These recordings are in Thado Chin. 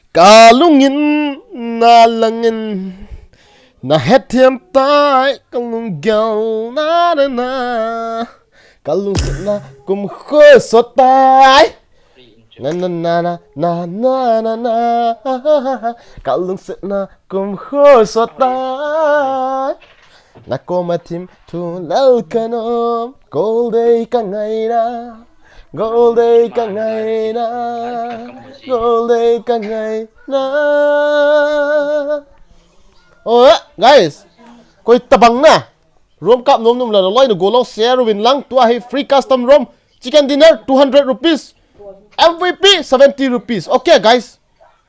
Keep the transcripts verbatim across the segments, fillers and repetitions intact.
Ka lungin na langin na hethiam tai, ka lunggel na na na, ka lungsetna kum khosot tai. Na na na na na na na na, ka lungsetna kum khosot tai. Na koma thim thu lal ka nom, Goldei ka ngaina, Goldei ka ngaina, Goldei ka ngaina. Oh, guys, koi tabang na. Room kap nom nom la, loi na go long share win lang, tua hi free custom room, chicken dinner, two hundred rupees, M V P, seventy rupees. Okay, guys,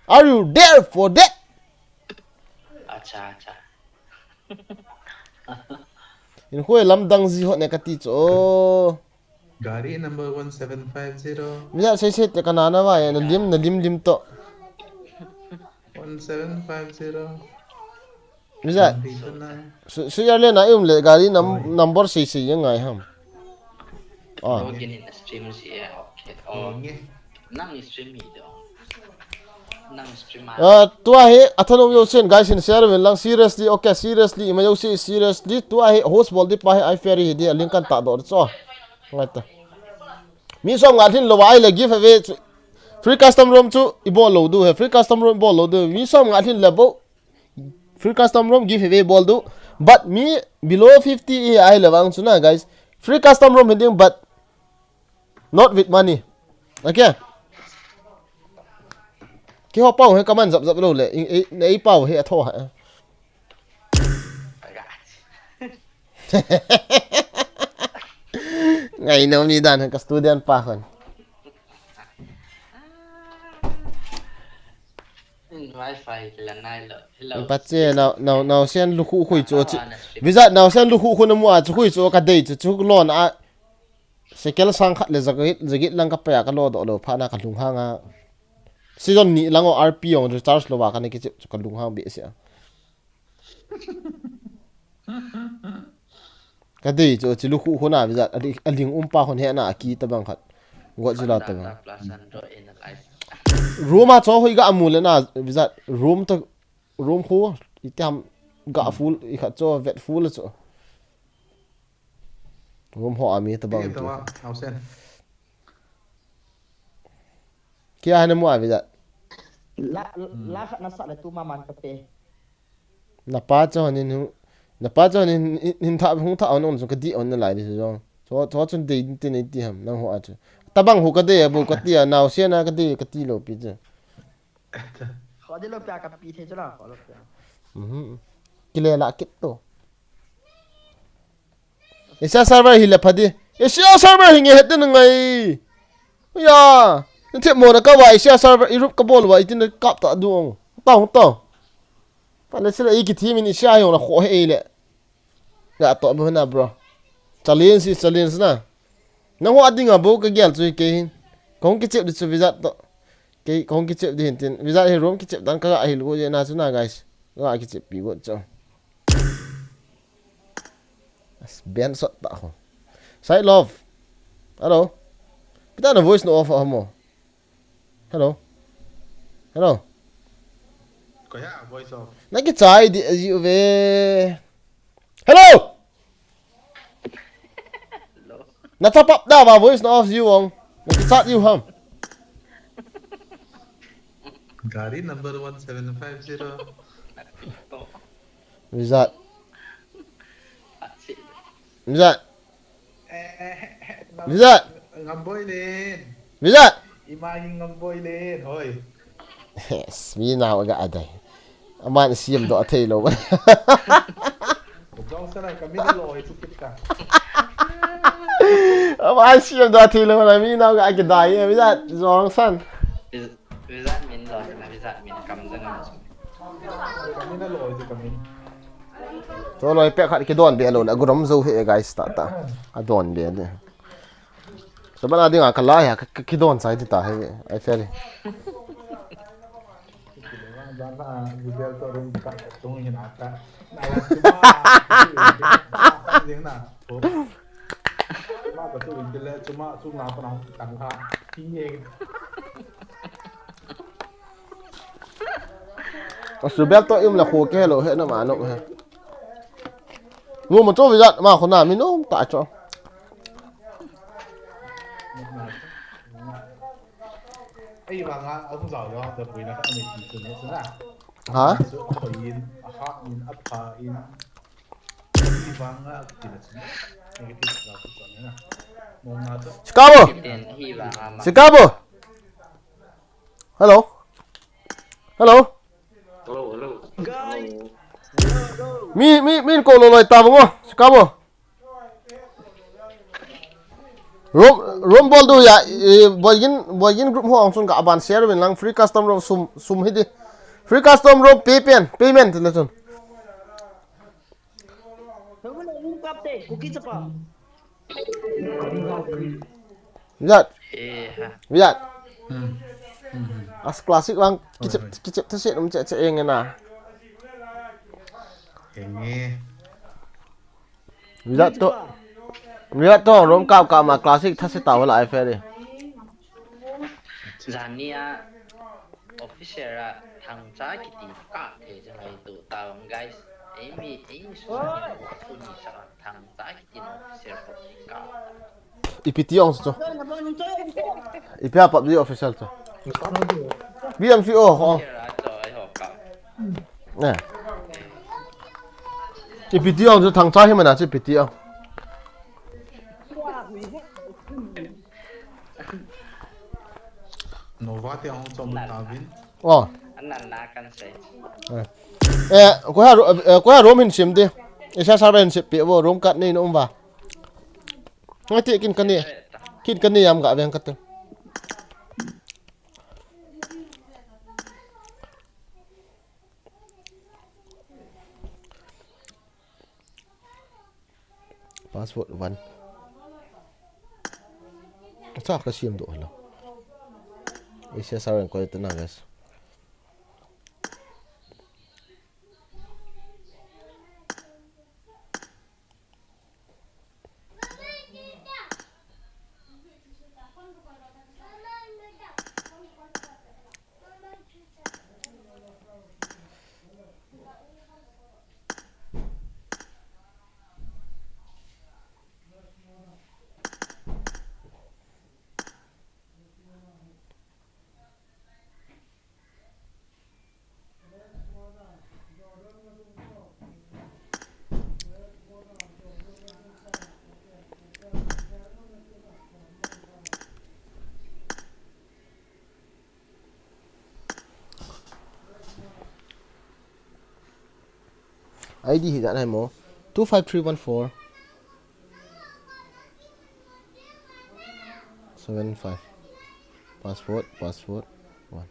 are you there for that? Acha, acha. In khoi lamdang ji hot ne kati chu. Gari number one seven five zero. Mija sei sei te kana na vai, na lim, na lim lim to. One seven five zero. Mija. Su, su ya le na um le gari nam, number sei sei yang ngai ham. Ah. Login in the stream si, eh, okay. Oh. Nge. Nang stream hi do. Nang stream a. Ah, tua hi, athanom josen, guys, in share win lang, seriously, okay, seriously, ima josi, seriously, tua hi, host bol di pa hi, ai fairy hi di, a link kan ta do cho. Ngai ta. Mi som nga thin lo ai le giveaway chu. Free custom room chu, i bol lo du he, free custom room bol lo du, mi som nga thin le bo. Free custom room giveaway bol du. But mi below fifty hi ai le vang chu na, guys. Free custom room hi ding, but not with money. Okay. Kiho pau he kaman zap zap lo le. I, i, nei pau he atho ha. Ngai no mi dan ka student pa kon. Wi-Fi la nai lo. Hello. Pache, nao, nao, naosen lukhu khui chu chi. Visa naosen lukhu khu na mu a chu khui chu ka dei chu chu lon a. Sekel sang khat le zagit, zagit lang ka paya ka lo do lo pha na ka lunghang a. Season ni lang o R P ong recharge lo wa ka na kichi chu ka lunghang be sia. Ka dei chu chi lukhu khu na visa a li-, a ling um pa khun he na a ki ta bang khat. Go chu la ta bang. Room a cho hoi ga amu le na visa room to room khu i tam ga full i khat cho vet full cho. Room ho ami ta bang. Ti ta wa, naosen. Kia hana mu avi da. La, la khat na sa le tu ma man ka pe. Na pa cho nin hu. Na pa cho nin, nin tha, hung tha on on so ka di on na lai di so. Cho, cho chun dei tin nei ti ham, nang ho a chu. Ta bang hu ka dei a bu ka ti a, naosen a ka dei ka ti lo pi chu. Kho di lo pia ka pi the chu la, kho lo pia. Mhm. Kile la kit to. Asia server hi le pha di. Asia server hi nge het din ngai. Ya. Ni the mo na ka wa Asia server i rup ka bol wa i tin kap ta du ong. Tao, tao. Pa le sila i ki thi min Asia hi ong la kho he le. Ga to bu na, bro. Challenge is challenge na. Nang ho a ding a bo ka gel chu ke hin. Kong ki chep di chu visa to. Ke kong ki chep di hin tin. Visa hi room ki chep dan ka ga hil go je na chu na, guys. Ga ki chep pi go chu. As ben sot ta ho. Side love. Hello. Pita na voice no off mo. Hello. Hello. Ko ya voice off. Na ki chai di ji ve. Hello. Hello. Na top up da ba voice no off you ong. Na ki chat you ham. Gari number one seven five zero. Visa. Visa. Eh, eh, eh, eh, Visa. Ngamboi len. Visa. Ima hi ngamboi len, hoi. Yes, mi nao ga adai. Aman siam do athei lo. Jong sana ka min lo, itu kita. Aman siam do athei lo na mi nao ga kidai, Visa, jong san. Visa min lo, na visa min kam jang. Ka min lo, itu ka min. To loi pek khat kidon be lo na, gudom zo he, guys, ta, ta. Adon be le. So bana dinga ka lai ha, ka, ka kidon sai ti ta he, ai feri. Asu bel to im la kho ke lo he na ma no he. Ngo mo cho vijat ma kho na mi no ta cho. Ei vanga a hung zau lo ta puina ka ni ti tu ne sa. Ha? Su a in, a ha in, a pha in. Ei vanga a ti na chu. Negative la tu ne na. Mo na to. Chicago. Ten hi vanga ma. Chicago. Hello. Hello. Hello, hello. Guys. Mi, mi, mi ko lo lo ta bo. Chicago. Room, room bol du ya, eh, boigin, boigin group ho ang sun ka aban share win lang free custom room sum, sum hidi. Free custom room pay pen, payment le sun. Room, room kap te, kuki chapa. Viat. Eh, ha. Viat. Hmm. Hmm, hmm. As classic lang, Oi, kichep, oi. Kichep thase um che, che eng na. Eng e. Viat to. Viat to, room kap kap ma classic thase ta wala ai fe de. Zania officer a thangcha kiti ka the jang ai tu ta guys. Ei mi, ei mi su ni sa thangcha kiti no officer ko ka. Ipi ti ong chu. Ipi a pap di official chu. B M C O ho. Ne. Ipi ti ong chu thangcha hi mana chu ipi ti ong. Nova te hong chom ta vin. Oh. An nan na kan sei. Eh, ko ha, eh, ko ha room hin sim di. Isa sa ben sip pi wo room kat nei no um va. Ngai ti kin kan ni. Kin kan ni yam ga veng kat. Password one. Sa ka siam do hala. Isi sa ren ko ito na guys. I D hi dan hai mo. Two five three one four. Seven five. Password, password. One.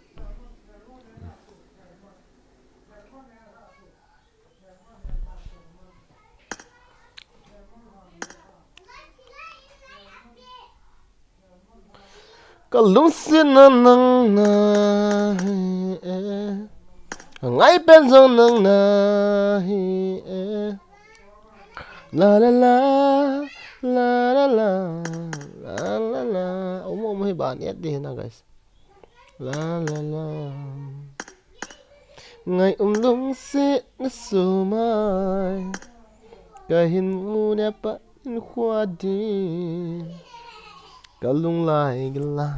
Ka lungsetna nang nahi e. Ka ngaipen jong nang nahi e. La la la, la la la, la la la. Omo, omo hi ban et di na, guys. La la la. Ngai um lungsetna sumai. Ka hin mu ne pa in khua di. Ka lung lai gila.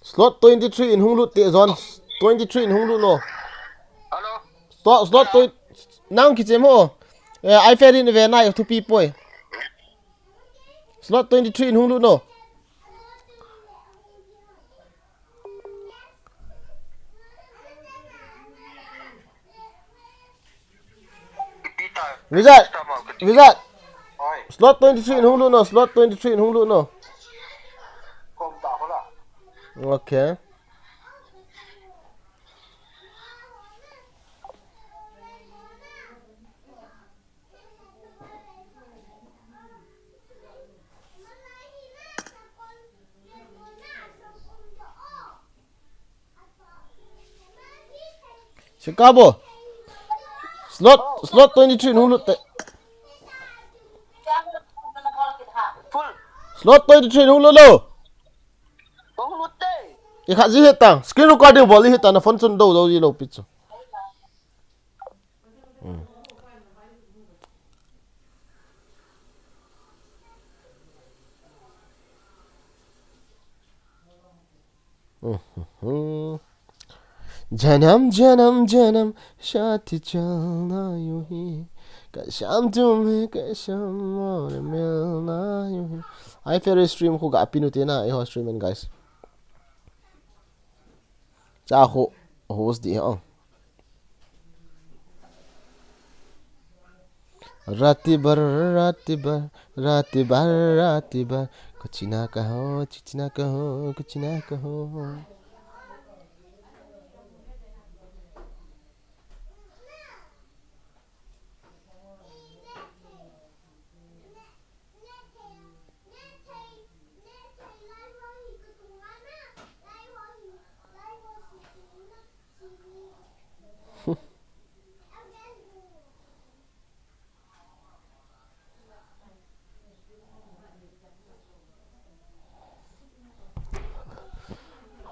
Slot twenty-three in hung lut te zon. Twenty-three in hung lut no. Hello. Slot, slot twenty. Nang kichem ho. Eh, I fair in ve nai thupi poi. Slot twenty-three in hung lut no. Vijat, Vijat. Slot twenty-three in hung lut no, slot twenty-three in hung lut no. Okay. Kabo. Slot, slot twenty-three nung lut te. Full. Slot twenty-three nung lut lo. Hung lut te. I kha ji het tang. Screen recording bol i het tang na phone chun do do ji lo pi chu. Hmm. Hmm. जन्म जन्म जन्म साथ चलना यूं ही, कसम तुम्हें कसम और मिलना यूं ही. Ai, fair stream khu ga pinu te na, eh, ho stream and guys. Cha khu host di ho. रात भर, रात भर, रात भर, रात भर, कुछ ना कहो, कुछ ना कहो, कुछ ना कहो.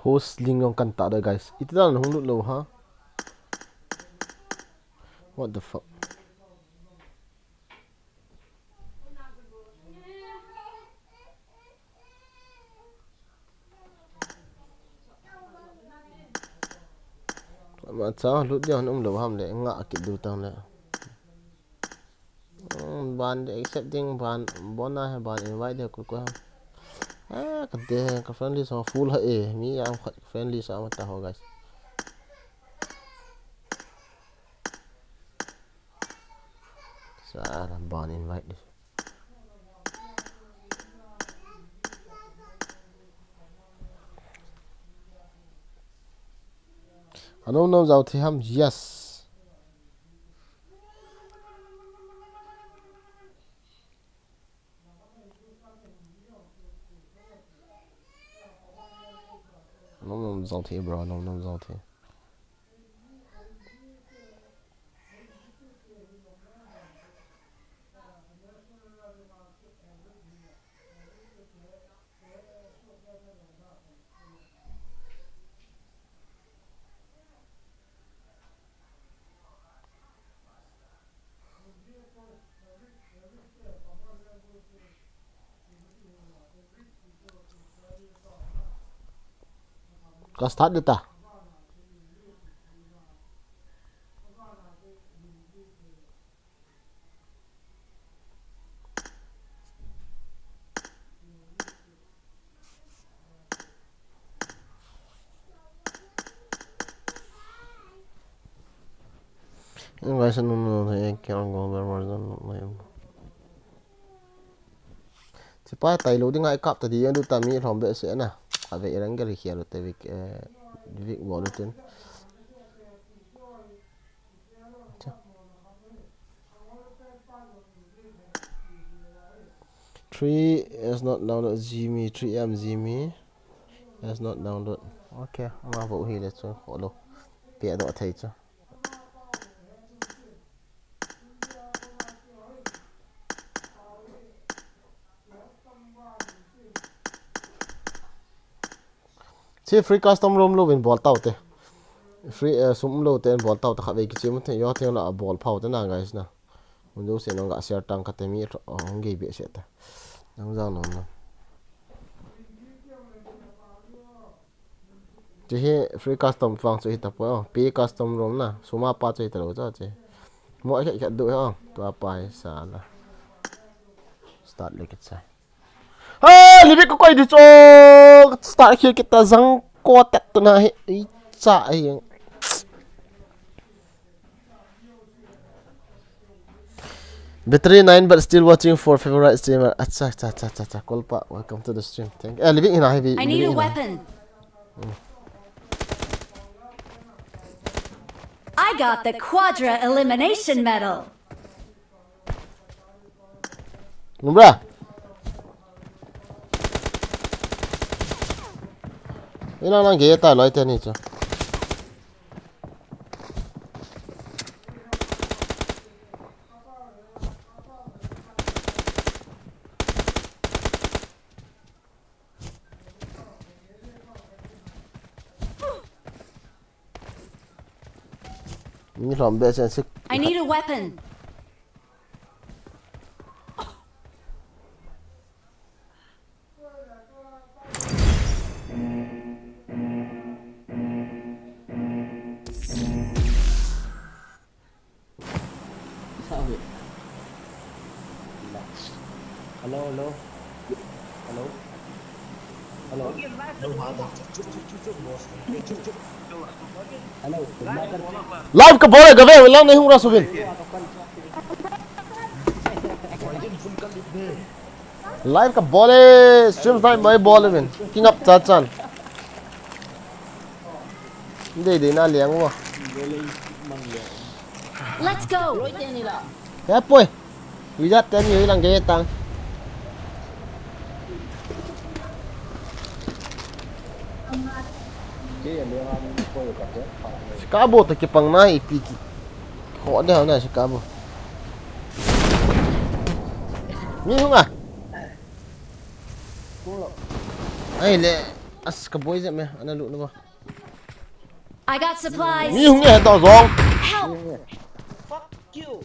Host link jong kan tah da, guys. Iti dan hung lut lou ha. What the fuck? Ama cha lut dia um lou ham le, nga kit diu tang le. Hmm, ban de accept ding, ban bona hai, ban invite de koi koi ham. Ah, ka de, ka friend list full ha e, mi jam khat friend list a um ta ho, guys. Sa ban invite di. Anom nom jao thei ham, yes. Anom nom jao thei, bro, anom nom jao thei. Ka start ding ta. Guys, no, no, no, I can't go there, no, no, no. Chipa tai lo ding ai kap ta di yang du ta mi lhom be se na. Ave erang gari khia lo te Vic, eh, Vic bol lo tin. Three is not download Zimi, three M Zimi is not download. Okay, ama vo hi le chu, kholo. Pe do thei chu. Che free custom room lo vin bol tau te. Free, eh, sum lo te bol tau te khat vei kichi mu te yo te la bol phau te na guys na. Mun jo se nong ga share tang khat te mi hong gei be se te. Nang jang nong na. Che hi free custom vang chu hi ta po. Pe custom room na. Suma pa chu hi ta lo cha che. Mo khat khat du ho. Tua pa hi sa la. Start le kit sa. Ha, Livik ko koi di cho. Start khel kit ta jang ko tet tu na hi. I cha hi. Battery nine but still watching for favorite streamer. Acha, acha, acha, acha, acha. Kolpa, welcome to the stream. Thank you. Eh, Livik hina heavy. I need a weapon. I got the Quadra Elimination Medal. Numra. Ina nang ge ta loi te ni chu. Ni lhom be chen sik. I need a weapon. Hello, hello. Hello. Hello. Hello. Live ka bol e, gave lang nei hung ra suvin. Live ka bol e, stream snipe mai bol e min. King up cha chan. Dei dei na liang wa. Let's go. Ka poi. Wizard ten yoi lang ge tang. Ka bo to kipang na ipi ki. Kho de na si ka bo. Mi hung a. Ai le, as ka boi je me, ana lu na ba. I got supplies. Mi hung e to zong. Help! Fuck you.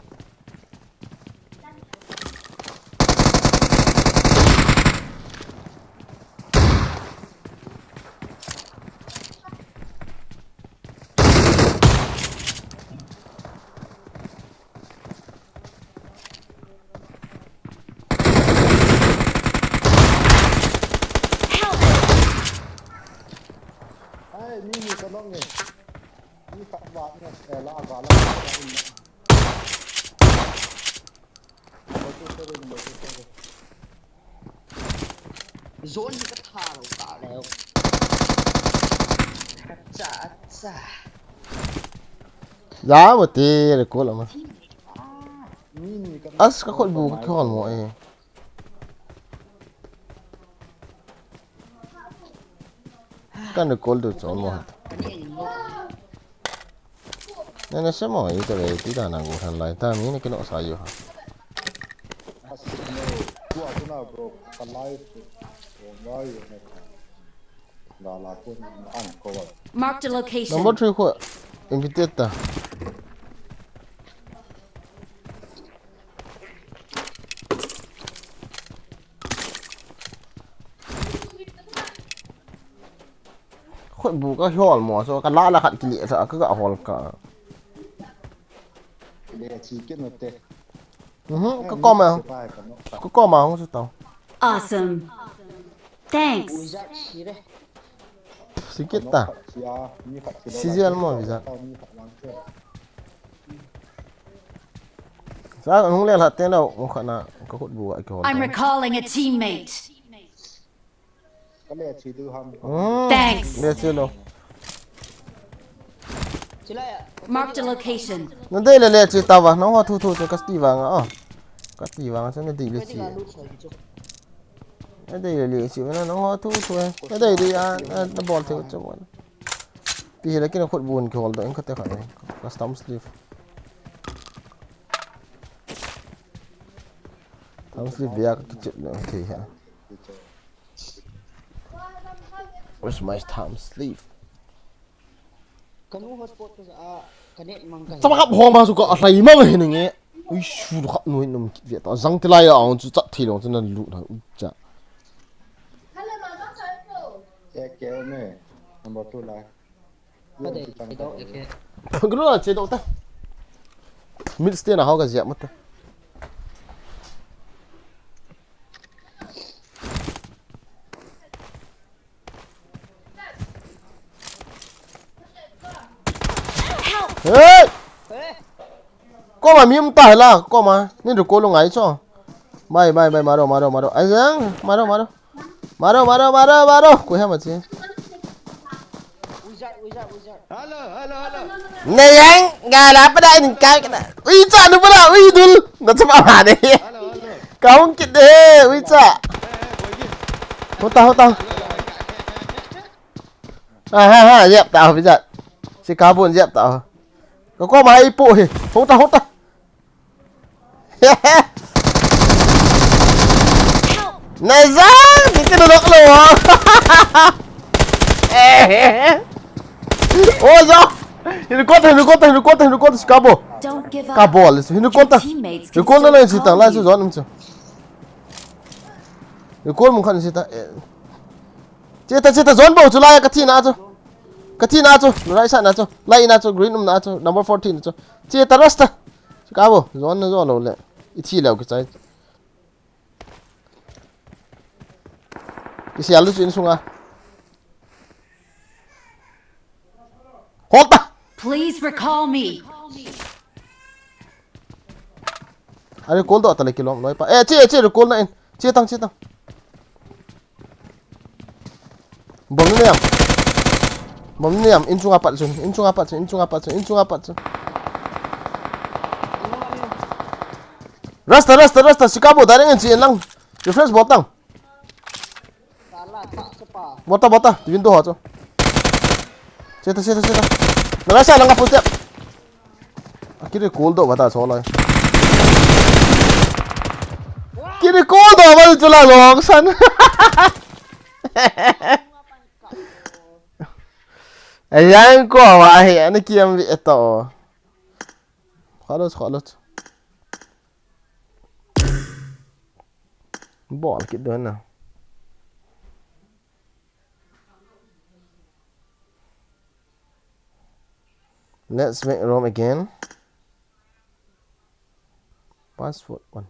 Help! Ai, mi ni ka long e. Mi khat vat ne, eh, la va la. Lo tu se rin, lo tu se rin. Zone hi ka tha lo ta leo. Acha, acha. Za mo te recall ama. Mi ni ka As ka khut bu ka khol mo e. Kan recall du chon mo. Ka ne ni mo. Na na se mo e ta ve ti da na go han lai ta mi na kino sa yo ha. Tua tu na bro, ka live tu. Oh, why you make that? La la tu na an ko wa. Marked a location. Number three ko invited ta. Khut bu ka hol mo so ka la la khat kile sa ka ga hol ka. Le chi ke no te. Mhm, ka koma. Ka koma hung su tau. Awesome. Thanks. Wizard si re. Sikit ta. Sizel mo visa. Sa hung le la te no mo khana ka khut bu ka hol. I'm recalling a teammate. Ka le chi du ham. Mm. Thanks. Le chi lo. Sila ya. Marked a location. Na dei le le chi ta va, na ho thu thu chu ka ti vang a. Ka ti vang chu na dei le chi. Na dei le le chi na, na ho thu thu e. Na dei dei a, na bol thu chu. Pi le kin khut bun ki hol do in ka te kha. Custom sleeve. Custom sleeve ya ka ki chip le thei ha. Where's my thumb sleeve? Kanu hotspot ka a connect mang ka. Chama kap hong ma su ka a hlai mang hin nge. Ui su kap nu hin num kit ve ta. Jang ti lai a ang chu chat thei long chu nan lu na u cha. Ke ke me. Number two la. Ka dei, ka dei, okay. Ka lu la che do ta. Mid stand a hau ka ziak ma ta. Hey! Koma mi um ta la, koma. Ni du ko lu ngai cho. Bai, bai, bai, maro, maro, maro. Ai jang, maro, maro. Maro, maro, maro, maro. Ko ha ma chi. Wizard, wizard, wizard. Na yang ga la pa da in ka ka. Ui cha nu pa da, ui dul. Na cha ma ne. Ka hung kit de, ui cha. Hota, hota. Ha ha ha, yep ta ho, wizard. Si ka bun yep ta ho. Ka ko ma i pu hi. Hota, hota. Na za, ni te nok lo. Oh, zo. Helicopter, helicopter, helicopter, helicopter, si kabo. Don't give up. Kabo le, helicopter. Your teammates can Recall na still lang si call tang, la you. Si zone um chu. Recall mun khan si ta. Eh. Che ta, che ta, zone bo chu la ya ka thi na chu. Ka thi na chu, right side na chu. Lai na chu, green um na chu, number fourteen chu. Che ta rasta. Si kabo, zone na zone lo le. I thi leo ki chai. Kisial lu chu insunga. Hol ta! Please recall me. Are recall doh ta le kilom loi pa. Eh, che, che, recall na in. Che tang, che tang. Bom ni niam. Bom ni niam. Inchunga pat chun. Inchunga pat chun. Inchunga pat chun. Inchunga pat chun. Rasta, rasta, rasta. Si kabo, direct in chi in lang. Refresh bol tang. Bol ta, bol ta. Window ho chu. Che ta, che ta, che ta. Na rasta lang ka pu te. A ki recall doh ba ta chu loi. Ki recall doh ba chu la long san. Ayan ko wa hi, ana kiam vi eto. Khalos, khalos. Bol kit doh na. Let's make room again. Password one.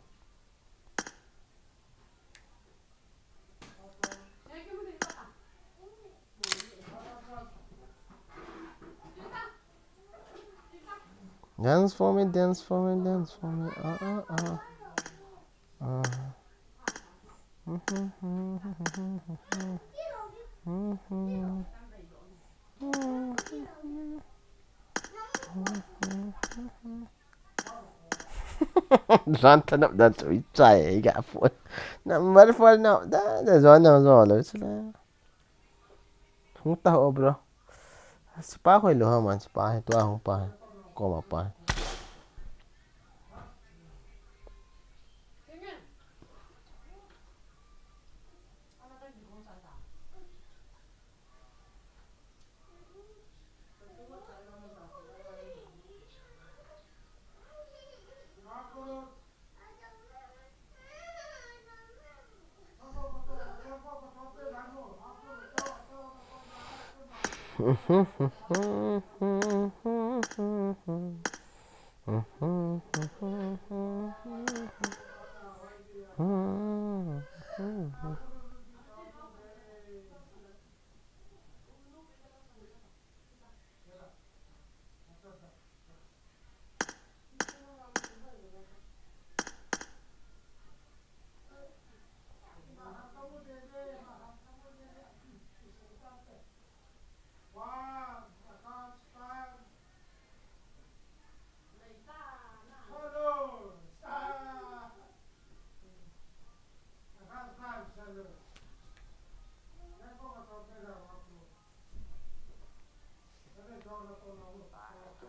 Dance for me, dance for me, dance for me. Ah, ah, ah. Ah. Zan ta nap da chu i chai ga phone. Number four nap da, da zon na zon lo chu la. Hung ta ho, bro. Sipa khoi lo ha man, sipa hi tua hung pa. Ko ma pa.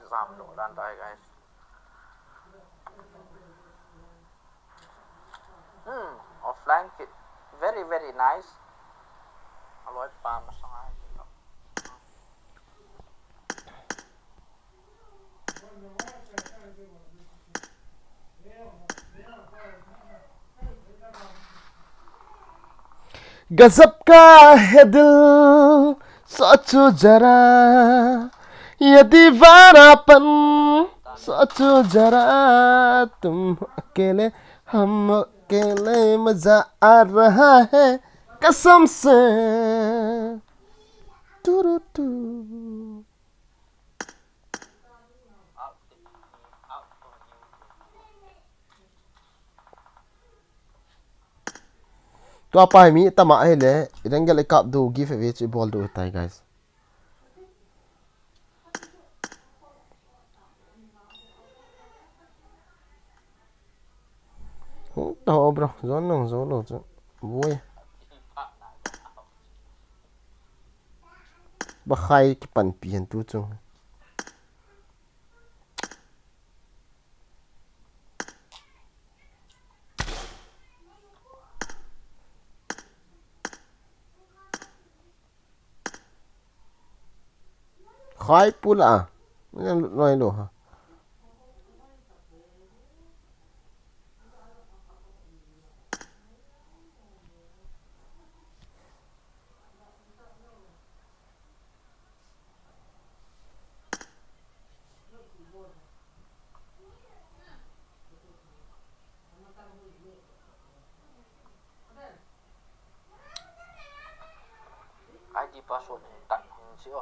Exam lo dan tai, guys. Hmm, offline kit. Very, very nice. Aloi pa masang ai. गजब का है दिल, सोचो जरा, ये दीवानापन, सोचो जरा, तुम अकेले, हम अकेले, मजा आ रहा है, कसम से। टुरुटु। Tua pa hi mi tama ahile, i angle i kap diu, giveaway chu i bol diu tai, guys. Hung ta ho, bro, zon nang zo lo chu. Vui. Ba khai kipanpi hen tu chung. Khai pula. Nang lut noi lou ha. I D password hin tah hin si o.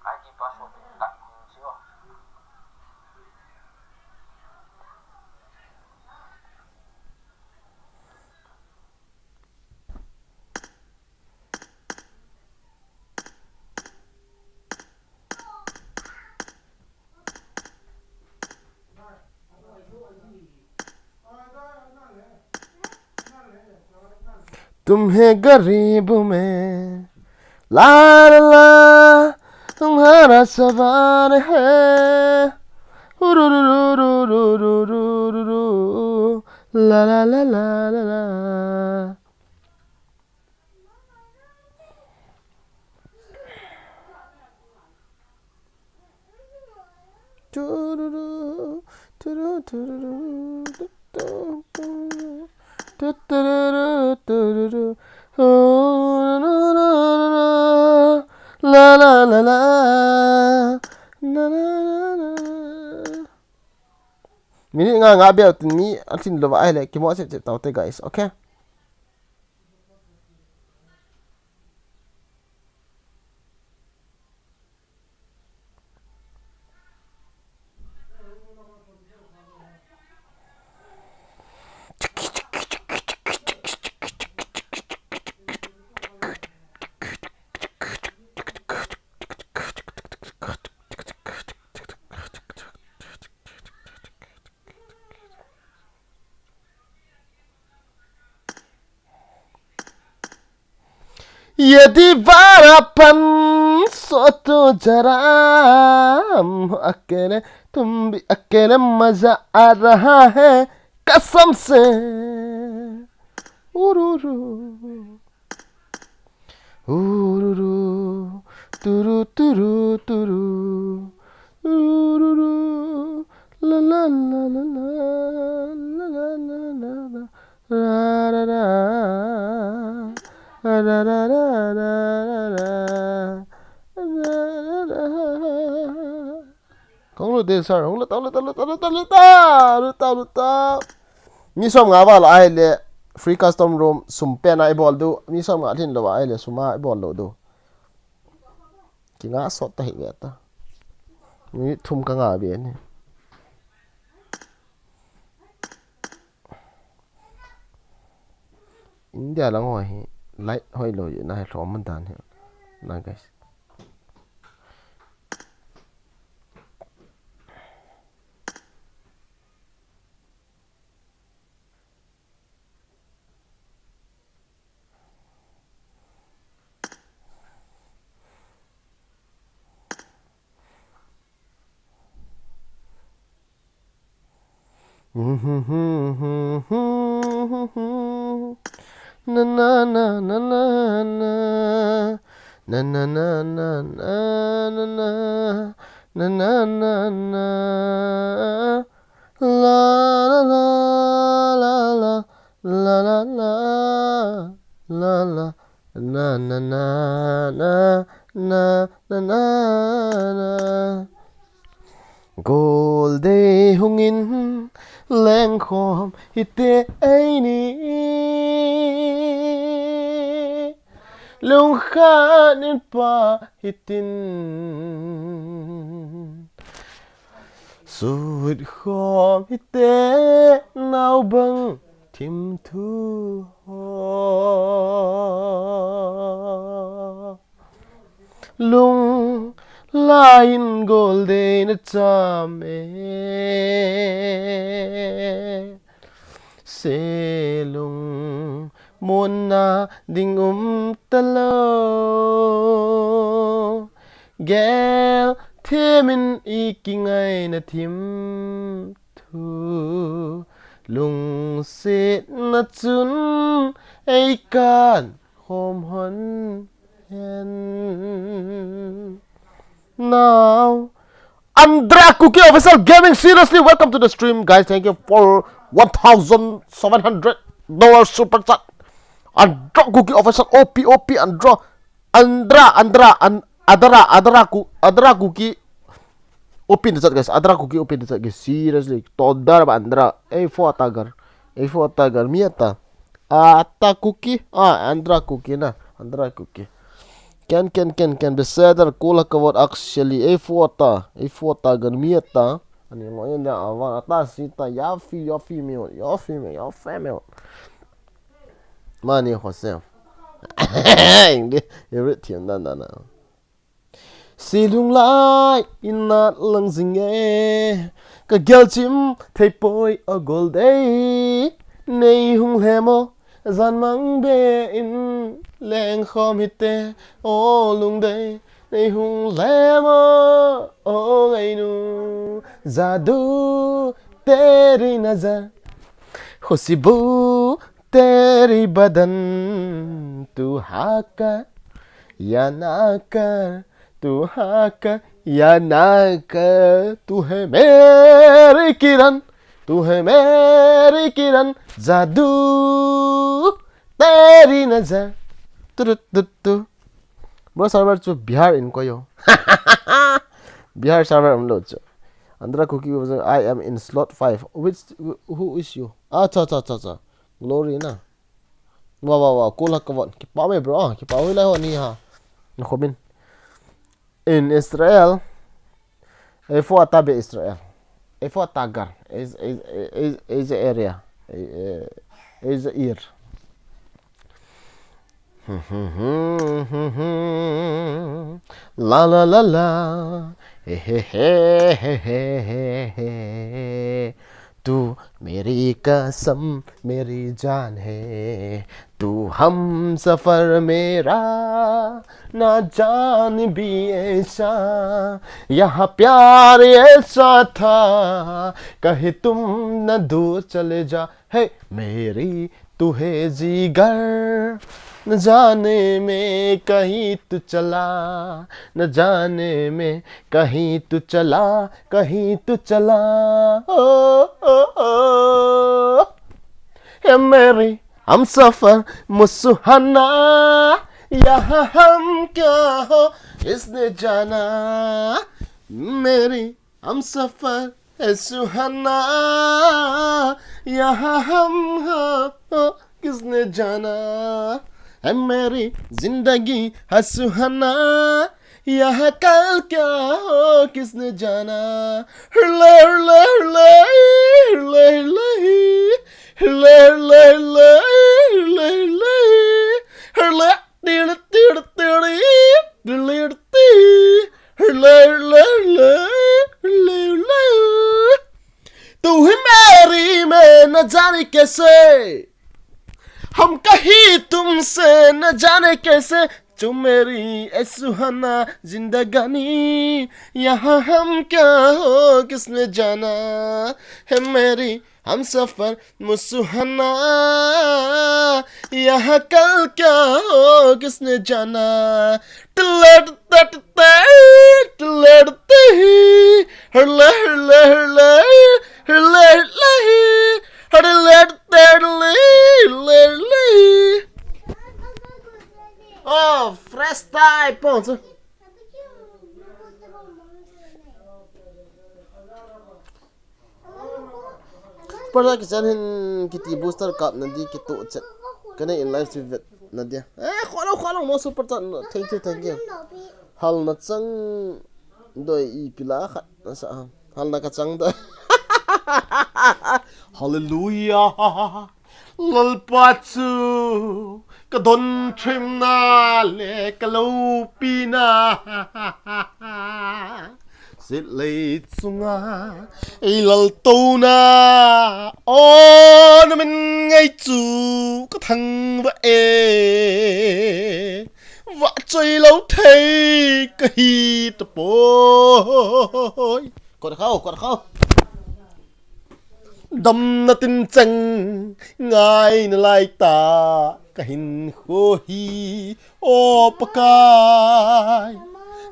I D password hin tah hin si o. तुम्हें गरीब में ला ला ला, तुम्हारा सवाल है। उरुरुरुरुरुरुरु, ला ला ला ला ला ला। Tururu, turu, tururu, tu, tu, tu. Tutururu, tururu. Oh, na, na, na, na, na. La, la, la, la. Na, na, na, na. Minute nga nga bel tin mi a thin lou va ahile kimo chep chep tau te, guys. Okay. ये दीवारापन सो तो जरा, हम अकेले, तुम भी अकेले, मजा आ रहा है कसम से। उरुरु, उरुरु, तुरु, तुरु, तुरु, उरुरु, ला, ला, ला। Ra, ra, ra, ra, ra, ra, ra, ra, ra, ra, ra, ra, ra, ra. Kong lut de, sir. Kong lut, lut, lut, lut, lut, lut, lut, lut, lut. Mi som nga val ahile free custom ROM sum pen a i bol diu. Mi som nga lhin lou ahile sum a i bol lou diu. Ki nga sot ta hi ve ta. Mi thum ka nga ve ni. India lang ho hi light hoilou jeh in ahi lhom dan hi. Na, guys. Na, na, na, na, na, na. Na, na, na, na, na, na, na. Na, na, na, na. La, la, la, la, la. La, la, la, la, la. Na, na, na, na, na, na, na, na. Goldei hung in lengkhom hite eini. Lungkhat in pa hitin. Sut khom hite naobang thimthu ho. Lunglai in Goldei na cham e. Se lungmonna ding um talou. Gel thimin i kingaina thim thu, lungsetna chun ei kan khom hon hen. Now, Andra Kuki Official Gaming, seriously, welcome to the stream, guys. Thank you for one thousand seven hundred dollar super chat. Andra Kuki Official, O P, O P, Andra, Andra, Andra, An-, Adara, Adara Ku-, Adara Kuki, O P in the chat, guys. Adara Kuki, O P in the chat, guys. Seriously, todar ba Andra, A four Tiger, A four Tiger, mi ata. Ata Kuki. Ah, Andra Kuki na. Andra Kuki. Ken, ken, ken, ken. Beseder, kula kavot, actually. A four ta. A four ta gan mi ata. Ani mo yan da avan. Ata sita. Yafi, yafi meo. Yafi meo. Yafi meo. Mani Joseph. Hindi. Irit him na na na. Silung lai inat lang zinge, ka gelchim thei poi a gol dei. Nei hung lemo, zan mang be in leng khom hite, o lung dei. Nei hung lemo, o ngai nu, jadu teri nazar, khushbu teri badan, tu haka, ya na kar, तू हाँ कर या ना कर, तू है मेरी किरण, तू है मेरी किरण, जादू तेरी नजर। तु तु तु तु। Bro, server chu Bihar in ko yo. Bihar server um lo chu. Andra Kuki, I am in slot five. Which, who is you? Ah, cha cha cha cha. Glory na. Wa wa wa, kula kavot. Kipa me bro, ah, kipa hui lai ho ni ha. Nakomin. In Israel, A four Atabe Israel. A four Tagar is is is is the area. Is the year. La la la la. He he he he he he he. तू मेरी कसम, मेरी जान है, तू हमसफर मेरा, ना जान भी ऐसा, यहाँ प्यार ऐसा था, कहीं तुम न दूर चले जा। हे मेरी, तू है जिगर, न जाने में कहीं तू चला, न जाने में कहीं तू चला, कहीं तू चला। ओ, ओ, ओ। हे मेरी हमसफर मुसुहाना, यहाँ हम क्या हो किसने जाना। मेरी हमसफर है सुहाना, यहाँ हम हो, हो किसने जाना। है मेरी जिंदगी है सुहाना, यहाँ कल क्या हो किसने जाना। हरले, हरले, हरले, हरले, हरले, हरले, हरले, हरले, हरले, हरले। तू ही मेरी, मैं न जाने कैसे, हम कहीं तुमसे न जाने कैसे। जो मेरी ए सुहाना जिंदगानी, यहाँ हम क्या हो किसने जाना। है मेरी हमसफर मुसुहाना, यहाँ कल क्या हो किसने जाना। टलट तट ते, टलट ते ही, हरले, हरले, हरले, हरले, हरले, हरले, हरले, हरले, हरले। Oh, fresh type, oh. Super chat kichan hin kiti booster kap na di kitu chat. Kana in live stream vet na dia. Eh, kholo, kholo, mo super chat. Thank you, thank you. Hal na chang doi i pila khat na sa. Hal na ka chang doi. Hallelujah. Lalpa chu ka don thim na le ka lopi na. Sitlei chunga ei laltouna, o na min ngai chu ka thangvah e. Vahchoi lou thei kahi tapoi. Kot khau, kot khau. Damna tin chang ngai na lai ta ka hinkho hi, o Pakai,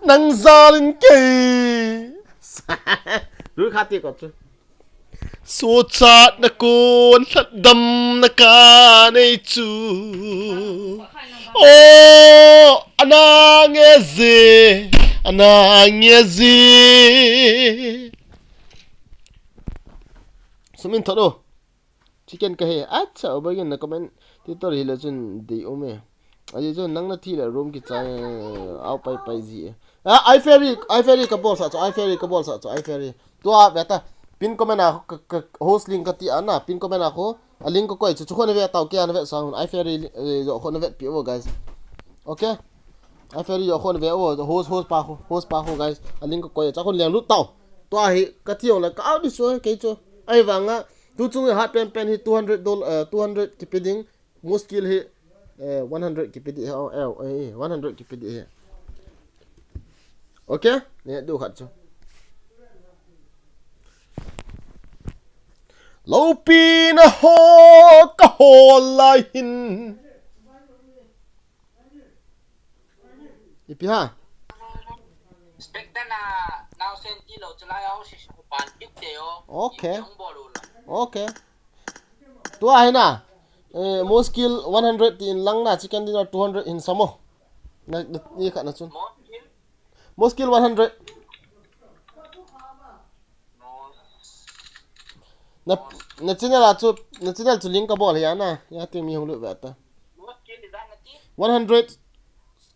nang jal in kei. Ru kha ti ko chu. Sochatna kon lhatdamna ka nei chu. O, ana nge je, ana nge je. Sumin thot o. Chicken ka he. Acha, o, bagin na comment tutor hi le chun dei um e. Aji chu nang na thi le room kichai, au pai pai ji e. Ah, iFairy, iFairy ka bol sa chu, iFairy ka bol sa chu, iFairy. Tua ve ta. Pin comment a ka, ka host link ka ti ana, pin comment a kho. A link ka koi chu, chu kho na ve tau ke ana ve sa hun. iFairy, eh, jo kho na ve pi o, guys. Okay. iFairy jo kho na ve o, host, host pa kho, host pa kho, guys. A link ka koi, cha khun leng lut tau. Tua hi ka thi o le ka au di so ke chu. Ahivanga tu chung hat pen pen hi two hundred dollar, eh, two hundred kipe ding. Muskil hi, eh, one hundred kipe di he, oh, eh, eh, one hundred kipe di he. Okay? Ne, du khat chu. Lopi na ho ka ho lai hin. Ipi ha? Spectre na, now send ti lo chalai au si su pan tik te o. Okay. Tik te ung bol u lo. Okay. Tua hi na. Eh, Muskil one hundred ti in lang na, chicken dinner two hundred hin samo. Na, na, ni kha na chun. Muskil? Muskil one hundred. Na, na channel a chu, na channel chu link ka bol hi ana. Ya ti mi hung lut ve ta. Muskil is that na ti? One hundred.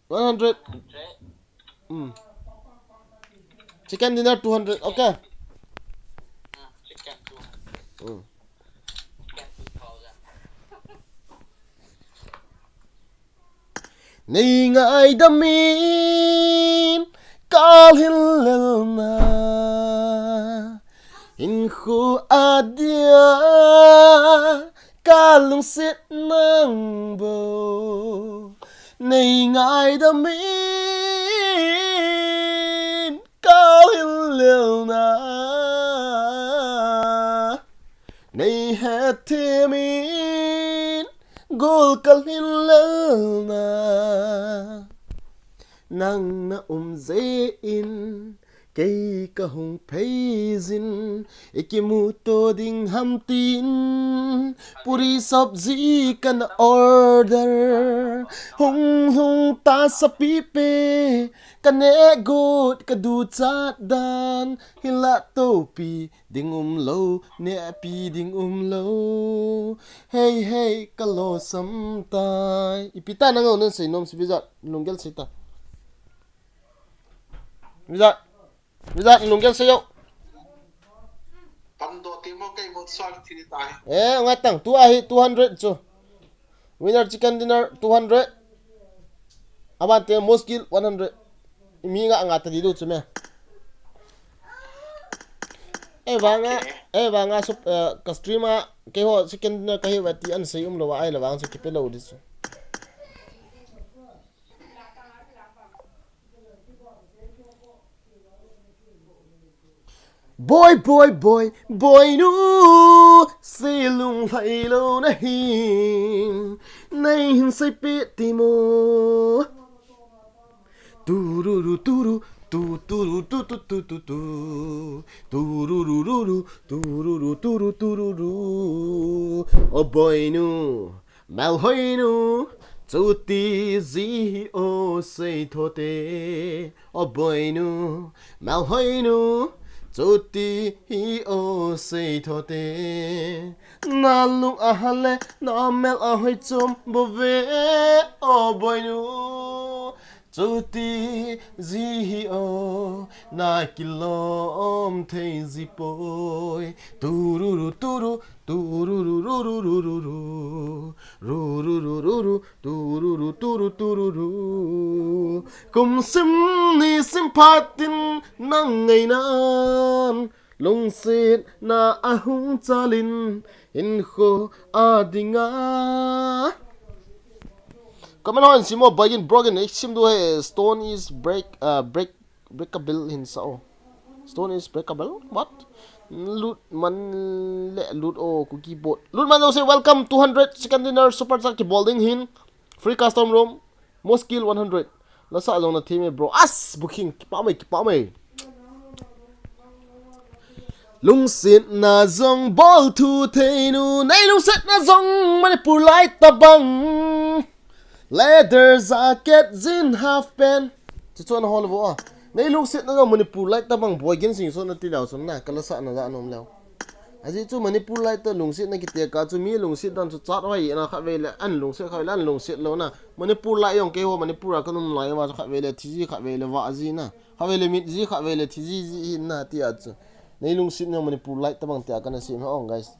One hundred. Hundred. Mm. Chicken dinner two hundred, okay? Mm, chicken two hundred. Mm. Chicken two thousand. Nei ngaidam in ka lhillelna, hinkho a dia ka lungset nang bou. Nei ngaidam in ka lhillelna, nei hetthem in gol ka lhillelna. Nang na um jeh in kei ka hung phei jin, i kimuto ding ham tin puri sabji ka na order. Hung hung ta sapi pe, ka neh got ka duchat dan, hi la topi ding um lou, nehpi ding um lou. Hei, hei, ka losam tai. Ipi ta nang o, nan sei nom si Vijat, lunggel sei ta. Vijat, Vijat, lunggel sei o. Tam do ti mo kei mo sual thi tai. Eh, ngai tang, tua hi two hundred chu. Winner chicken dinner two hundred. Aban te muskil one hundred. Mi nga nga ta di du chu me. Eh, vanga, okay. Eh, vanga sup, eh, ka stream a, keiho chicken dinner ka hi va ti an sei um lou va, ai la vang chu kipe lou di chu. Boi, boi, boi, boinu, sei lunglhai lou na hin, nei hin sei pe ti mo. Tururu, turu, tu, turu, tu, tu, tu, tu, tu. Tururu, ruru, tururu, turu, tururu. O boinu, melhoinu, chuti ji hi o sei tho te. O boinu, melhoinu, chuti hi o sei tho te. Na lung a hale, na mel a hoi chom bou ve, o boinu. Chuti ji hi o, na kilom thei ji poi. Tururu, turu, tururu, ruru, ruru, ruru. Ruru, ruru, ruru, tururu, turu, tururu. Kum sim ni sim phat in nang ngainan, lungsetna a hung chal in, hinkho a dinga. Comment hon simo, bugin broken, eh, sim du he, stone is break, uh, break, breakable hin sa o. Stone is breakable? What? Loot man le, loot o, cookie bot. Loot man say, "Welcome, two hundred, second dinner, super chat, kibol ding hin. Free custom room, most kill, one hundred." Lasa jong na theme, bro. As, booking, kipa mai, kipa mai. Lungsetna jong bol thu thei nu, nei lungsetna jong Manipur lai tabang. Leather jacket, jean half pant. Chu chu ana hol vo a. Nei lungsetna jong Manipur lai tabang, Boigin Singson nati leu chun na, ka lasa na ja nom leu. Ajeh chu Manipur lai ta lungsetna kiti ka chu mi lungset dan chu chat hoi na khatvei le, an lungset khatvei le, an lungset lou na. Manipur lai jong keiho Manipur a ka um lai uva chu khatvei le thi ji, khatvei le vah ji na. Khatvei le mit ji, khatvei le thi ji ji hi na tia chu. Nei lungsetna Manipur lai tabang tia kana sei hi ong, guys.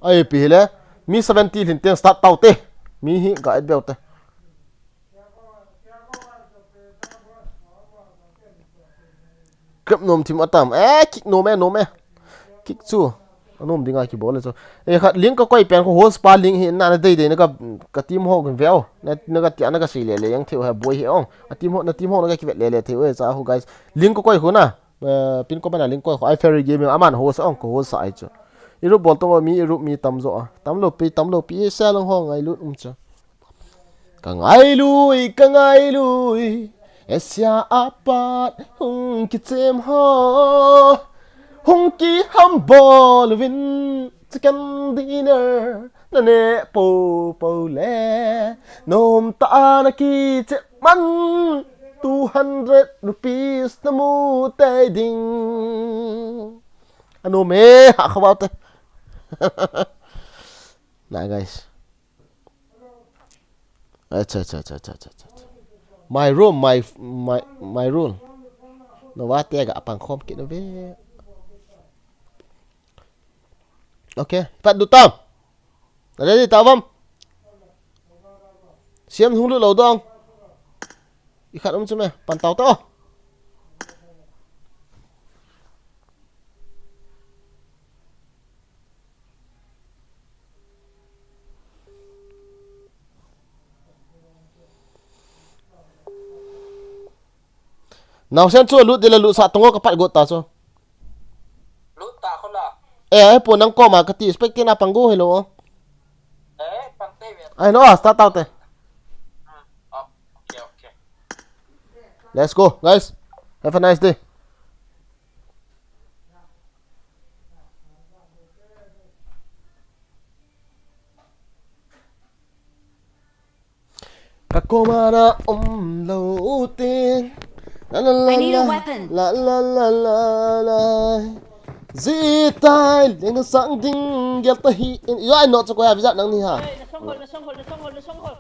Ai, pi hi le. Mi seventy lhin teng start tau te. Mi hi ga et beu te. Grab nom thim atam. Eh, kick nom e, nom e. Kick chu. Anom dinga kibol le chu. Eh, khat link ka koi pen kho host pa link hi na, na dei dei na ka, ka team ho kin veu. Na, na ka tia na ka sei le le jeng thei u he boi hi ong. A team ho, na team ho na ka kivet le le thei u e cha ho, guys. Link ka koi khu na. Eh, pin comment a link koi khu. Ai Ferry Gaming aman host ong, ko host sa ai chu. Irup bol to mi, irup mi tam jo a. Tam lou pi, tam lou pi, eh, sa lang ho ngailut um chu. Ka ngailui, ka ngailui, Asia apat hung kichem ho, hung kihambol uvin, chicken dinner na ne po po le, nom ta na kichep man, two hundred rupees na mu tei ding. Anom e, ha kha bau te. Na, guys. Acha, acha, acha, acha, acha, acha. My room, my, my, my room. No, va te ga pang khom kit na ve. Okay, pat du tam. Ready ta vam. Siam hung lu lo dong. I khat um chu me, pan tau to. Naosen chu lut dile lut sa tongo ka pat got ta chu. Lut ta kho la. Eh, ai po nang koma ka ti spec te na pang go hello. Eh, pang te ve. Ai no, start out te. Hmm. Oh, okay, okay. Let's go, guys. Have a nice day. Ka koma na um lo tin. La la la. I need a la, weapon. La la la la la. Zi tai, leng sang ding gel ta hi. Yo, ai no cha ko ya, visa nang ni ha. Hey, na song hol, na song hol, na song hol, na song hol.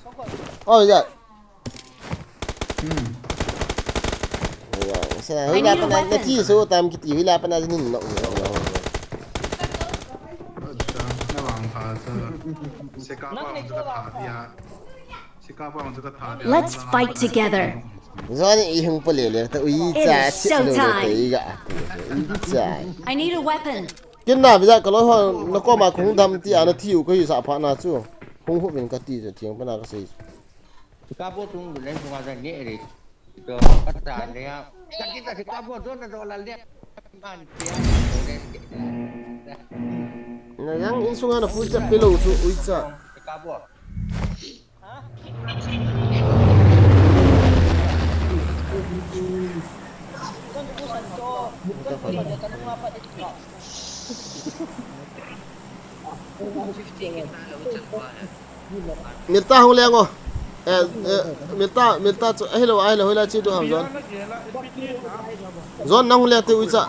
Song hol. Oh, visa. Hmm. Sa, I need a weapon. Hila pana na chi so tam kiti, hila pana jinin no. Acha, na vang pha sa. Seka pa ang sa tha dia. Seka pa ang sa tha dia. Let's fight together. Zani i hung pa le le ta ui cha. It is showtime. Ui cha. I need a weapon. Kin na visa ka lo ho na koma kung dam ti ana thiu ko hi sa pha na chu. Hung hu vin ka ti chu thiang pana ka sei. Chicago tung du leng tung a sa nge ri. To ka ta le ya. Ka kita Chicago do na do la le. Man tia. Na yang in sunga na pu cha pelo chu ui cha. Chicago. Milta hung leng o. Eh, eh, Milta, Milta chu, eh, hello, hello, hoila chi du ham John. John nang hung leng te ui cha.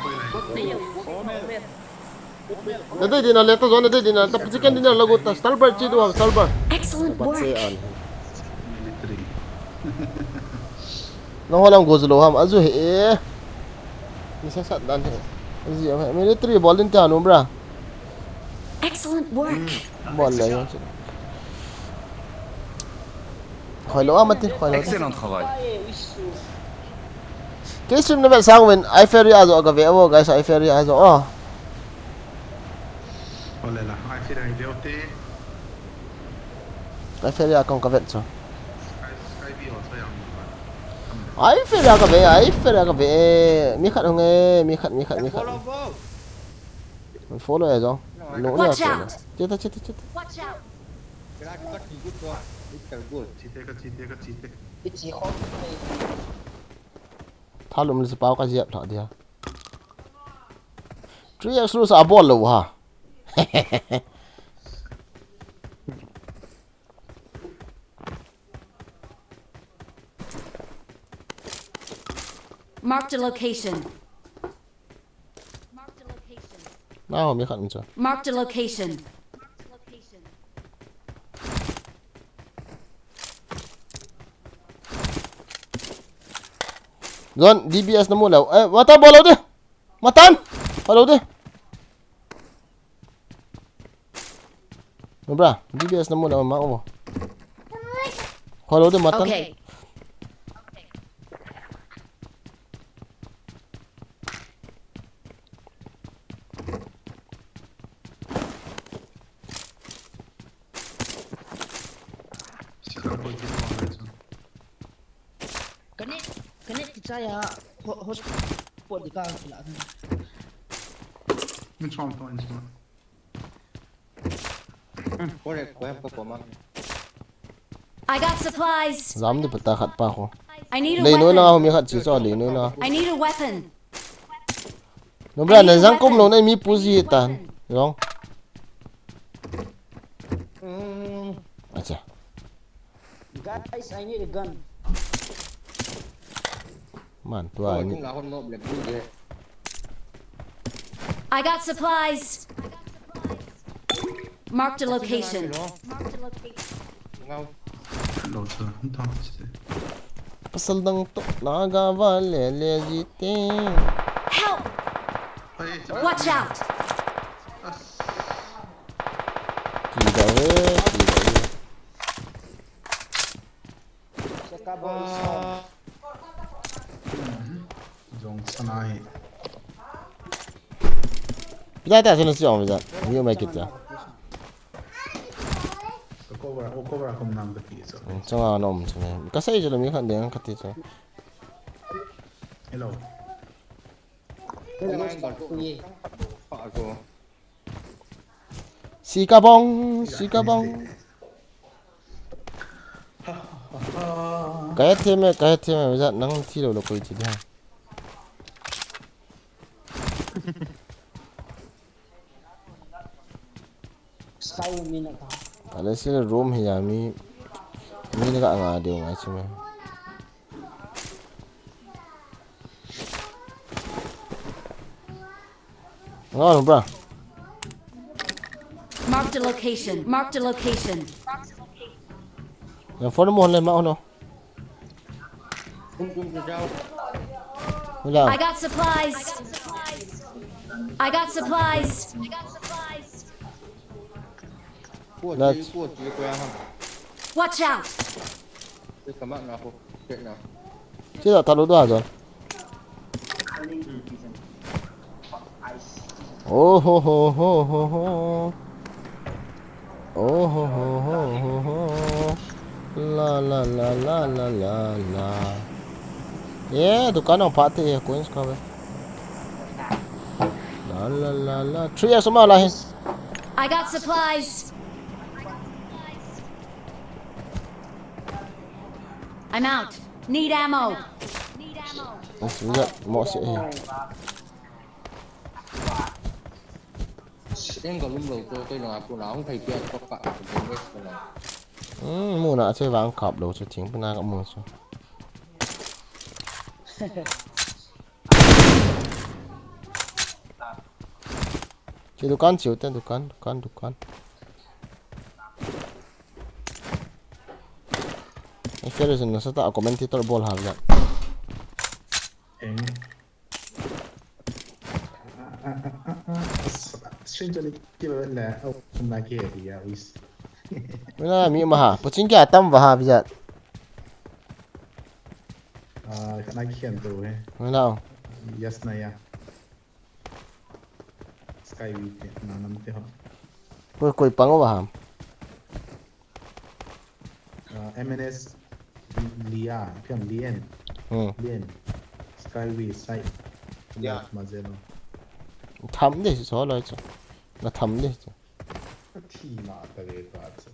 Na dei dina le ta John, na dei dina ta chicken dinner la got ta Stalber chi du ham Stalber. Excellent work. Patse an. Nang holang go zu lo ham, azu he e. Ni sa sat dan he. Azu he, military bol din ta nom bra. Excellent work. Bol le yo. Khoi lo ama ti, khoi lo. Excellent travail. Kei stream na ve sang ven, I Ferry a jo ka ve vo, guys, I Ferry a jo. Oh. Ole la, I Ferry a ve o te. Ai, Feria kong ka vet chu. Ai, Feria ka ve, ai, Feria ka ve. Mi khat hung e, mi khat, mi khat, mi khat. Follow e jong. Lo ni a. Watch out! Chita, chita, chita. Watch out! Thalum le pau ka jep tha dia. Three X lu sa bol lo ha. Marked a location. Na ho mi khat mi chu. Marked a location. John, D B S na mu leu. Eh, mata bol lo de. Matan. Bol lo de. No bra, D B S na mu leu ma o. Bol lo de matan. Okay. Kane, kane kichai a, ho-, hotspot di ka kila. Min chom to in sma. Hmm, correct, ko hem ko ko ma. I got supplies. Jam di pata khat pa ko. I need a weapon. Lei noi na ho mi khat chi cho lei noi na. I need a weapon. No bra, na jang kom lo na mi pu ji tan. Jong. Mm. Acha. Guys, I need a gun. Man, tua ni. I got supplies. Marked a location. Ngau. Lo sa, ta se. Pasal dang to, naga vale le jite. Help! Ai, watch out! As. Kida he, kida he. Cheka boys. Ah. Jong sana hi. Pita ta sana si ong pita. Ni mai kita. Ko cover, ko cover ko nam ka ti so. Changa nom chame. Ka sai jalo mi khan deng ka ti so. Hello. Hello. Sikabong, sikabong. Kaya theme, kaya theme, wala nang thilo lo koi thidi ha. Sky minute ha. Ale sila room hiya mi, mi naga nga deu ngai chime. Nga, bra. Marked a location. Marked a location. Yang phone mo le ma ono. Wala. I got supplies. I got supplies. Let's. Watch out. Sila talo do ha John. Oh ho ho ho ho ho. Oh ho ho ho ho ho. La la la la la la la. Yeah, dukan ang pati eh, coins ka ba. La la la la. Three S ma la hin. I got supplies. I'm out. Need ammo. Yes, we got more shit here. Em ka lum lo to, to na pu na hung thei pia to ka. Hmm, mu na che vang kap lo che thing pu na ka mu che. Che dukan che uten dukan, dukan, dukan. Ai, fair is na sa ta commentator bol ha ya. Em. Stream chali kilo na, oh, na ke ya wis. Wala mi ma ha, pochin kya tam va ha bijat. Ah, kana kian to eh. Wala. Yes na ya. Sky V te, na nam te ho. Koi, koi pang va ha. Uh, M N S Lia, ipi ham Lien. Hmm. Lien. Skyway side. Yeah. Mazelo. Tham de so lo chu. Na tham de chu. Thi ma ta ve pa chu.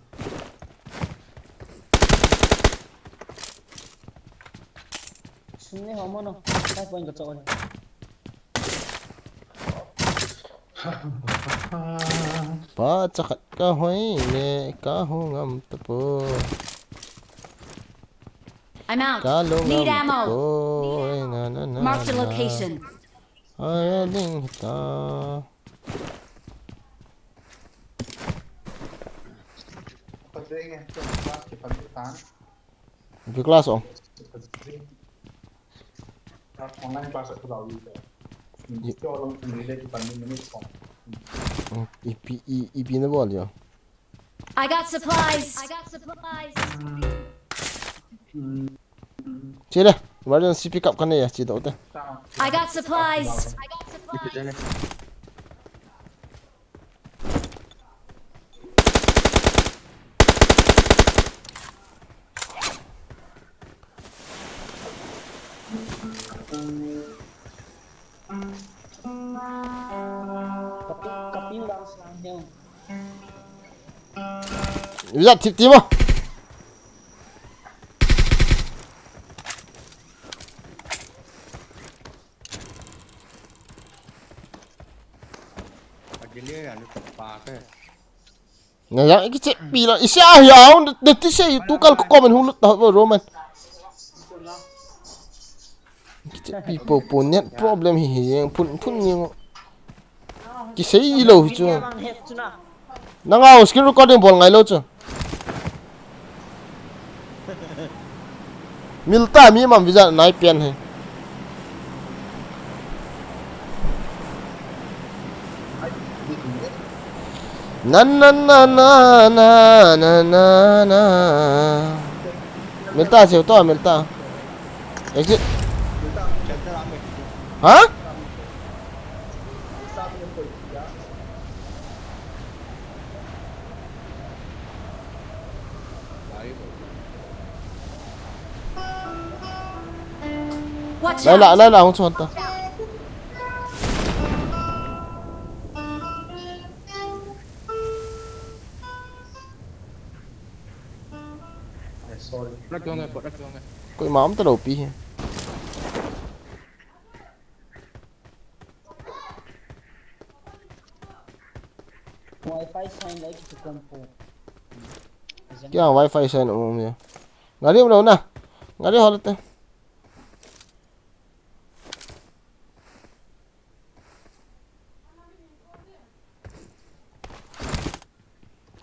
Sum ni ho mo no. Five point ka chawk a ni. Pa chakhat ka hoi le ka hu ngam ta po. I'm out. Ka lo Need ngam ta ammo. po. Na na na. Marked a na. Location. Ai ding ta. Patring eh, tu class ke pagi tan. Bi class ong. Online class aku tahu juga. Kita orang sendiri lagi pagi minit kong. Ipi i- ipi na bol yo. I got supplies. I got supplies. Chile, emergency pick up kane ya chi do te. I got supplies. Kaping bang sang hiang. Ila tip tip mo. Agile ya ni pa ke. Na ya ki che pi la isi a ya un de ti se tu kal ko comment hung lut ta ho roman. Ki che pi po po net problem hi hi yang phun phun ni ngo. Ki sei lo hi chu. Nanga screen recording bol ngai lo chu. Milta mi mam visa nai pian he. Na na na na na na na na. Milta se to milta. Exit. Ha? Watch Nai la out! nai la hung chon ta. Sorry. Rak jong e, bot rak jong e. Koi mam ta lo pi he. Wi-Fi sign lai ki tu kompo. Kya Wi-Fi sign um ya. Ngari um lo na. Ngari hol te.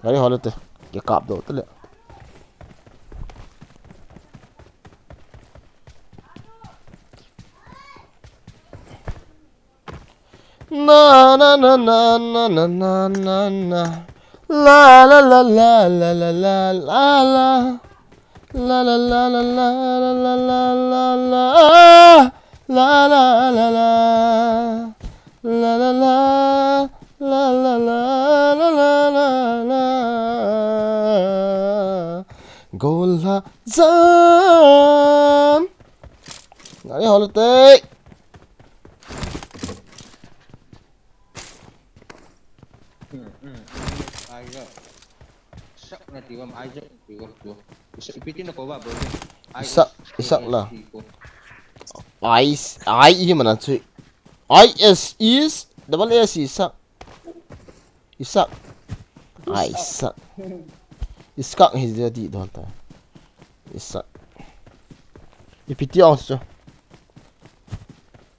Gari hol te. Ke kap do te le. Na na na na na na na na na. La la la la la la la la la. La la la la la la la la la. La la la la. La la la. La la la la la la la la. Gola zan. Nari holiday. Hmm, hmm. Ai ya. Sak na tiwam, ai ya tiwam tu. Isa ipiti na ko ba bo. Isak, isak la. Ice, I E mana chui. I S is double S isak. Isak. Isak. Iskak hi je di don ta. Isak. Ipiti ong su.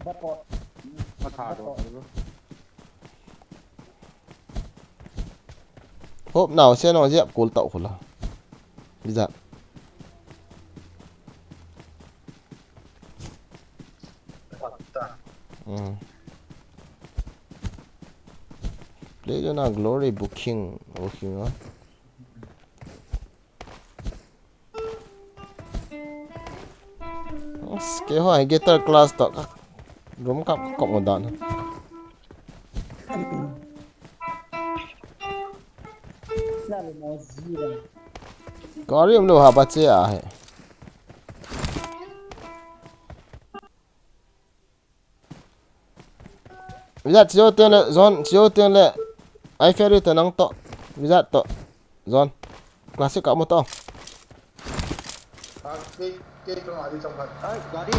Bapot. Matha do. Hop nau se nong jep kul tau khula. Biza. Mm. Play jo na glory booking, booking ah. Ke ho guitar class to ka room ka ko mo dan. Na le mo zira. Gari umlou ha, bache ahi. Vizat, chiu teng le, John, chiu teng le. Ai ferry to nang to. Vizat to. John. Classic ka mo to. Ah, kei, kei to ali chang khat. Ai, gari.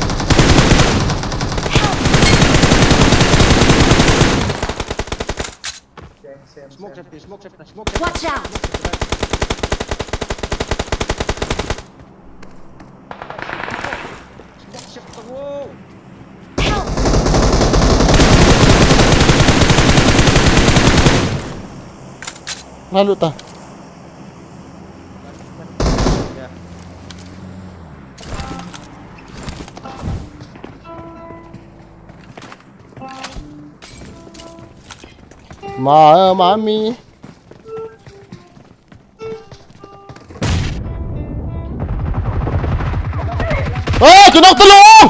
Smoke safety, smoke safety, smoke safety. Watch out! Smoke safety, whoa! Nalut ta. Ma, eh, mami. Eh, ka knock talou!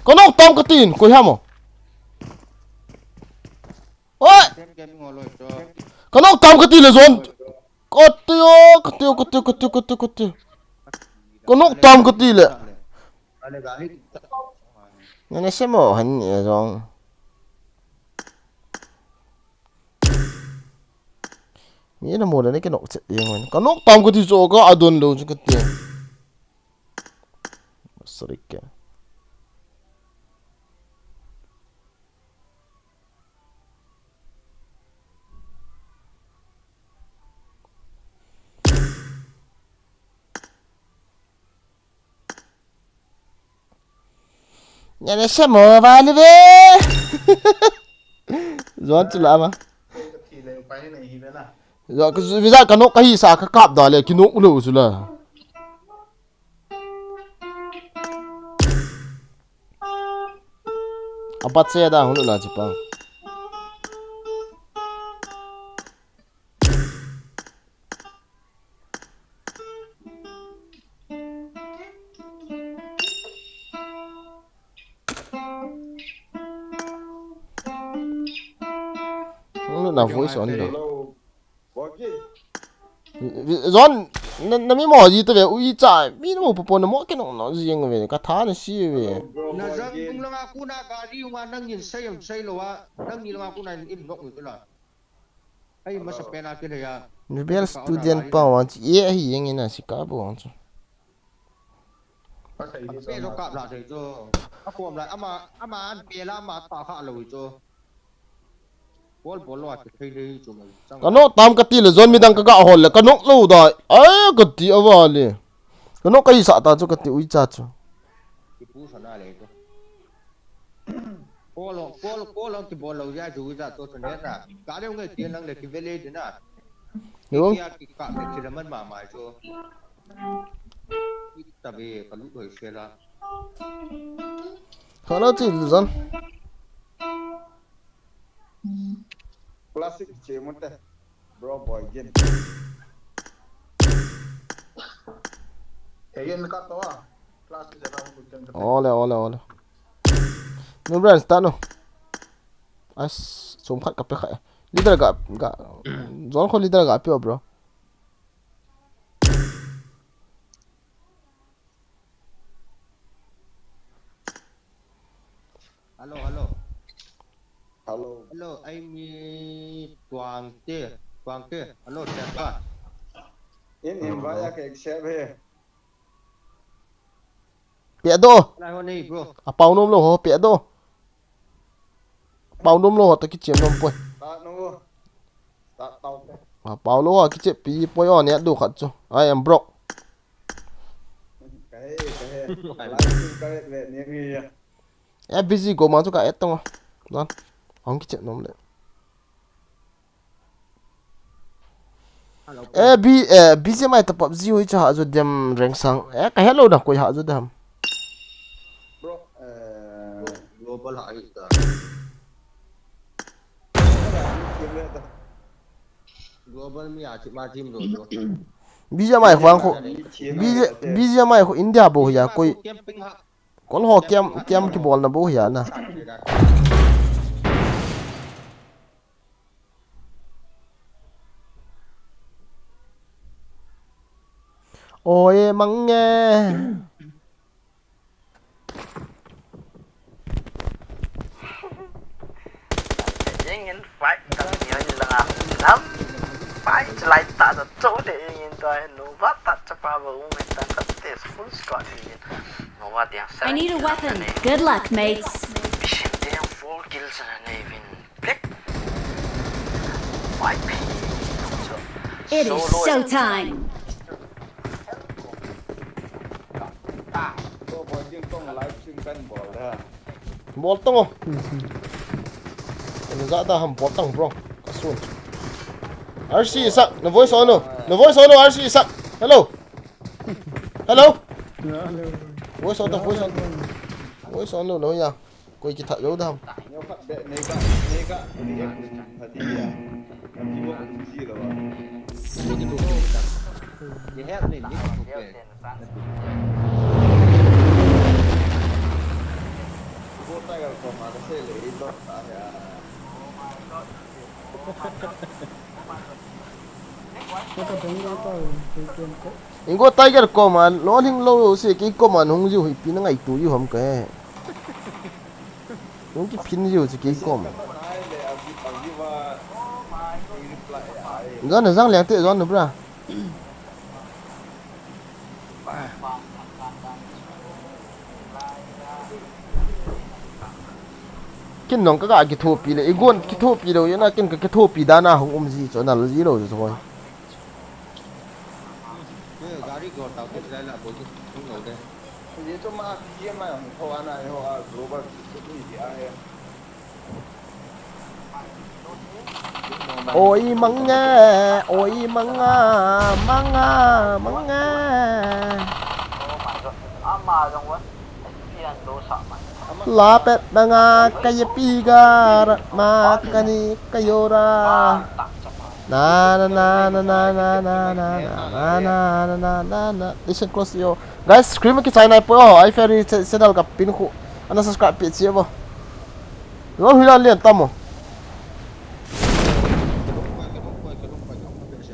Ka knock tam katin, koi ham o. Oi! Ka knock tam kati le John. Kati o, kati o, kati o, kati o, kati o, kati o. Ka knock tam kati le. Nana semo han ni John. Mi na mo le ne ka knock chet jeng wen. Ka knock tam kati chu ka adon lou chu kati. Sorry ke. Nana semo vale ve. John chu la ma. John, ka, vizat ka knock ka hisa ka kap da le, ki knock lou chu la. Apat se da hunu na chipa. Hunu na voice on da. John, na, na mi mo ji to ve, uicha, mi na mo popo na mo ke no, no ji ang ve, ka tha na si ve. Na jang tung langa kuna gari unga nangin sei am sei lou a, nangni langa kuna in, in nok ni tu la. Ai, masa pena ke le ya. Rebel student pa wan chi, ye ahi yang ina si ka bo wan chi. Ape jo kap la thei chu. Akom la, ama, ama an pe la, ama ta kha lou chu. Bol bol lo a thei thei chu mai. Ka knock tam kati le John midang ka ga hol le, ka knock lou da. Ai, kati a vale. Ka knock ka hisa ta chu kati uicha chu. Ki pu sa na le chu. Call, call, call ang kibol lou jeh a chu uicha chu chu ne na. Ka le nge ti lang le ki ve le di na. Yo. Ki a ki ka le ki le man ma ma chu. Ki ta ve ka lu hoi se la. Hello, ti John. Classic che mo te. Bro boy gen. Again ka to a. Classic che na mo ken. Ole, ole, ole. Nu brand start no. As, som khat ka pe kha. Leader ga, ga, John kho leader ga pe o, bro. Hello, hello. Hello. Hello, ai mi Tuang te, Tuang te. Hello, Tuang te. In invite a ka accept he. Pe do. Lai ho nei, bro. A pau nom lou ho, pe do. Pau nom lou ho, ta kichem nom poi. Start no. Start tau te. A pau lou ho, kichem pi poi o ne do khat chu. I am broke. Ka he, ka he. Live stream ka he, ve, ni ngi ya. Eh, busy go ma chu ka et tong. Don. Hong kichem nom le. Hello, eh, B, eh, B G M I to PUBG hoi cha ha jo dem reng sang. Eh, ka hello da koi ha jo dem. Bro, eh, global ha hi ta. Global mi a chi ma team ro jo. B G M I khwang kho. B G, B G M I kho India bou hi a koi. Camping ha. Kol ho camp, camp kibolna bou hi a na. Oi, mange. Jeng in fight tang ni langa. Nam fight lai ta da cho de in to no va ta cha pa ba u me ta ka te full squad ni. No va dia. I need a weapon. Good luck, mates. Mission de four kills and a navin. Click. Fight. It is showtime. Bol tang o. Ana ja da ham bol tang bro. Ka sun. R C Isak, na voice on o. Na voice on o, R C Isak. Hello. Hello. Voice on, voice on. Voice on lo, lo ya. Koi kithat jou dam. Ingo Tiger koma, lo hing lo se, kei koma nung jiu hi pi na ngai tu jiu ham ke. Nung ki phin jiu se kei koma. Zon na zang liang te zon na bra. Kin nong ka ga kithopi le, igon kithopi lo, yana kin ka kithopi dana hung um ji, cho na lo ji lo, cho hoi. Gari go tau ke chai la bo ki hung lo de. Ye cho ma ki ye ma hung tho ana yo a global ki ni ji a he. Oi manga, oi manga, manga, manga. Lapet manga kaya pigar ma kani kayora. Na na na na na na na na na na na na na na. Listen close yo. Guys, screen ki chai nai po. Ai fairy channel ka pin khu. Ana subscribe pi chi bo. Lo hila lian tamo.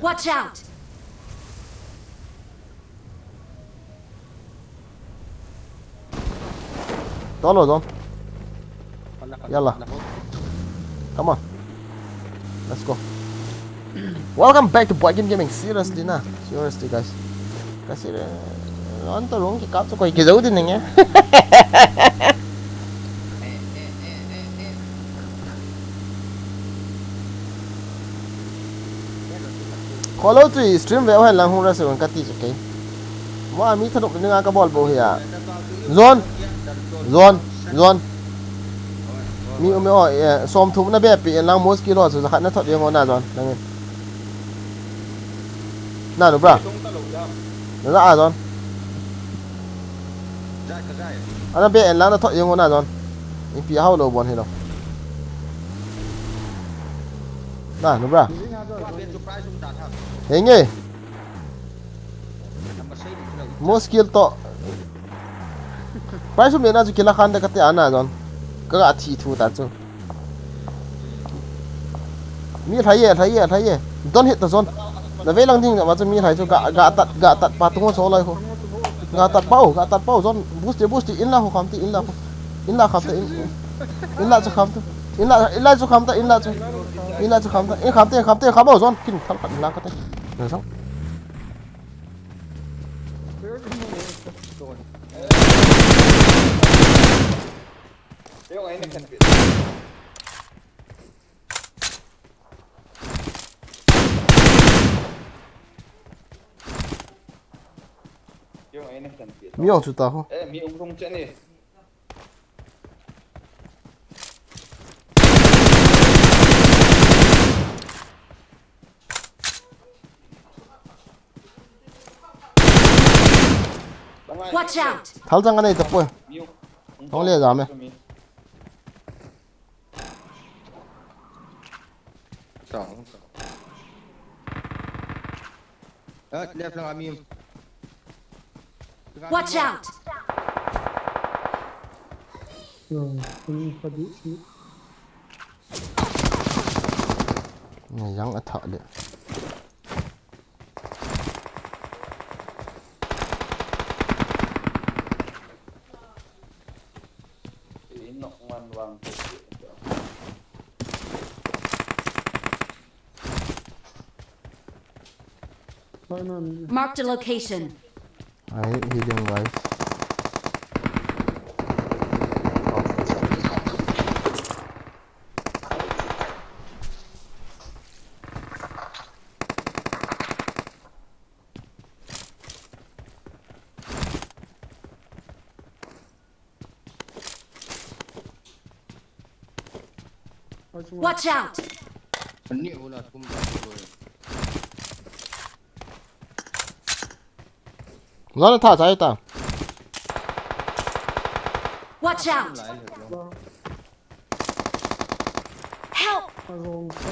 Watch out! Tolo, John. Yalla. Come on. Let's go. Welcome back to Boy Game Gaming. Seriously na. Seriously, guys. Kasi, eh, ano to, rong kikap to ko, ikizau din nga. Kholo tu stream ve hen lang hung ra se wan kati chu kei. Mo a mi thanop ni nga ka bol bo hi a. Zon. Zon. Zon. Mi um o, eh, som thum na be pi en lang mos kilo chu zakhat na thot ye ngo na zon. Nangin. Na nu bra. Na za a zon. Ana be en lang na thot ye ngo na zon. Ipi hao lo bon hi lo. Na nu bra. Henge. Mo skill to. Price um le na chu kila khan de kati ana zon. Ka ga thi thu ta chu. Mi lhai ye, lhai ye, lhai ye. Don't hit the zone. Na ve lang ding ma chu mi lhai chu ga, ga tat, ga tat pa tung so lai ho. Ga tat pau, ga tat pau zon. Boost, boost, in la ho kham ti, in la ho. In la kham ta, in. In la chu kham ta. In la, in la chu kham ta, in la chu. In la chu kham ta. In kham te, kham te, kham o zon. Kin thal khat in la ka te. Na sang. Mi ong chu ta ho. Eh, mi ong ong chen ni. Watch out! Thal chang anei ta poi. Hong le jam e. Chang, chang. Ah, left lang ami. Watch out! Yo, kung padi si. Nga yang athah le. Marked a location. I hit him, guys. Watch out! Ani hula kum ba ko lo. Lana tha chai ta. Watch out! Lai le lo. Help! Arong sa.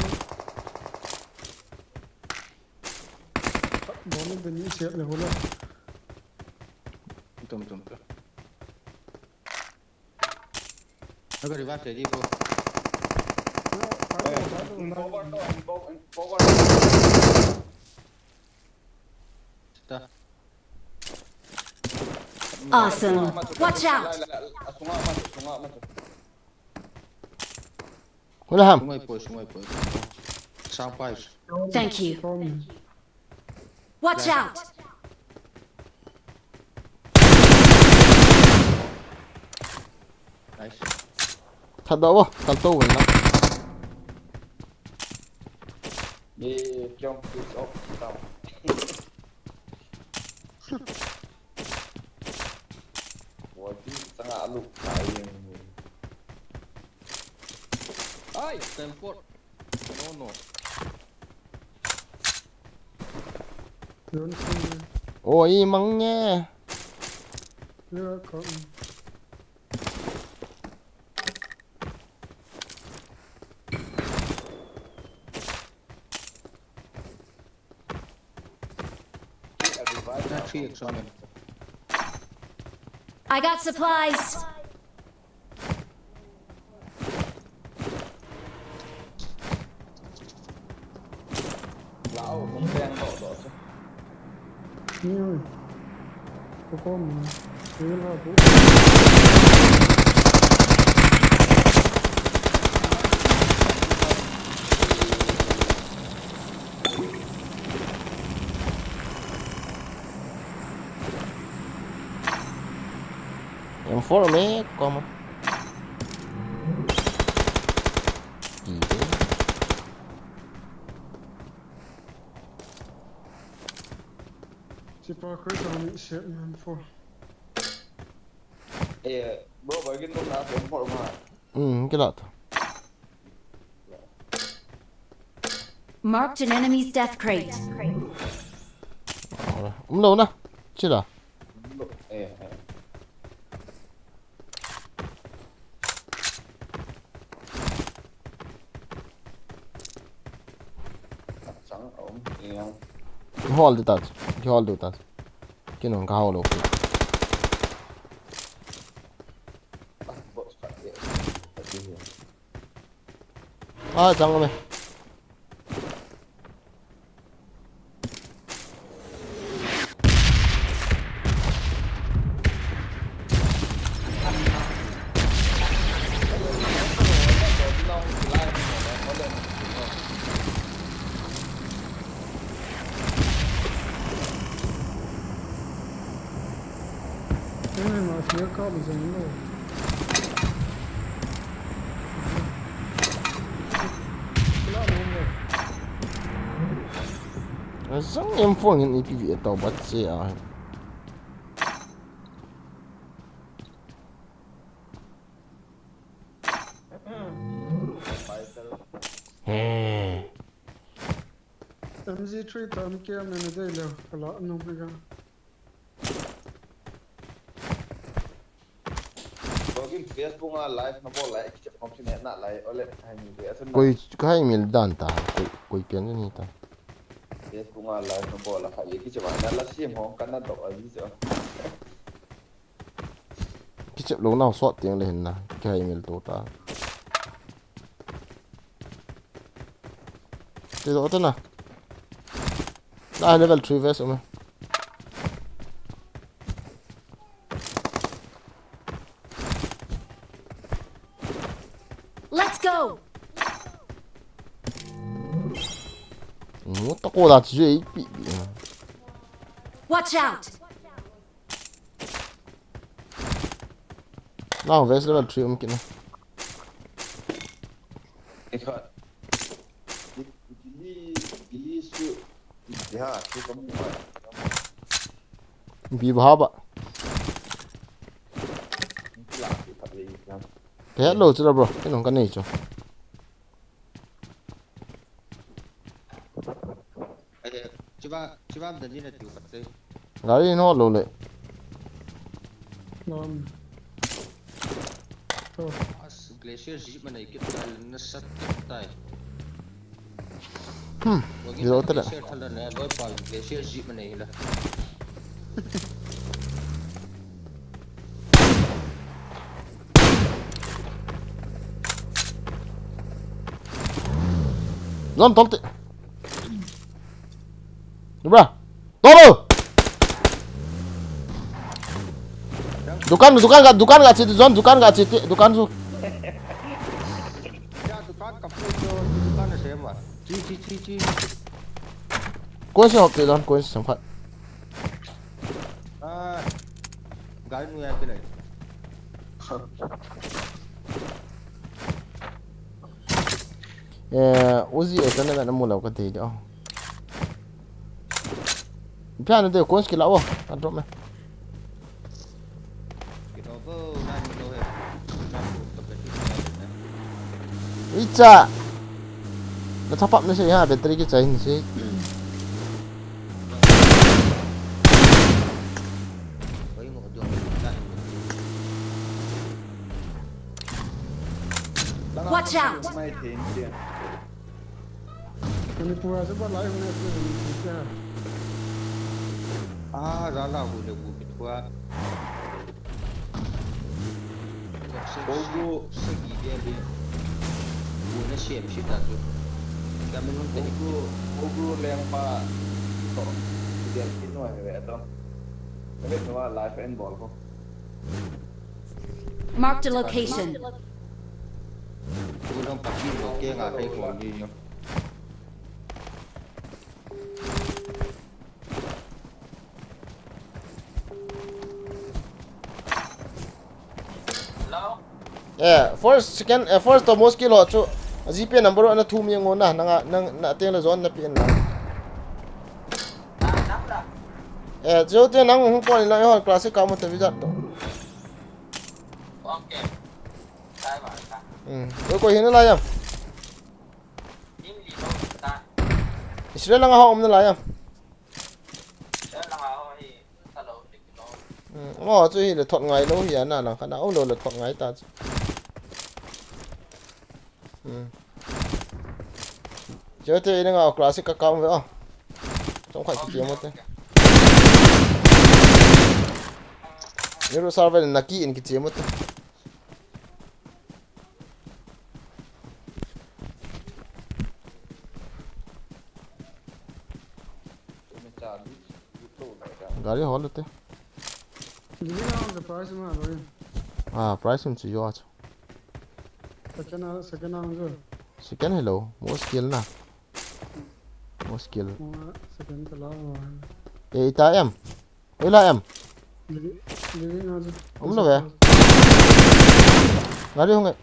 Bom ni beni siat le hula. Tum, tum, tum. Aga revive le di, bro. Forward to, forward, forward. Sita. Awesome. Watch out. Asunga ma, asunga ma. Wala ham. Sungai poi, sungai poi. Sang pai. Thank you. Watch out! Nice. That doh, that doh win na. Ye, kyong piece of stuff. Wadi sanga alu kai. Ai, Stanford. No, no. Yun sing. Oh, imang niya. Yeah, come. I got supplies. M four me, como. Sipa Chris on it, shit, man, four. Eh, bro, bagi tu na M four ma. Hmm, kilat. Marked an enemy's death crate. Umlo na. Chila. Eh, eh. Hol de tat. Hol de tat. Kinong ka hol lo. Ah, chang me. Zang M four ngin ipi vi tau bat se a. He. M G three tam kia mene dei leo, kala nung mega. Login Facebook a live na bol lai, kichep kom sine na lai, ole, hai ni de, asan na. Koi, kai mil dan ta, koi, koi pian ni ta. Facebook a live na bol la, kai kichep na la sim hong kana do a ji jo. Kichep lou nau sot tiang le hin na, kai mil to ta. Ti do ta na. Na level three vest um e. Let's go! Mu ta ko da chu ei pi pi. Watch out! Now, where's level three? Um, kina. Ikhat. Gili, gili su. Ya, su kamu ba. Bi ba ba. Hello, chula bro. Kino kanei chu. Eh, chiba, chiba dan ni na tiu kate. Gari no lo le. Nom. To. As glacier jeep mana ikit tai, na sat kit tai. Hmm. Wagi zero sa tala. Glacier thala na, loi pa glacier jeep mana ila. Zon tolte. Dubra. Tolo. Dukan, dukan ga, dukan ga chiti, John, dukan ga chiti, dukan su. Ya, dukan kapu tu, dukan na sema. Chi, chi, chi, chi. Koi se hop te, John, koi se samkhat. Ah, gal nu ya kile. Eh, Uzi e tana na mu lo ka te jo. Piano de, koi se kila wo, ka drop me. Icha. Na top up na se ha, battery kichai ni se. Watch out! Manipur a se ba lai hung na se ni se. Ah, rala hu le bu ki thua. Ogu. Sagi dia dia. Bu na siam si ta tu. Kami nun te. Ogu, Ogu leng pa. To. Dia ki no he ve to. Ve no life and ball ko. Marked a location. Bu dang pa ki lo ke nga kai ko ni yo. Eh, first, second, eh, first to most kill ho chu. G P number ana thum yang ngo na, nanga, nang, na teng le zone na pi na. Eh, jo te nang hung pon na hol classic ka mo te vijat to. Hmm. Ko ko hin la yam. Israel langa ho um na lai am? Hmm, amaho chu hi le thot ngai lou hi a, na lang khat na um lou le thot ngai ta chu. Hmm. Chute ina nga classic ka kam ve a. Chong khai ki mo te. Ni ru sar ve na ki in ki che mo te. Gari hol te. Giving out the price ma lo. Ah, price um chu yo chu. Second round, second round jo. Second hello, most kill na. Most kill. Mo second ka la. Eh, ita em. Oi la em. Living, living a jo. Um lo ve. Gari hung e.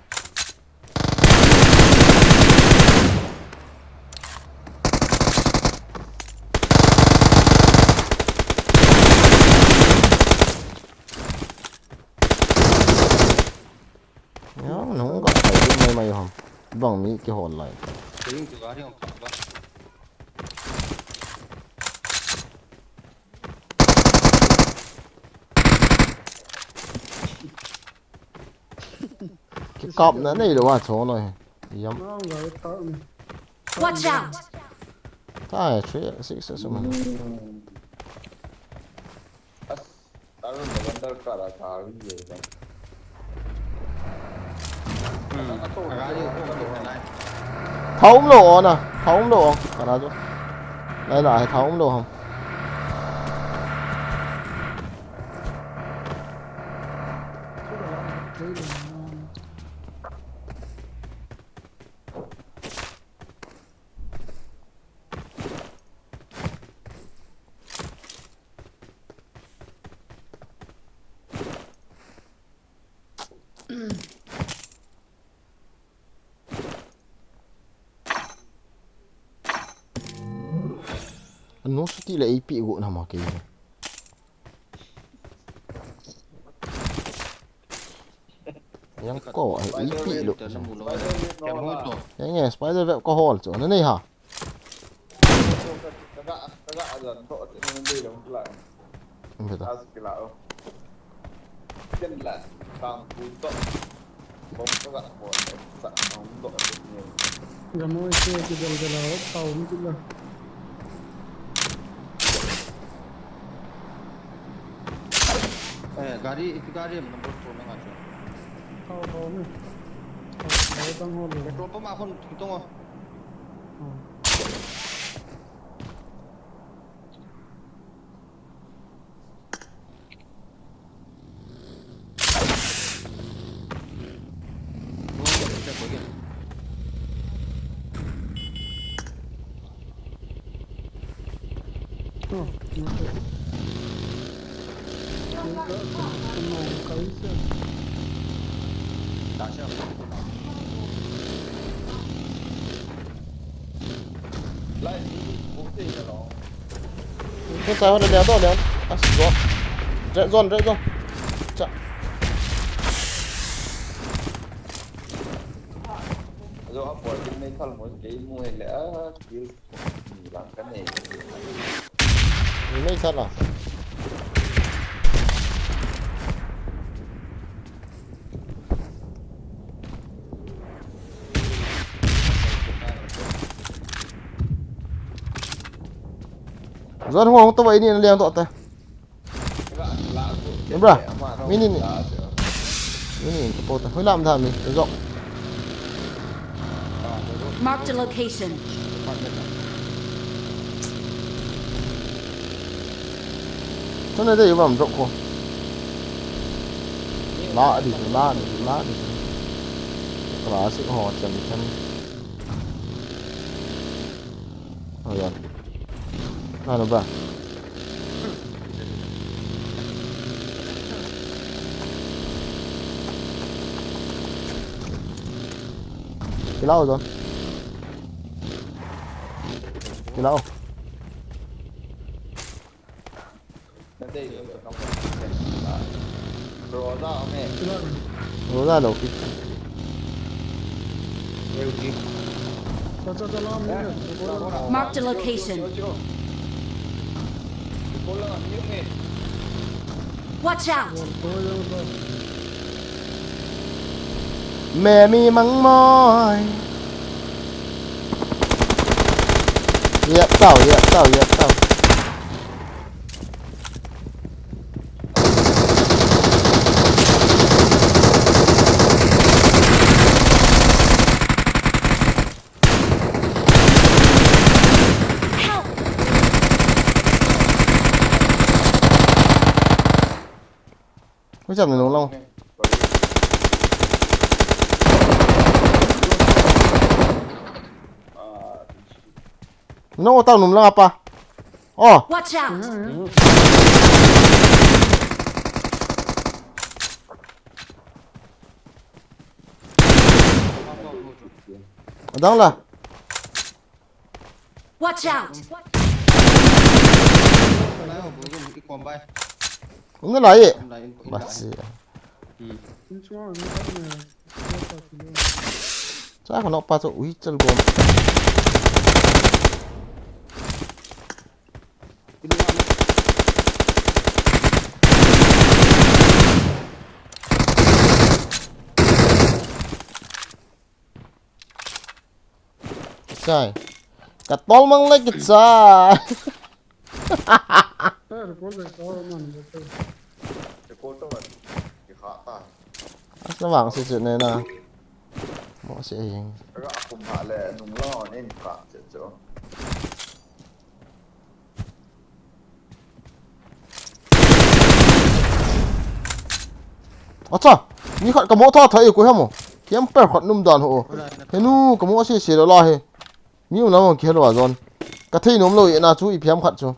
Ya, nung ka khai mai mai ham. Bang mi kihol lai. Kering tu gari hung kap ba. Kikapna nei lou a chon lou hi. Yam. Watch out! Ta hai, three six six man. Tha um lou o na, tha um lou o, kana chu. Lai la, tha um lou ham. Nung suti le ipi gu na ma ke. Yang ko ai ipi lo. Yang ye spider web ko hol chu. Na nei ha. Beta. Ken la, kang pu to. Bom ka ga bom sa, ang do ni. Gamo ise ki dal dal ho, pa um ki la. Eh, gari, itu gari yang nombor sepuluh nang aja. Kau, kau ni. Kau, kau tang ho le. Petrol pump akon, itu ngo. Hmm. Lai ni, bu te ya lo. Thun sai ho le liang to liang. A si zone. Red zone, red zone. Cha. Ajo a por din nei thal mo kei mu he le a kill ni lang ka nei. Ni nei thal a. Zone hung hung to vai ni liang to ta. Bra, mini ni. Mini ni po ta. Hui lam da mi. Zo. Marked a location. Tuna de yubam drop ko. La di, la di, la di. Classic ho chan chan. Oh, yan. Ano ba? Kila ko doon. Kila ko. Roza lo ki. Marked a location. Watch out! Me mi mang moi. Yep, tao, yep, tao, yep, tao. Help! Hui cham na nung lang. Nung tao nung lang apa. Oh. Watch out! Adang la. Watch out! Nung la ye. Basi. Cha ka nok pa chu ui chal bom. Kichai. Ka tol mang le kichai. Record le ka man le. Record to man. Ki kha ta. Asna vang se che ne na. Mo se hing. Ka kum ha le nung lo nen ka che cho. Acha, mi khat ka mo tha tha e ko hamo. Camper khat num dan ho. Henu ka mo se se la he. Mi um lam ki helo a zon. Ka thei nom lo e na chu ipi ham khat chu.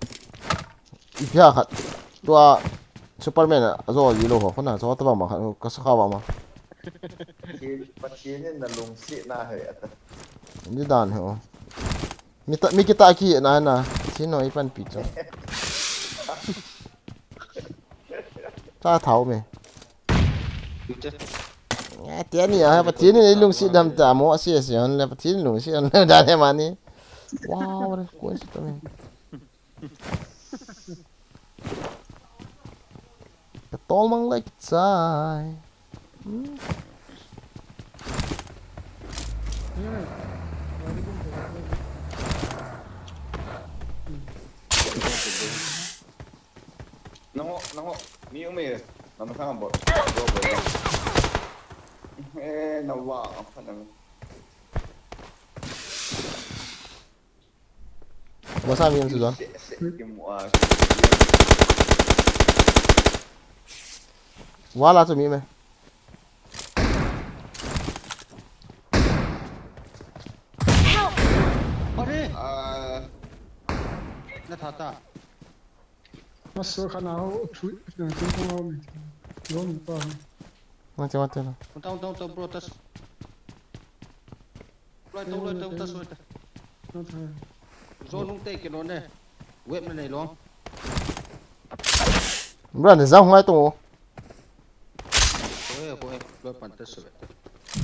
Ipi ha khat. Tua Superman a zo ji lo ho khona zo ta ba ma khat ka sa kha ba ma. Patien, Patien in na lungsi na he ata. Ni dan ho. Mi ta, mi kita ki na na. Thi no ipan pi cho. Ta thau me. Nga tia ni a, Pathen in lungset dam ta mo, a se se hon le, Pathen in lungset hon le, dan he mani. Wow, re, ko se to me. Ka tol mang le kichai. Hmm. Nangho, nangho, mi um e, nama sang bot. Eh, nawa, apa nama? Masa mi em su don. Wala tu mi me. Are. Ah. Na thata. Maso kana ho, thui, na thui ko ho mi. Lo mi pa. Mate, mate na. Down, down, down, bro, tas. Loi to, loi to, tas, loi to. Zone nung te kino ne. Web na nei long. Bro, ne zang ngai to. Ko he, ko he, loi pan tas, loi.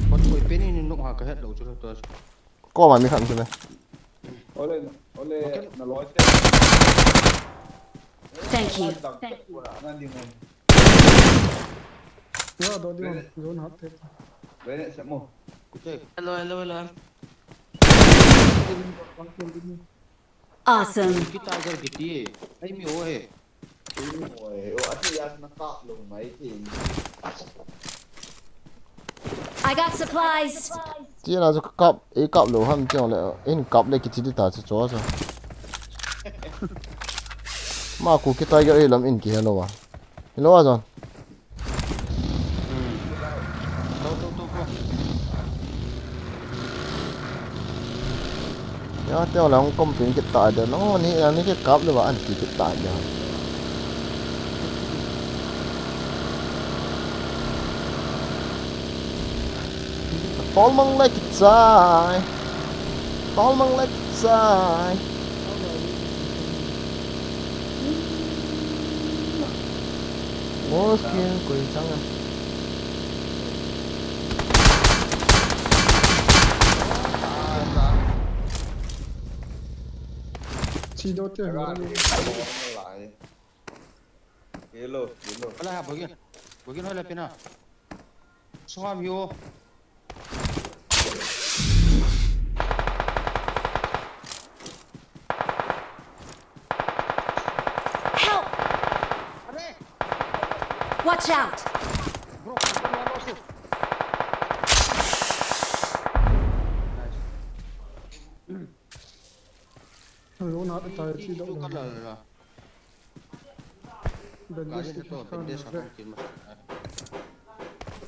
Pat koi pe ni ni nok ha ka het lo chu to. Ko ma mi khan chu ne. Ole, ole, na loi te. Thank you. Thank you. Yo, do di. Zone hat te. Bene se mo. Hello, hello, hello. Awesome. Ki Tiger kiti. Ai mi ho he. Oi, o ati ya na kap lo mai ti. I got supplies. Ti na jo kap, e kap lo ham ti le, in kap le kiti ta chu cho so. Ma ku ki Tiger e lam in ki hello wa. Hello wa zon. Hmm. Go, go, go, go. Ya, teo lang kom pin kit ta de. No, ni, ni kit kap le ba an ki kit ta de. Tol mang le kichai. Tol mang le kichai. Mo skin koi chang a. Chi do te. Hello, hello. Ala ha bogin. Bogin hola pina. Sungam yo. Help! Watch out! Alone hat tai chi do.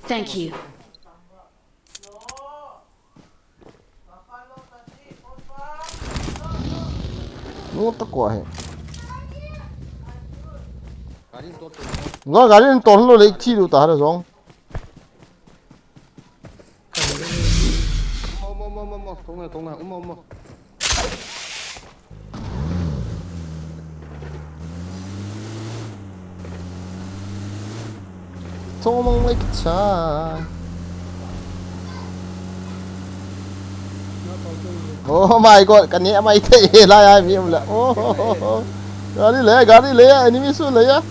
Thank you. Nota ko he. Gari to to. Ngo gari to lo le chi lu ta ha zong. Uma, uma, uma, uma, uma. Kong a, kong a, uma, uma. Tol mang le kichai. Oh my God, ka ne mai te la ya mi um la. Oh, oh, oh, oh. Gari le, gari le, enemy su le ya.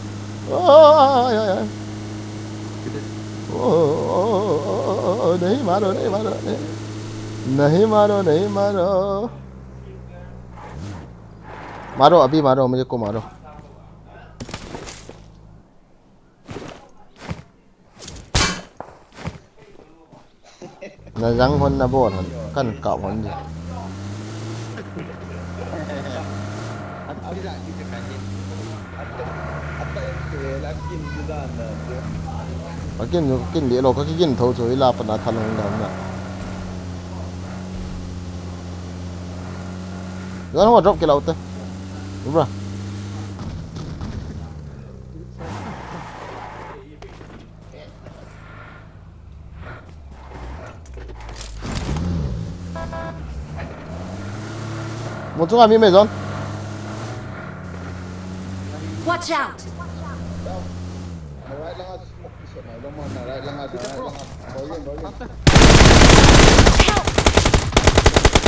Oh, ay, ay, ay. Oh, oh, oh, oh, oh, oh, nahi maro, nahi maro, nahi. Nahi maro, nahi maro. Maro, abhi maro, mujhe ko maro. Na jang hon na bol hon, kan kap hon di. Akin, akin di lo, ka kikin tho cho, ila pa na thalung dam na. Jan ho drop ke lau te. Bra. Mo chunga mi me zon. Watch out!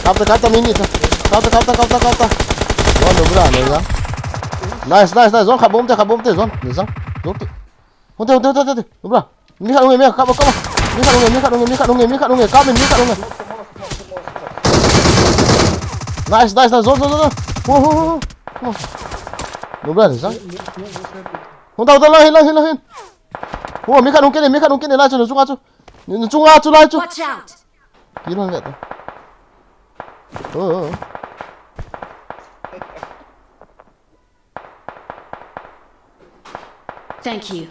Kapta, kapta, mini ta. Kapta, kapta, kapta, kapta. Zon, no bra, no ya. Nice, nice, nice. Zon, khat bom te, khat bom te, zon. Ni zon. Zon te. Hon te, hon te, hon te, hon te. No bra. Mi khat nunge, mi khat, kap, kap. Mi khat nunge, mi khat nunge, mi khat nunge, mi khat nunge. Kap, mi khat nunge. Nice, nice, nice. Zon, zon, zon, zon. Ho, ho, ho, ho. No bra, ni zon. Hon ta, hon ta, lang hin, lang hin, lang hin. Ho, mi khat nung kene, mi khat nung kene, lai chu, no chunga chu. No chunga chu, lai chu. Watch out! Kilon vet. Oh. Thank you.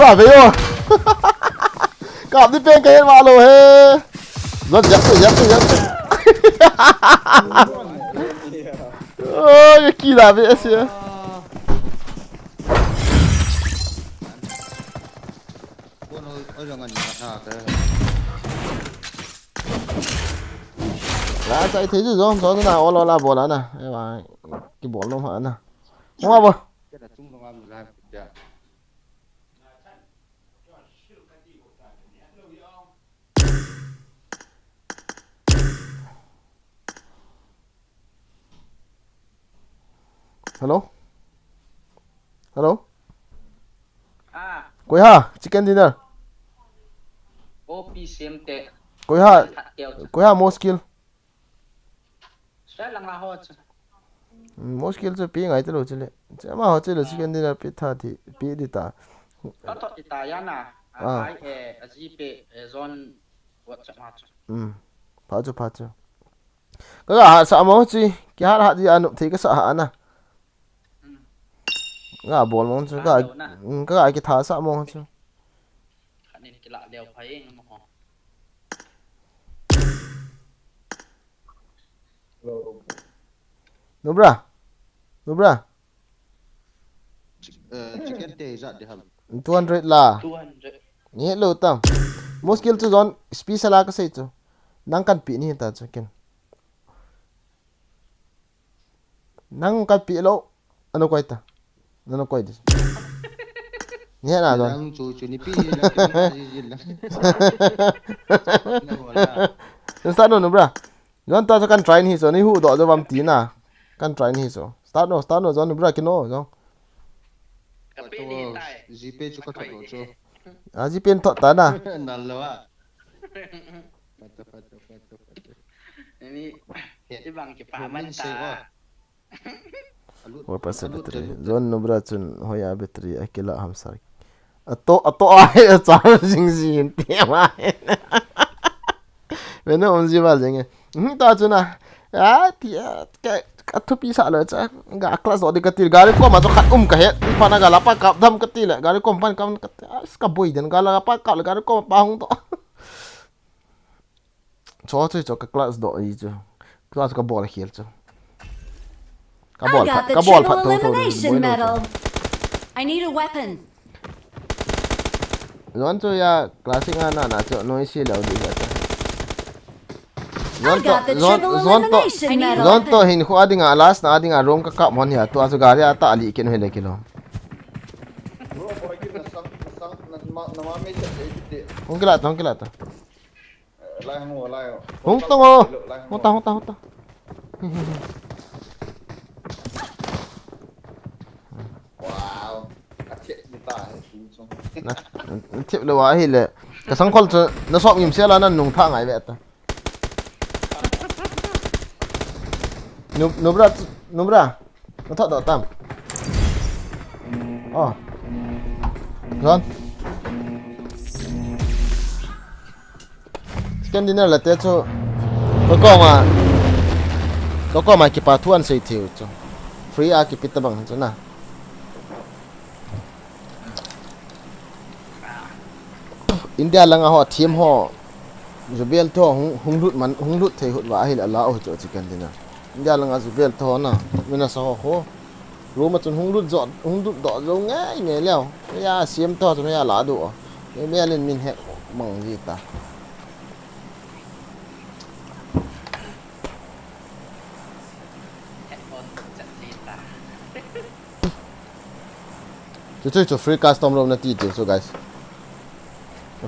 Ba ve yo. Kap di pen ka yen ma lo he. Zot jap tu, jap tu, jap tu. Oh, ye ki da ve ese. La sai thei ju zong zong na ol ol a bol ana. E ba ki bol nom ha na. Mo ba. Hello? Hello? Ah, Koi ha, chicken dinner. O P C M te. Koi ha, That keo. Koi ha, more skill. Sir lang la ho chu. Mm, more skill chu pi ngai te lo chile. Chama ho chile chicken dinner pi tha thi, pi di ta. Ka thot ti ta ya na. Ah. Ai eh, a ji pe, eh, zone, what, chama chu. Mm. Pha chu, pha chu. Ka ga ha sa mo chi, ki ha ha di anu thei ka sa ha na. Ga bol mo chu, ga, Ka lo na. Mm, ka ga ki tha sa mo chu. Khanin ki la leo phai ing mo ho. Nubra. Nubra. Eh, chicken te ijat di ham. Two hundred la. Two hundred. Ni lo tam. More skill chu zon special a ka sei chu. Nang kan pi ni ta chu ken. Nang kan pi lo. Ano koi ta. Ano koi di. Ni na zon. Nang chu chu ni pi la chu ni ji ji la. Na wala. Start no, Nubra. Zon ta chu kan try ni chu, ni hu do jo bam ti na. Kan try ni chu. Start no, start no, zon Nubra kino zon. Ka pe ni tai. Ji pe chu ka thot lo chu. A ji pen thot ta na. Nal lo a. Pata, pata, pata, pata. Ni, i bang ki pa man ta. Four percent battery. Zon Nubra chun hoya battery a kila ham sar. A to, a to a he a char jing jing te ma. Meno um ji ba jing e. Hmm, ta chun a. A ti a, ka, ka thupi sa lo cha. Ga class o di ka ti gari ko ma to khat um ka he. Pa na ga la pa kap dam ka ti le. Gari ko pan kam ka ti. A, ka boi den ga la pa kap le gari ko pa hung to. Cho chu cho ka class do i chu. Class ka bol khel chu. Ka I bol got phat, the ka bol triple phat tho tho. Elimination Medal. I need a weapon. Zon chu ya classic a na na chu noi si lo di ya. I got the triple Elimination Medal. Zon to hin khu a dinga last na a dinga room ka kap mon ya. Tu a chu gari a ta ali ken he le kilo. Bro, boy, give na sang, na sang, na ma, na ma me chat le kiti. Hung kila ta, hung kila ta. Lai hung lai. Hung tong o. Hung ta, hung ta, hung ta. Wow. A chet ni ta he, chung chung. Na, tip lo wa hi le. Ka sangkhol chu na sop ngim sia la nan nung tha ngai ve ta. Nu, Nubra, Nubra. Na thot do tam. Oh. John. Chicken dinner la te chu. Ko koma. Ko koma kipa thu an sei thei u chu. Free a kipe tabang chu na. India langa ho, thiem ho, Jubel te ho hung, hung lut man, hung lut thei hut va ahile ala o chu chicken dinner. India langa Jubel te ho na, mina sa ho ho. Room a chun hung lut jo, hung lut doh jo ngai ngai leo. Ya siam te ho chun ya la doh. Ni mel in min hek mang ji ta. Chu chu chu free custom room na ti ti chu, guys.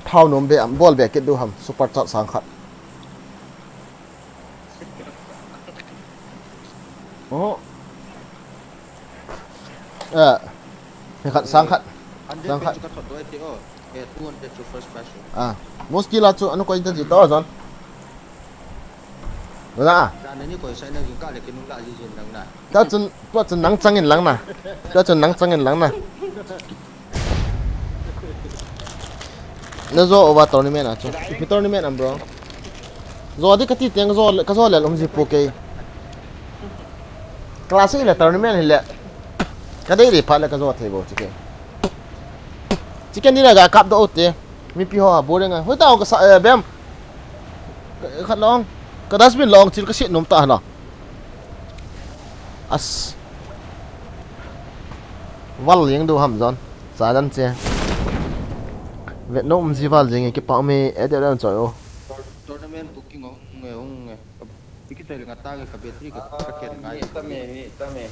Thao nom be am bol be kit du ham, super chat sang khat. Oh. Eh. Ni khat sang khat. Sang khat. Hundred page ka thot doi ti o. Eh, two hundred chu first prize. Ah. Muskil a chu anu koi ta ji to, John. Wala. Jan ni koi sai na jing ka le kinung la ji jin lang na. Ta chun, tua chun nang chang in lang na. Tua chun nang chang in lang na. Na zo over tournament a chu. Ipi tournament am, bro? Zo di ka ti teng zo le, ka zo le um ji pu kei. Classic le tournament hi le. Ka dei ri pha le ka zo thei bo chi kei. Chicken dinner ga kap do te. Mipi ho ha boring a. Hoi ta ka sa, eh, bem. Ka, khat long. Ka dustbin long chil ka si nom ta na. As. Val jeng du ham John. Sa dan che. Vet nom ji val jeng ki pa mi e de dan choi o. Tournament booking ong nge ong nge. Iki tai nga ta nge ka battery ka ka ken ngai. Tame ni tame.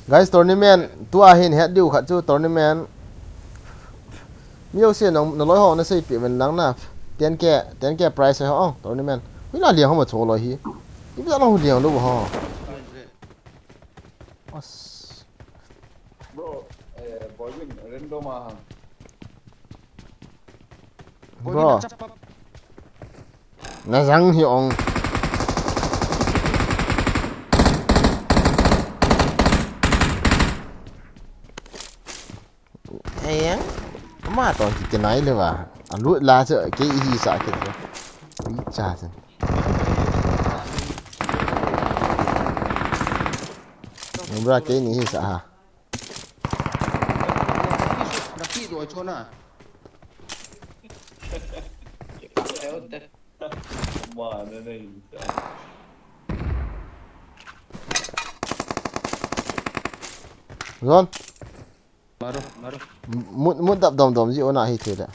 Guys, tournament tua hin het diu khat chu tournament. Mi jouse nang, na loi ho na sei pi ven lang na. Ten K, ten K prize ho, oh, tournament. Hui la liang ho ma cho loi hi. Ipi la hu liang lo ho. As. Bro, eh, boy win random a ha. Bro. Na jang hi ong. Aiyang. Ama ton ki kinai le ba. A lut la chu kei hi sa kit. Ui cha chu. Nubra kei ni hi sa ha. Raki do chona. Ma na na hi sa. John. Maro, maro. Mut, mut dap dom dom ji ona hi thei da.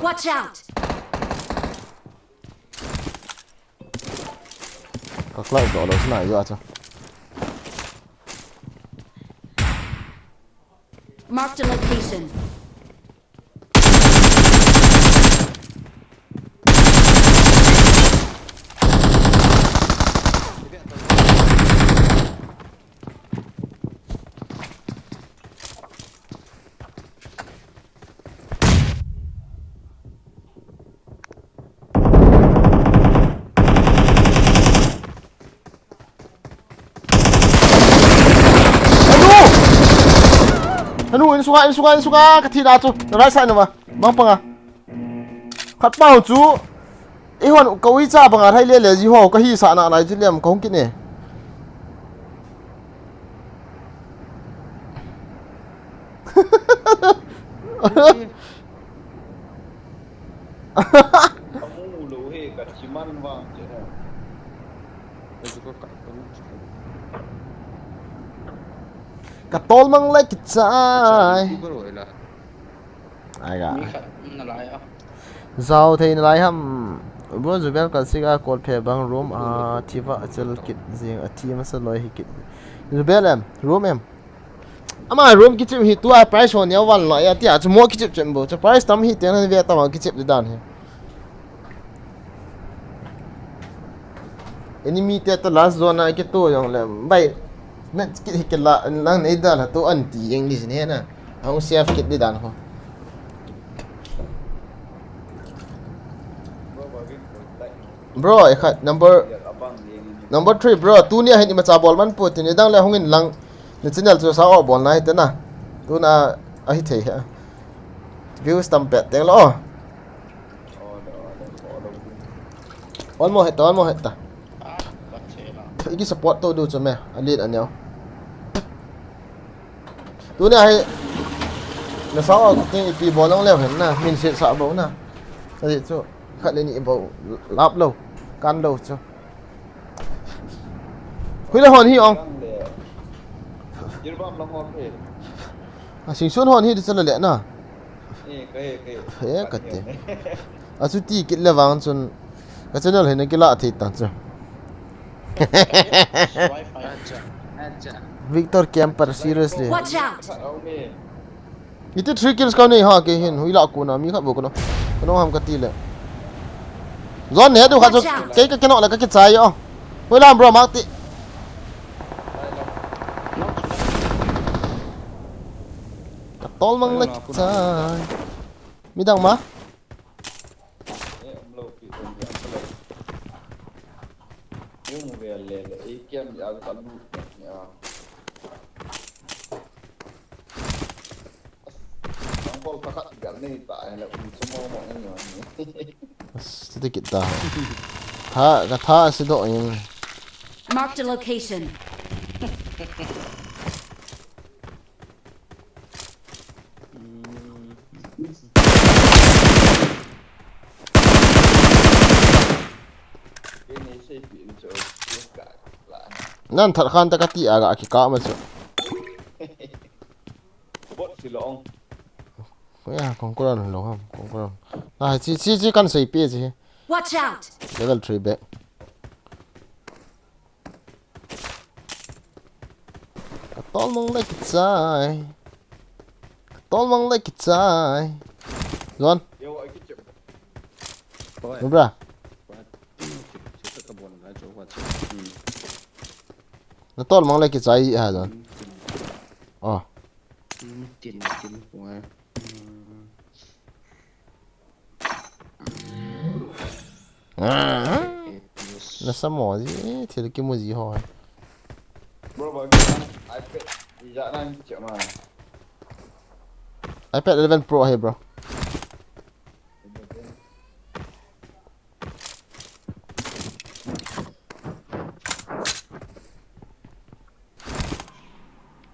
Watch out! Ka clutch doh lou sina jo acha. Marked a location. Anu! Anu, in sunga, in sunga, in sunga, ka thi da chu. Na right side na ma. Bang panga. Khat pau chu. Ihon ka uicha banga thai le le ji ho, ka hisah na lai chu lem ka hung kit ne. Ka mu lou he, ka chiman vang che he. Ka tol mang lai kichai. Ai ga. Mi khat na lai a. Zau thei na lai ham. Bro, Jubel ka sik a kol phe bang room a thiva chil kit jing a thi masa loi hi kit. Jubel em, room em. Ama room kichep hi tua price ho neo val lo ya tia chu mo kichep chem bo. Chu price tam hi tiang han ve tam kichep di dan hi. Enemy te to last zone a kito jong le. Bai. Na kit hi ke la lang nei da la to anti English ne na. Ahung safe kit di dan ho. Bro, e khat number. Number three, bro, tuni a hin imacha bol man poi tin, nidang le hung in lang. Ni channel chu sao bol na hi te na. Tuna a hi thei he. Views tam pet teng lo. Ol mo heta, ol mo heta. Iki support to du chu me, a lit a neo. Tuni a hi, na sao a kuting ipi bol long leo hen na, min sit sa bo na. Sa di chu, khat le ni bo, lap lo, kan lo chu. Hui le hon hi ong. Jirbam lang ho phe. A sing sun hon hi di chala le na. Eh, ka he, ka he. He, ka te. A chu ti kit le vang chun, ka channel hin kila thei tan chu. Victor Camper, seriously. Watch out! Iti three kills ka nei ha ke hin, hui la ko na, mi khat bo ko na. Ko no ham ka ti le. Zon ne du kha chu, Watch out! Kei ka keno le ka kichai o. Hui lam bro, mak ti. Ka tol mang le kichai. Midang ma? Eh, um lo pi, um lo, um lo. Yung vel le, le, eh, kiam ya, ka lu, ya. Ang kol ka khat gal ni ta, eh, la, um, sumo mo, eh, yun. As, titi kita. Tha, ka tha si do yung. Marked a location. Nan that khan ta ka ti a ga ki ka ma chu. Bot si long. Ya, kong ko ran lo ham, kong ko ran. Na, chi, chi, chi kan sei pe chi. Watch out! Level three back. Ka tol mang le kichai. Ka tol mang le kichai. Zon. Oi. Bra. Ka tol mang le kichai ha zon. Oh. Tin, tin, tin. Ah. Na sa mo ji, thil kimu ji ho. Bro, ba iPad, ija nang che ma. iPad eleven Pro hai, bro.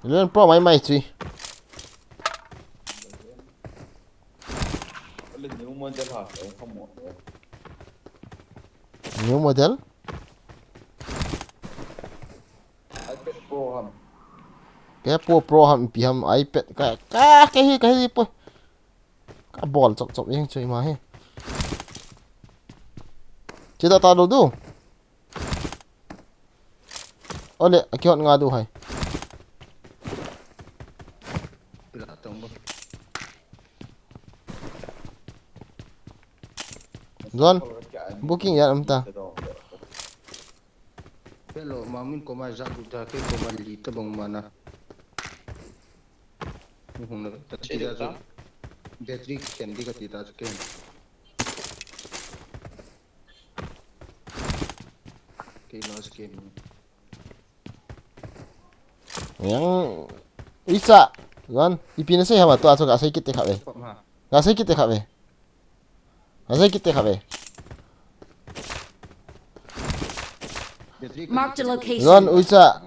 Eleven Pro mai mai chui. New model? Ke po pro ham, pi ham, iPad ka, ka, ka hi, ka hi po. Ka bol chop chop jeng chui ma hi. Chi da ta lo du. Ole, a kihot nga du hai. Zon, booking ya um ta. Hello, mamin koma ja du da ke koma li ta bang mana. Hung na ta ti da jo. Battery khen di ka ti da jo ke. Ke last game. Yang Uicha, Zon, ipi na sei hama tua chu ka sei kit te kha ve. Pop ha. Ka sei kit te kha ve. Ka sei kit te kha ve. Marked a location. Zon, Uicha.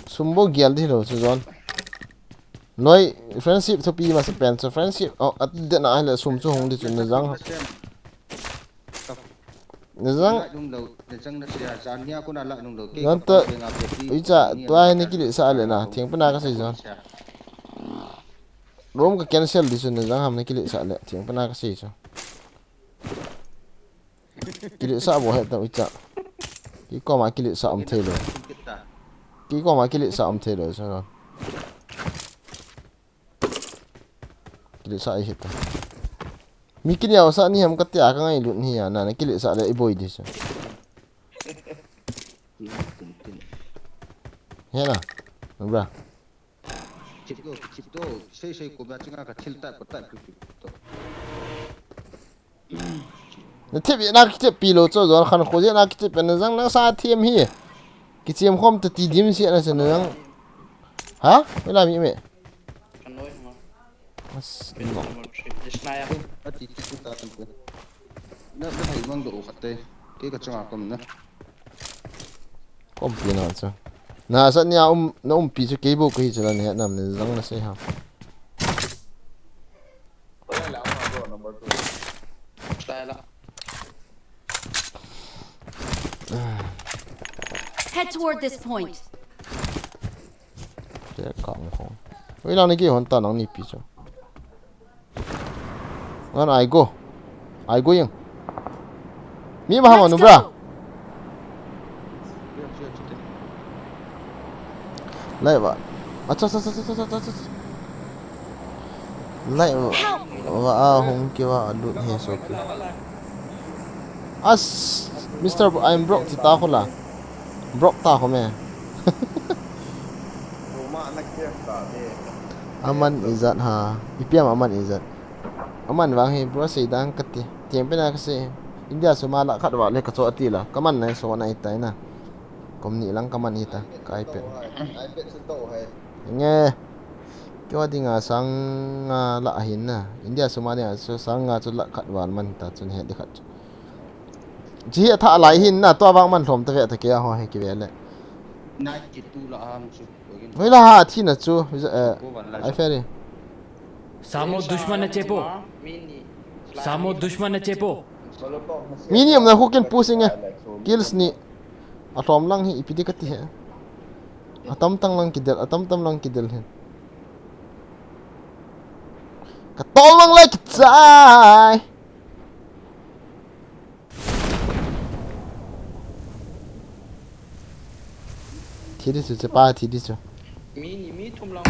Sum bo gial di lo chu Zon. Loi, friendship thupi masa pen chu friendship. Oh, at de na le sum chu hung di chu na jang. Na jang. La nung lo, na jang na sia, jan nia ko na la nung lo, ke Zon ka to, pa nga pe ti, Uicha, nia tua na ni ka kili sa le na, thing pa na ka sei Zon. Room ka cancel di chu na jang ham na kili sa le, thing pa na ka sei chu. Kili sa bo he ta Uicha. Ki ko ma kili sa um thei lo. Ki ko ma kili sa um thei lo chu Zon. Kili sa i hita. Mi kini au sa ni ham ka tia ka ngai lut ni ya na, na kili sa le i boi di sa. He na. Bra. Chip do, chip do. Sei sei ko ba chinga ka thil ta ko ta ki ki to. Na thip na kichep pi lo cho zon khan kho je na kichep na jang na sa thiam hi. Kichep khom ta ti dim si na se na jang. Ha? Ila mi me. As, no. Ati ti ta tan ko. Na na hai mang do khat te. Ke ka changa kom na. Kom pi na cha. Na sa ni a um na um pi chu ke bo ko hi chu la ne nam ne jang na se ha. Head toward this point. Te kang ko. Oi lang ni ki hon ta nang ni pi chu. Ngan ai go. Ai go yang. Mi ma ha ma nu bra. Lai va. Acha, acha, acha. Lai va. Va a hung ki va a lut he so ki. As, Mister Bro-, I'm broke ti ta ko la. Broke ta ko me. Aman ijat ha. Ipi ama aman ijat. Aman vang hi bro sei dang kati. Tiang pena ka sei. India suma la khat va le ka cho ati la. Ka man nai so nai tai na. Kom ni lang ka man hi ta. Ka iPad. Nge. Kyo dinga sang nga la hin na. India suma ni a so sang nga chu la khat va man ta chun he di khat chu. Chi hi a tha lai hin na, tua vang man hlom ta ve ta ke a ho he ki ve le. Nai ki tu la am chu. Hoi la ha thi na chu, eh, ai feri. Samo dushman na chepo. Samo dushman na chepo. Mi ni am na hu ken pu singe. Kills ni. A hlom lang hi ipi di ka ti he. A tam tang lang ki del, a tam tam lang ki del he. Ka tol lang lai ki chai. Thi di chu, chepa thi di chu. Mi ni, mi thum lang.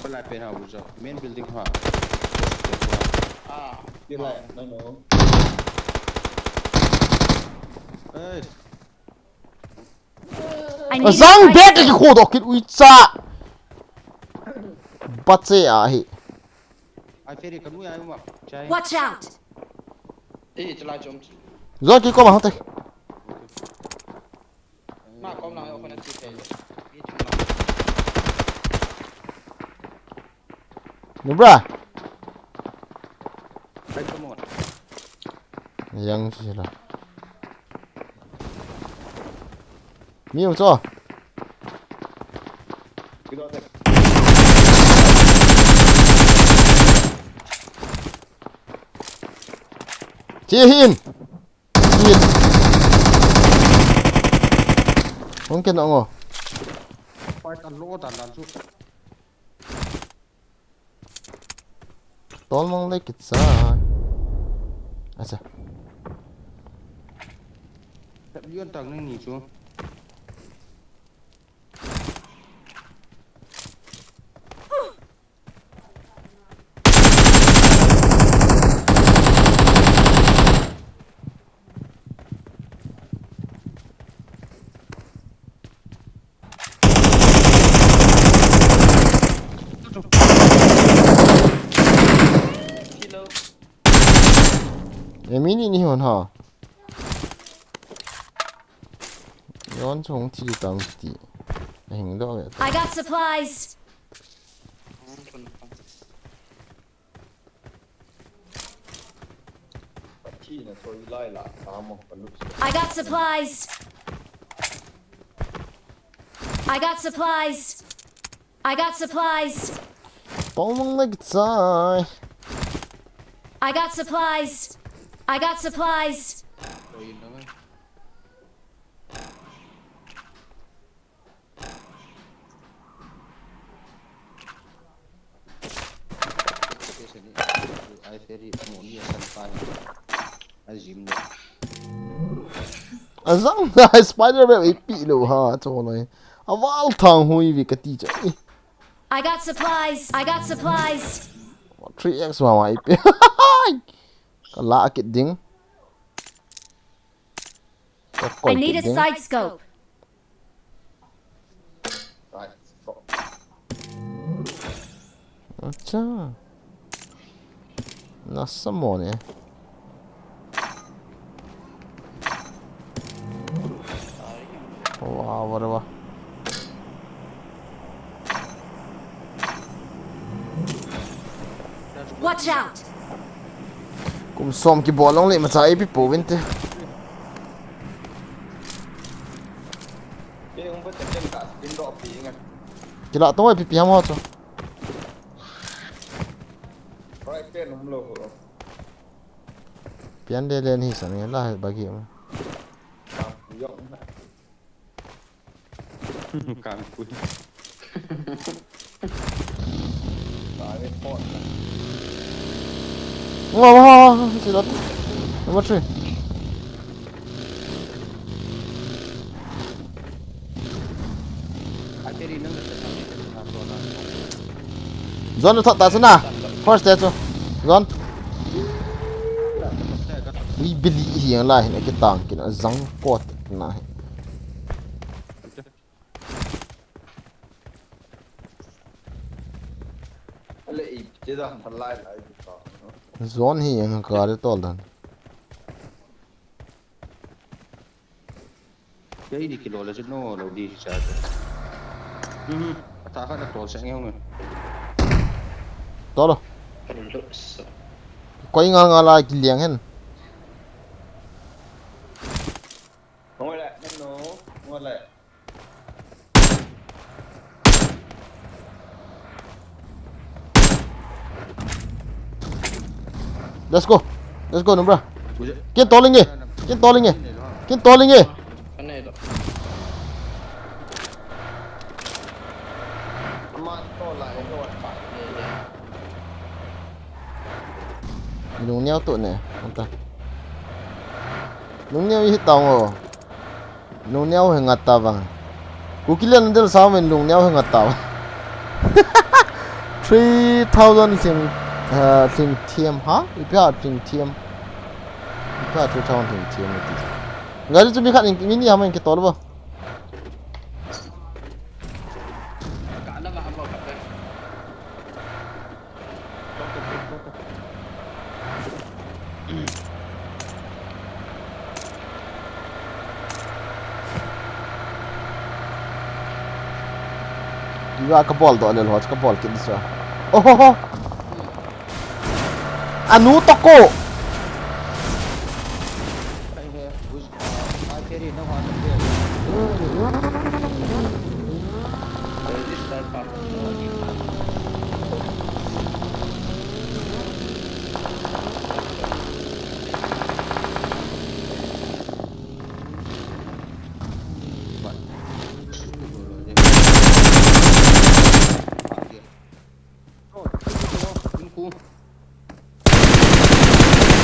Ko lai pen ha bu jo. Main building ha. Ah. Ki lai, no, no. Hey. I need a Zang side bek scope. Ki kho dok kit ui cha. Bat che a hi. Ai feri ka nu ya ma. Chai. Watch out! Eh, chala chom. Zo ki ko ma hote. Ma kom lang yo khona ti te. Mi thum lang. Ni bra. Ai ko mo. Yang si la. Mi u cho. Chi hin. Chi hin. Hong ken ong o. Fight a lo dan dan chu. Tol mang le ki cha. Acha. Tap yon tang nang ni chu. Hello. E mi ni ni hon ha. Yon chung thi tang ti. Hing do ve. I got supplies. I got supplies. I got supplies. I got supplies. Tol mang le ki chai. I got supplies. I got supplies. Azang na spider web ipi lo ha cho nai. Aval thang hui vi ka ti cha. I got supplies. I got supplies. Three X ma ma ipi. Ka la kit ding. Ka koi kit ding. I need a side scope. Acha. Nasa mo ne. Wow, whatever. Watch out! Kum som kibol long le macha ipi pouvinte. Kila tong ipi pi ham ho chu. Right there, num lo ho. Pian de len hi san nge la ba gi ma. Kang pui. Kang pui. Kang pui. Wow, wow, wow, wow, si lot. Number three. Zone thot ta sina. First te chu. Zone. Ui bili hi ang la hin akitang kin a zang kot na hi. Zone hi ang ka de tol dan. Kei di kilo le chu no lo di cha. Mhm. Ata kha na tol sa nge hung. Tolo. Hello, sir. Koi nga nga la kiliang hen. Ngole, no, ngole. Let's go. Let's go, Nubra. Kin tolinge. Kin tolinge. Kin tolinge. Lungneo tu ne. Anta. Lungneo hi tao ngo. Lungneo hi ngat ta vang. Kuki len del sa men lungneo hi ngat ta vang. Three thousand thing, uh, thing thiam ha? Ipi ha thing thiam. Ipi ha three thousand thing thiam ti. Gari chu mi khat in, mi ni ham in kitol ba. Iwa ka bol do le lo ka bol kin sa. Oh ho ho. Anu toko.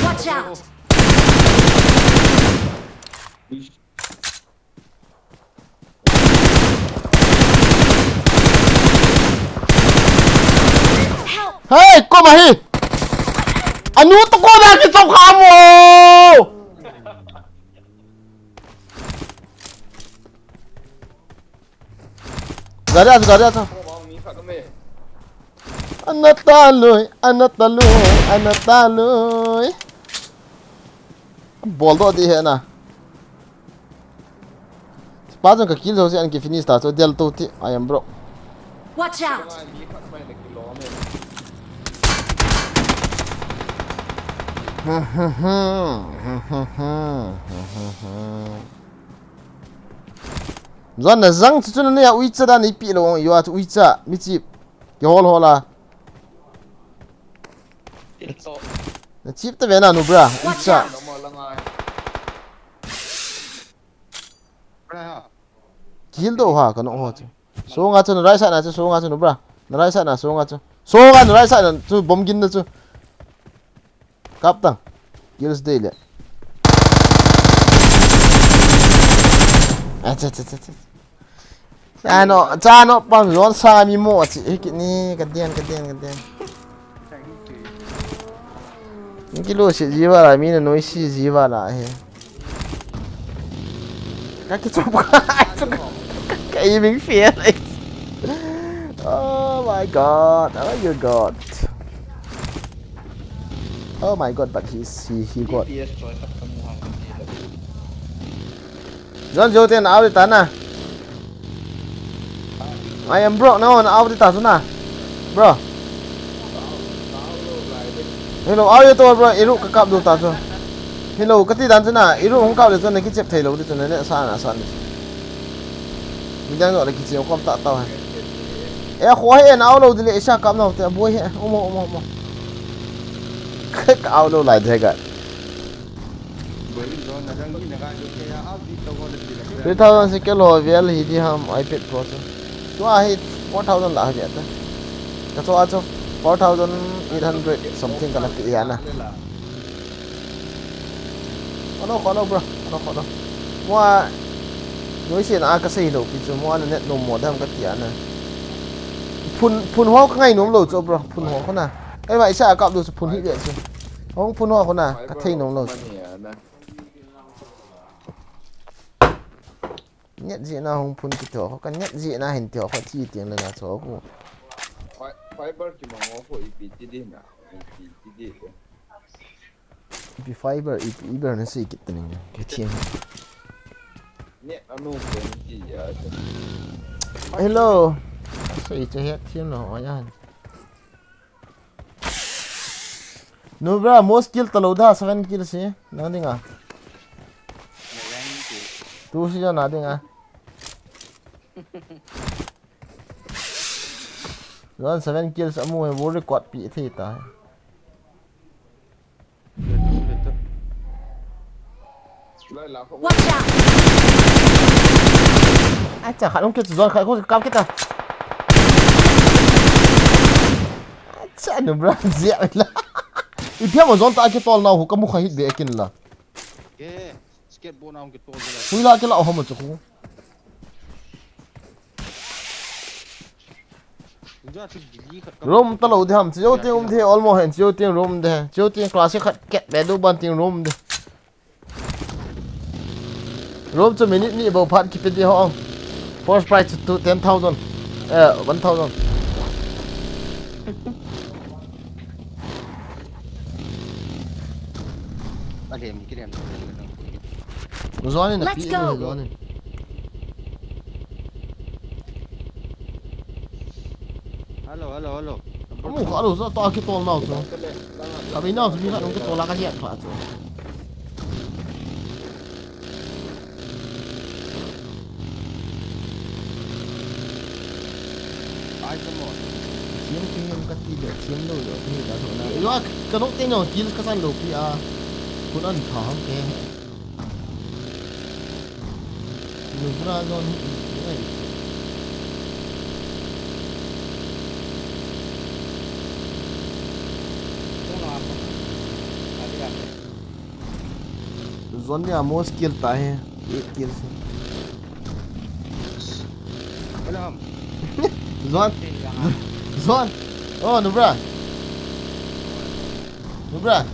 Watch out! Help! Hey, koma hi! Anu tu koma ki chok ham o! Gari a, gari a. Ana talui, ana talui, ana talui. Bol do di he na. Pa jong ka kill jo si an ki finish ta, so del to ti, I am bro. Watch out! Zan na zang chu chu na nei a uicha dan ipi lo, yo a chu uicha, mi chip. Ki hol hol a. Na chip ta ve na nu bra, uicha. Kill do ha, ka no ho chu. Sunga chu na right side na chu, sunga chu nu bra. Na right side na, sunga chu. Sunga na right side na chu, bomb gin na chu. Kap tang. Kills dei le. Acha, acha, acha, acha. Chano, chano pam zon sa mi mo chi. Hiki ni, ka dian, ka dian, ka dian. Ni kilo si jiva la, mi na noi si jiva la he. Ka kichop ka, ka aiming fail. Oh my God, oh my God. Oh my God, but he's, he, he got. John Joe ten out ta na. I am broke now, na out ta chu na. Bro. Hello, out to bro, iru ka kap du ta chu. Hello, kati dan chu na, iru hung kap le chu na kichep thei lou di chu na ne sa na sa ni. Mi dang lo le kichep kom ta ta ha. E kho he na out lo di le sa kap na te boi he. Umo umo umo. Ka out lo lai de ga. Three thousand se kilo vel hi di ham iPad Pro chu. Tua hi four thousand la hi ta. Ka chu a chu four thousand eight hundred something kana pi ya na. Ano, ano, bro. Ano, ano. Mua, noi se na ka sei lo pi chu mua na net nom mo dam ka ti a na. Phun, phun ho ka ngai nom lo chu, bro. Phun ho ko na. Ei, mai sa kap du chu phun hi ve chu. Hong phun ho ko na. Ka thei nom lo chu. Net ji na hong phun ki to ko. Ka net ji na hin to ko ti tiang le na chu ko. Fi-, fiber ki mang ho ko ipi ti di na. Ipi ti di. Ipi fiber, ipi, ipi na sei kit ta ning. Ka thiang. Hello. Sei che het thiam lo, ayan. Nubra, most kill ta lo da, seven kill si. Na dinga. Tu si jo na dinga. Zone seven kills amu he, world record pi thei ta. Watch out! Acha, khat hung kit chu zone khat khu kap kit ta. Acha, Nubra jia la. Ipi ham zone ta kitol nau hu kamu kha hit be kin la. Ke, skateboard nau kitol la. Hui la ke la ho ma chu khu. Room ta lo de ham, chiu ting um de, almost hen, chiu ting room de, chiu ting class khat ket be du ban ting room de. Room chu minute ni bo phat kipe di ho. First prize chu ten thousand. Eh, one thousand. Alem, kilem. Zone in. Let's go. Zone in. Hello, hello, hello. Amu kha lo sa ta kitol nau chu. Ka be nau chu mi kha nung kitol la ka hiat kha chu. Ai, come on. Thiam ki hiam ka ti le, thiam lo lo, ti ka tho na. Yo, ka nok te no, kills ka san lo pi a. Kun an tha ham ke. Nubra zone hi i ngai. Zone ni a most kill ta he. Eight kills. Zone. Zone. Oh, Nubra. Nubra.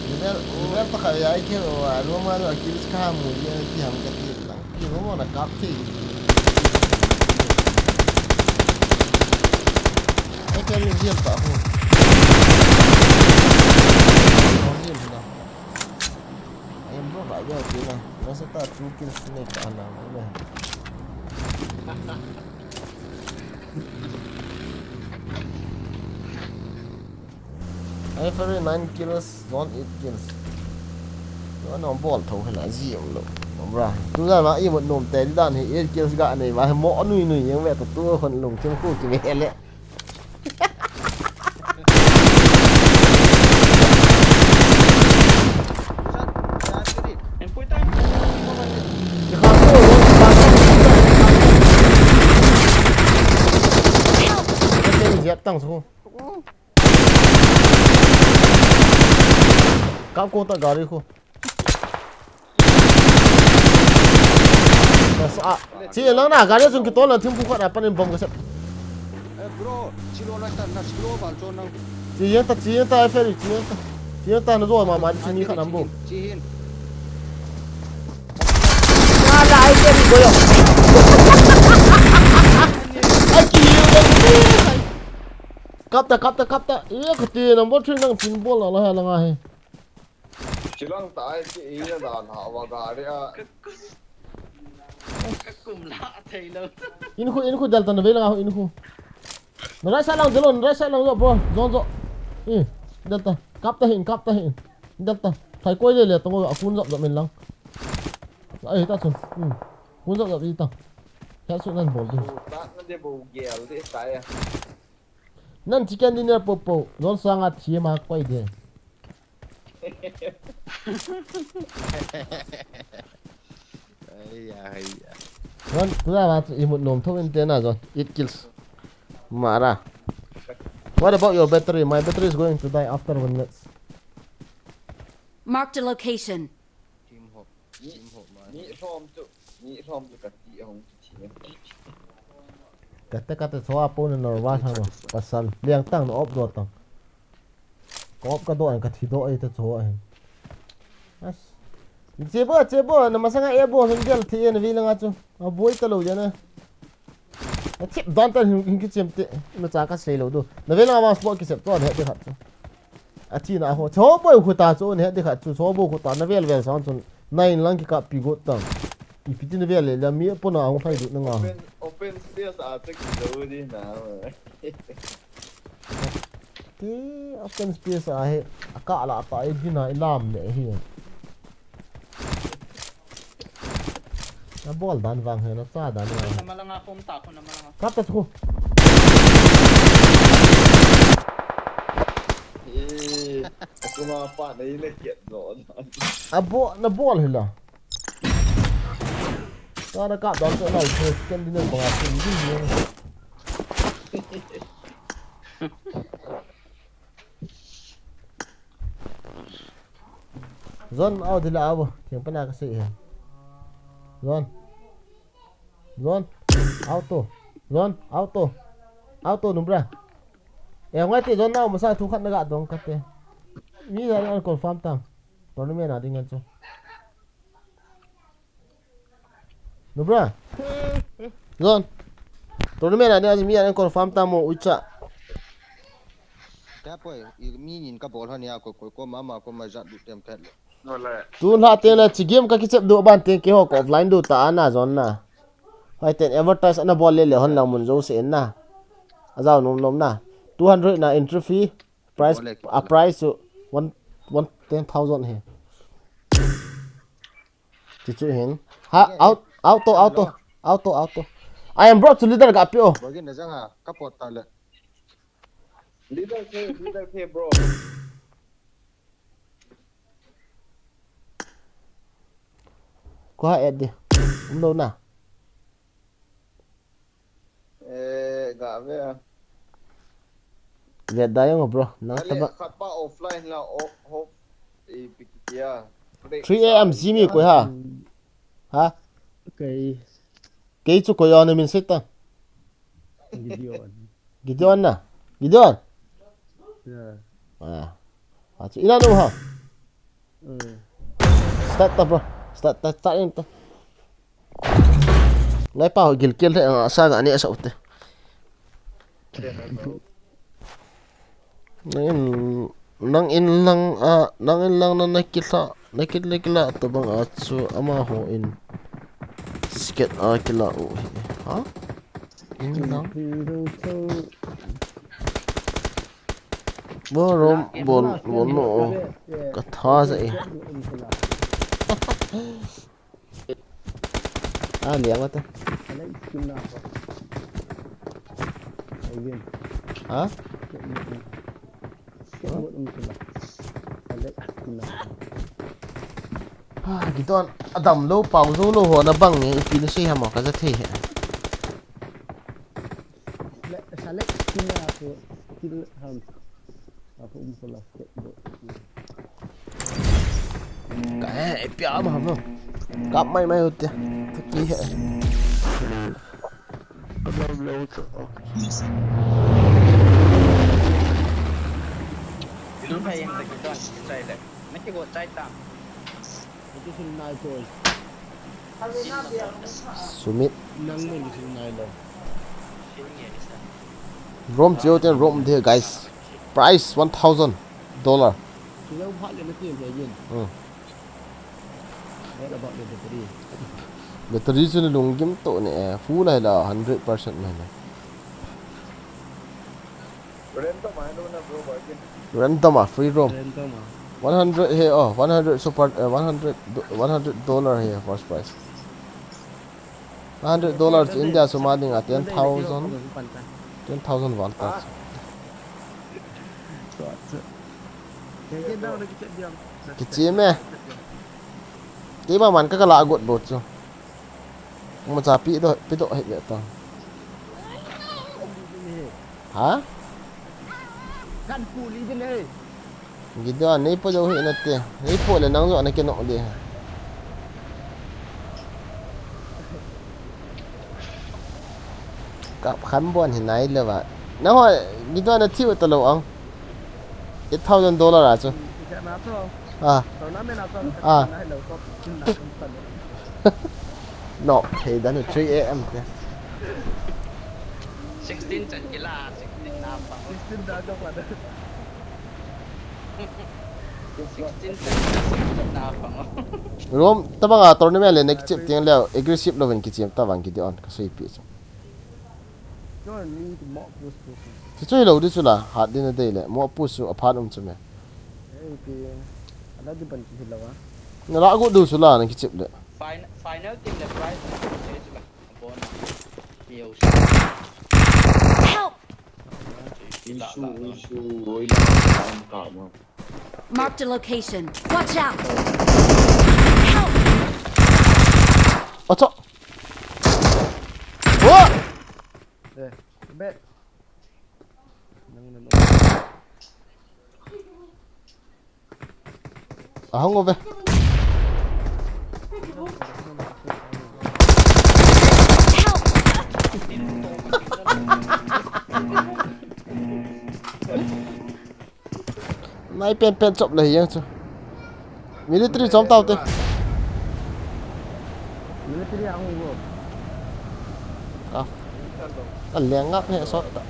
Nubra, Nubra pa kaya ai ke o, alo ma lo kills ka mu ye ti ham ka ti la. Ki mo mo na kap ti. Ai ke ni diam pa ho. Diam na. Ai mo ba ya ti na. Masa ta two kills ne ka na mo. Ai Ferry nine kills, Zone eight kills. Zone no bol tho hela ji um lo. Bra. Tu la na i mo nom te di dan hi eight kills ga nei ba mo nui nui yang ve to tu hon lung kim ku ki ve le. Jep tang su. Kap ko ta gari ko. Bas a. Chi lang na gari chung kitol na thim pu khat a panin bom ka sep. Eh, bro, chi lo na ta na slow bal chon nang. Chi yang ta, chi yang ta, Ferry, chi yang ta. Chi yang ta na zo ma ma chi ni khat nam bo. Chi hin. Na la ai Ferry go yo. Ai ki yo. Kap ta, kap ta, kap ta. Ih, kati number three nang pin bol la la ha la nga he. Chilang ta ai ki ina da na wa ga re a. Ka kum la thei lo. In khu, in khu del ta na ve la nga khu in khu. Na right side lang jelo, na right side lang jo bro. Zone jo. Ih, del ta. Kap ta hin, kap ta hin. Del ta. Thai koi le le tong a kun jap jap min lang. Ai ta chun. Hmm. Kun jap jap i ta. Kya su nan bol du. Su ta na de bo gel de ta ya. Nan chicken dinner po po. Zone sanga thi ma koi de. Ai ya, ai ya. Zone, tu da ba i mut nom tho in te na zone. Eight kills. Mara. What about your battery? My battery is going to die after one minute. Marked a location. Team hop. Team hop ma. Ni hom tu. Ni hom tu ka ti hong tu ti. Kate kate so apo na nervous ha ma. Pasal. Liang tang na op do tang. Ka op ka do an ka thi do ai ta cho ai. As. Che bo, che bo, na masanga e bo hon gel thi na vi la nga chu. A boi ta lo ja na. A chip dan ta hin, hin ki chem te. Na cha ka sei lo do. Na ve la ma spot ki sep to ne de khat chu. A thi na ho. Cho boi khu ta chu ne de khat chu. Cho bo khu ta na vel vel sang chun. Nine lang ki kap pi go ta. I pi ti na vel le la mi po na hong phai du na nga. Open, open space a te ki lo di na. Ti open space a hi a ka la ta i hina i lam ne hi. Na bol dan vang he, na cha dan vang. Na malanga khom ta khu, na malanga. Kap ta khu. Eh, kuma pa nei le kiat zo. A bo, na bol hi la. Ka na kap dan sa lai khu, ken din ba ken din. Zone, au dila au. Thiang pana ka sei he. Zone. Zone. Auto. Zone. Auto. Auto nubra. E ngai te zone nau masa thu khat na ga dong ka te. Mi za ni confirm tam. Tournament a ding an chu. Nubra. Zone. Tournament a ni a mi a confirm tam mo uicha. Ka poi, i mi nin ka bol hon ya ko ko ko mama ko ma jat du tem khat le. Tun ha te na chi game ka kichep du ban te ke ho ko offline du ta ana zone na. Hai ten advertise ana bol le le hon lang mun jo se na. A jao nom nom na. Two hundred na entry fee. Price, a price chu one, one, ten thousand he. Ti chu hin. Ha, out, auto, auto, auto, auto. I am brought to leader ga pi o. Bagi na jang ha, ka pot ta le. Leader ke, leader ke, bro. Ko ha et di. Um lo na. Eh, ga ve a. Ve da yong bro. Nang ta ba. Khat pa offline la off, off. E pikitia. Three A M Jimmy ko ha. Ha? Okay. Kei chu ko yo ne min seta. Gideon. Gideon na. Gideon. Yeah. Ah. Achu ina no ha. Start ta bro. Start ta, start in ta. Lai pa ho gil kel the asa ga ni asa ute. Nang in, nang in lang a, nang in lang na na kila, na kila kila to bang a chu ama ho in. Sket a kila u hi. Ha? In lang. Bo rom bol bol no. Ka tha sa e. A liang ata. Ha? Ha, giton adam lo pau zo lo ho na bang nge ipi na sei ha mo ka za thei he. Select skin na ko kill ham. Ako um ko last hit bo. Ka he, e pia ma ham no. Kap mai mai hote. Ki he. Ilu ka yang ta giton, chai le. Naki go chai tam. Sumit. Nang mo ni sing nai lo. Room cheo ten room de, guys. Price one thousand dollar. Kilo phat le na ti he yin. Hmm. What about the battery? Battery chu na lunggim to ne, eh, full a hila hundred percent na hila. Random ah, no na bro, bargain. Random a, free room. Random ah. One hundred he, oh, one hundred super, uh, one hundred, do- one hundred dollar he first price. One hundred dollar chu India sum a ding a ten thousand, ten thousand val ta chu. Kichim e. Keima man ka kala got bo chu. Mo cha pi do, pi do he le ta. Ha? Kan pu li din he. Gideon, nei po jo hi na te. Nei po le nang jo na ke no de. Kap khan bon hi nai le ba. Na ho, Gideon na thiu ta lo ang. Eight thousand dollar a chu. Ika na to. Ah, To na me na to. Ah. Na lo ko. no, thei da nu three A M te. Sixteen chan kila, sixteen na pa. Sixteen da ko pa da. Sixteen chan kila, sixteen na pa. Room, tabang a tournament le na kichep tiang le, aggressive lo ven kichep tabang Gideon, ka sei pi chu. No ni mo push push. Chu chu lo di chu la, hat din a dei le, mo push chu a phat um chu me. Ei pi. Ala di ban ki lo a. Na la gu du chu la, na kichep le. Final, final team le prize na ko che chu la. Bon. Yo. Help! Insu, insu, roi la, am ka ma. Marked a location. Watch out! Help! Acha. Wa! Eh, be. Nang nang. Ahung ove. Help! Nai pen pen chop le yang chu. Military chom tau te. Military ang wo. Ah. Ka leng ngap he sot ta.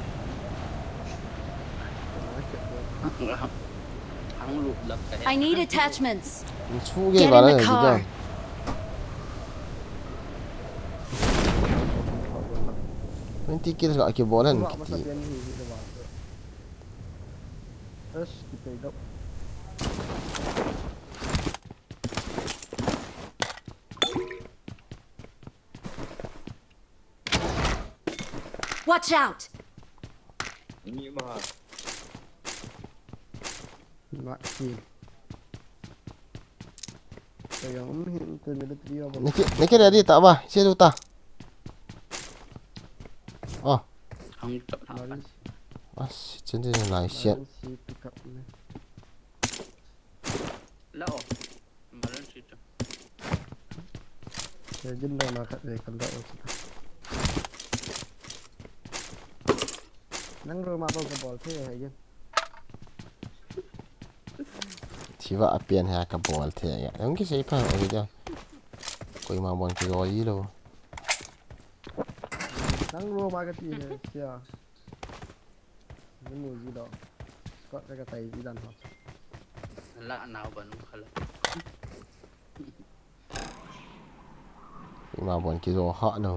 Ang lup lap ka. I need attachments. Chu ge Get ba in la the ni car. da. Twenty kills ka ki bol han Wa masa kiti. Pian hi hi da wa. Ash, ki pei dok. Watch out! Ni ma. Ma ki. Kaya um hin te military ba. Niki, niki ready ta ba? Che du ta. Oh. Ang chap na pa. Ah, shit, chen chen lai shit. Si pick up ne. Lao. Malan si chu. Ye jin da na khat ve kal da o chu. Nang ro ma ko ka bol the he yin. Thiva apian ha ka bol the ya. Ang ki sei pa o video. Koima bon ki roi lo. Nang ro ma ka ti he sia. Ni mu ji do. Ko ka ka tai ji dan ho. La nau ban khala. Ima bon ki zo ha no.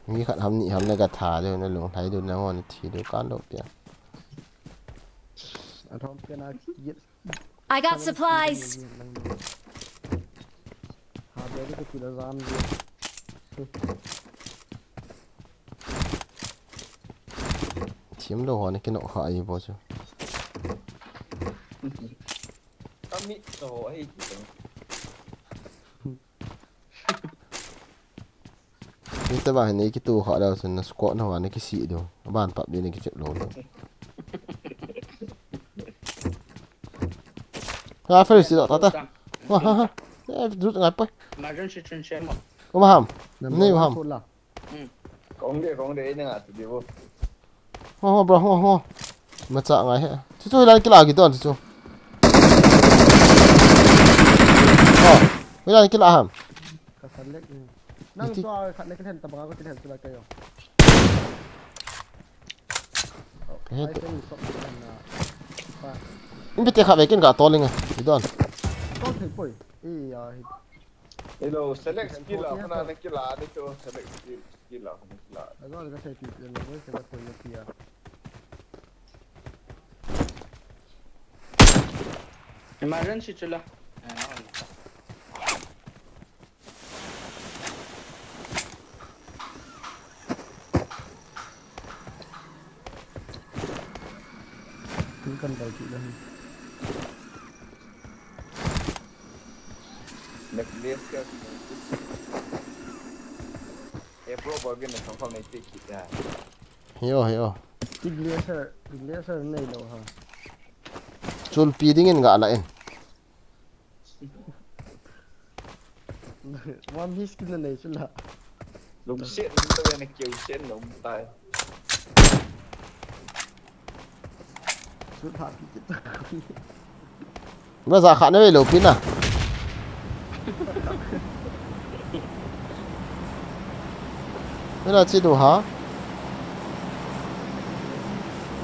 Mi khat ham ni ham na ka tha de na lung thai du na ngon thi du kan do pia. A thom pe na ki. I got supplies. Ha be de ki la zam ji. Thim lo ho na ki no kha ai bo chu. Kami to ho ai ki to. Ni ta ba ne ki tu kha da sun na squad na wa na ki si do. Ban pap ni ki chep lo. Ha fa si da ta ta. Wa ha ha. Eh, du ngai pa. Malan si chun shem. Uma ham. Ni u ham. La. Kong de, kong de, ina nga tu di bo. Ho ho bro ho ho. Ma cha ngai he. Chu chu lan kila ki don chu chu. Oh. Lan kila ham. Ka san lek. Nang to khat ne ka then ta ba ko ti then tu la ka yo. Kahe tu. Item ni sop ni na. Pa. Ipi te kha vekin ka tolinga. Idon. Tol thei poi. Iya hi. Hello, select skill la, kona na kila, ni to select skill, skill la, kona kila. Ago ka sei pi pi lo, ka koi ya pi ya. Emergency chula. Tun kan dai ki la. Necklace ka. E pro ba gin na song kham nei te ki ya. Hiyo, hiyo. Necklace, necklace nei lo ha. Chulpi dingin ga la in. One hit kill na nei chula. Lungset, lungset na keu sen lom tai. Sut ha pi kit. Ba za kha na ve lo pi na. Mila chi du ha.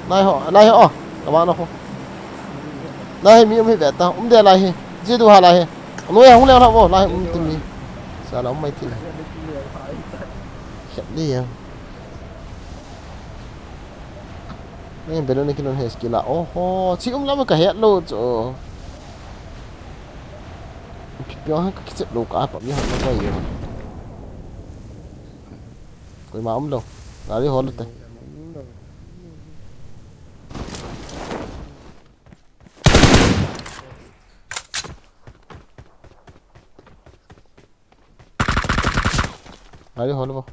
Lai ho, lai ho. Ka ba na ho. Lai hi mi um hi ve ta. Um de lai hi. Chi du ha lai hi. Noi hung le la vo lai um ti mi. Sa la um mai ti. Khet li ya. Nei belo ni kilon he skill a. Oho, chi um lam ka het lo chu. Pi pi ha ka kichep lo ka pa mi ha lo ba yo. Koima um lo. Gari hol te. Gari hol bo.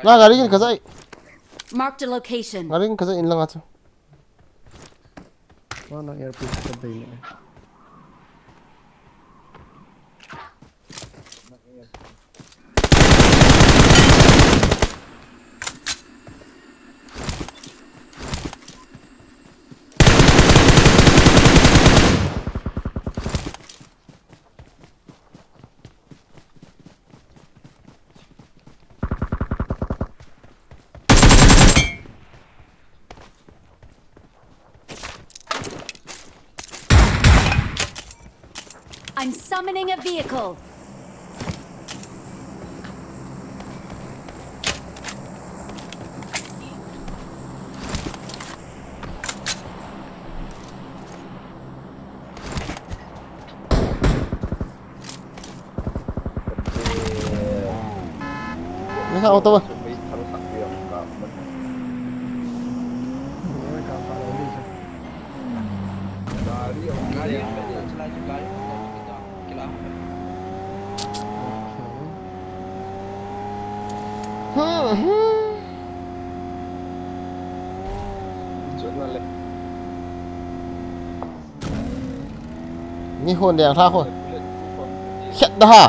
Na gari kin ka jai. Marked a location. Gari kin ka jai in lang a chu. Mana airport ka bei ne. I'm summoning a vehicle. Ni ha auto ba. Ni hon deng tha ko. Khet da ha.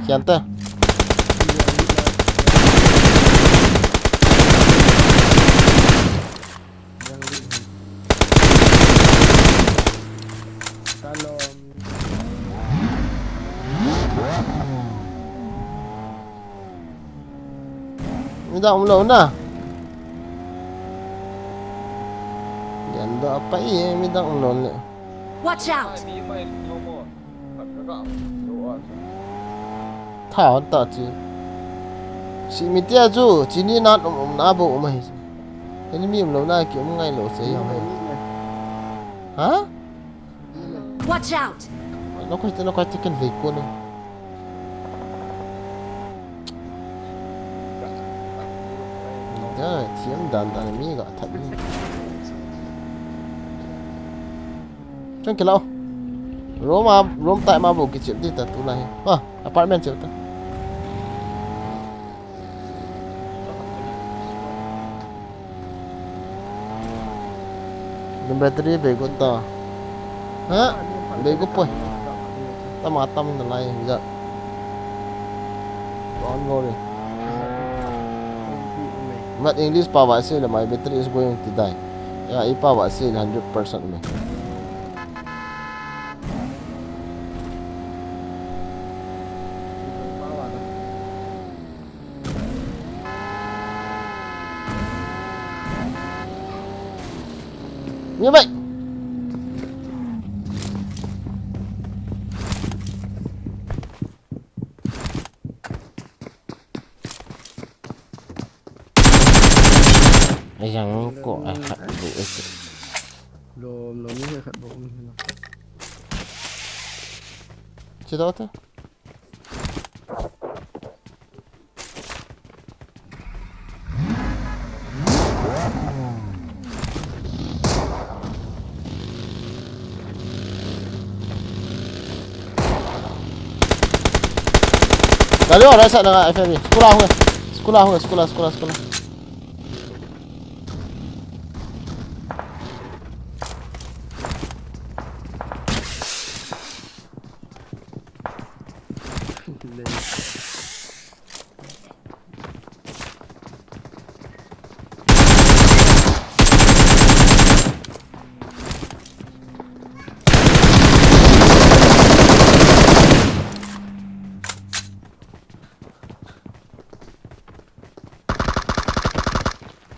Khian ta. Midang um lou na. Yan da pa i midang um lou le. Watch out! Tha hon ta chi. Si mi tia chu, chi ni nan um um na bo um ahi. Enemy um lou na ki um ngai lou se ya mai. Ha? Watch out! Lo ko te lo ko te ken ve ko ne. Da, thiam dan dan mi ga that ni. Chang kilo. Room a, room tai ma bo ki chep di ta tu lai. Ah, apartment chep ta. Battery bei got ta. Ha? Bei got poi. Tama tam na lai ja. Don't worry. But English pa va se le my battery is going to die. Ya, i pa va se le hundred percent me. Ye bai. Ai yang ko ai khat bu ai. Lo lo ni khat bu ni. Che do te. Gari ho, right side na nga, F M E. School a hung e. School a hung e, school a, school a, school a.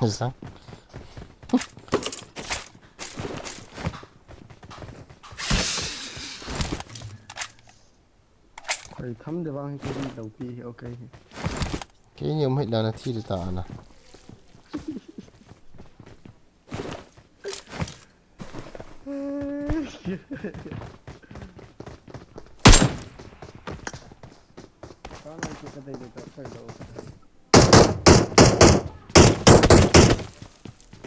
Sang. Koi tham de vang hi kei lo pi hi, okay hi. Kei ni um hit dan a thi de ta na. Ka ngai ki ka dei de ta koi lo.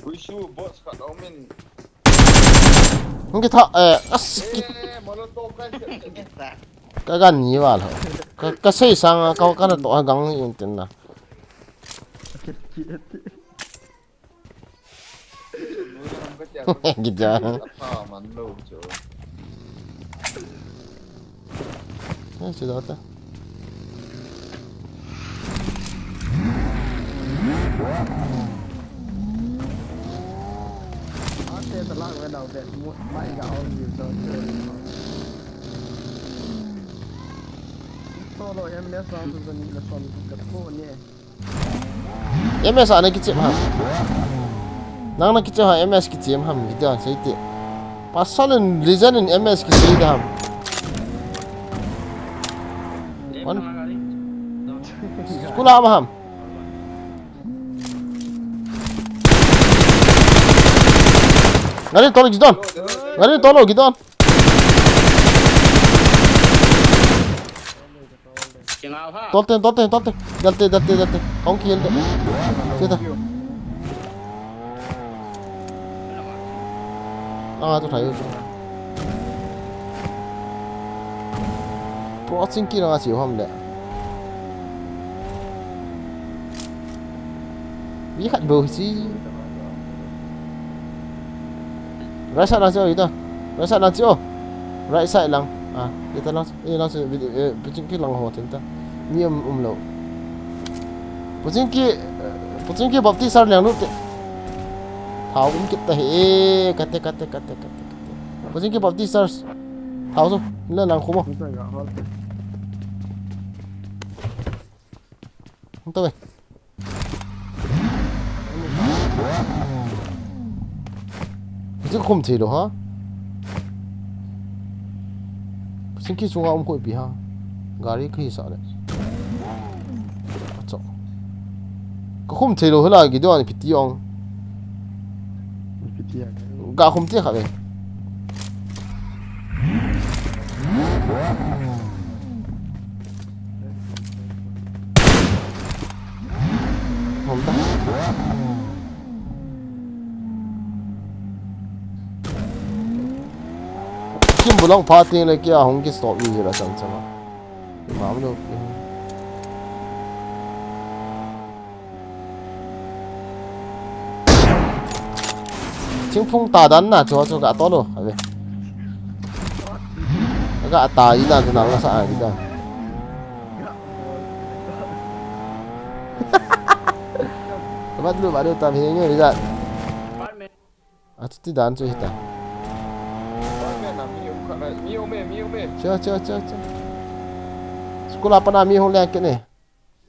Ui su bots khat a um in. Hung kitha, eh, as, ki- Eh, Molotov kan se. Ka gan ni val ho. Ka, ka sei sang ka, ka na to a gang ni in tin na. Git ja. Apa man lo chu. Eh, si data. Ate ta lang ve dau te. Mu, mai ga on yu so. Solo M S lang tu ni la som ka ko ni. M S a na kichem ham. Nang na kichem ha, M S kichem ham, kiti a sei te. Pasal in, legend in M S kisei da ham. One. School a ham. Gari tolo, Gideon. Gari tolo, Gideon. Tol te, tol te, tol te. Dal te, dal te, dal te. Kong ki yel te. Sita. Anga tu thai u chu. Pro ching ki na chi hom le. Mi khat bou hi chi. Right side lang chi o, ita. Right side lang chi o. Right side lang. Ah, ita lang. Eh, lang chi, eh, Pu Chingki lang ho tin ta. Mi um, um lo. Pu Chingki, eh, Pu Chingki Baptist sar lang lut te. Thao um kit ta he, eh, kate, kate, kate, kate, kate. Pu Chingki Baptist sar. Thao su, le lang khu mo. Hung ta ve. Hichu khum thei lou ha. Singki chunga um koi pi ha. Gari khi sa le. Acho. Ka khum thei lou hela Gideon piti ong. Piti ya. Ga khum te kha ve. Hom ta. Kim bulong pha ting le kia hong ki stop ni la chang chang a. Mam lo. Thingphung ta dan na chu chu ka tolo, a ve. Ka ta i dan chu nang la sa a di da. Vat lu ba lu tam he nge di da. A chu ti dan chu hita. Cha, cha, cha, cha. School a pana mi hong leng ke ne.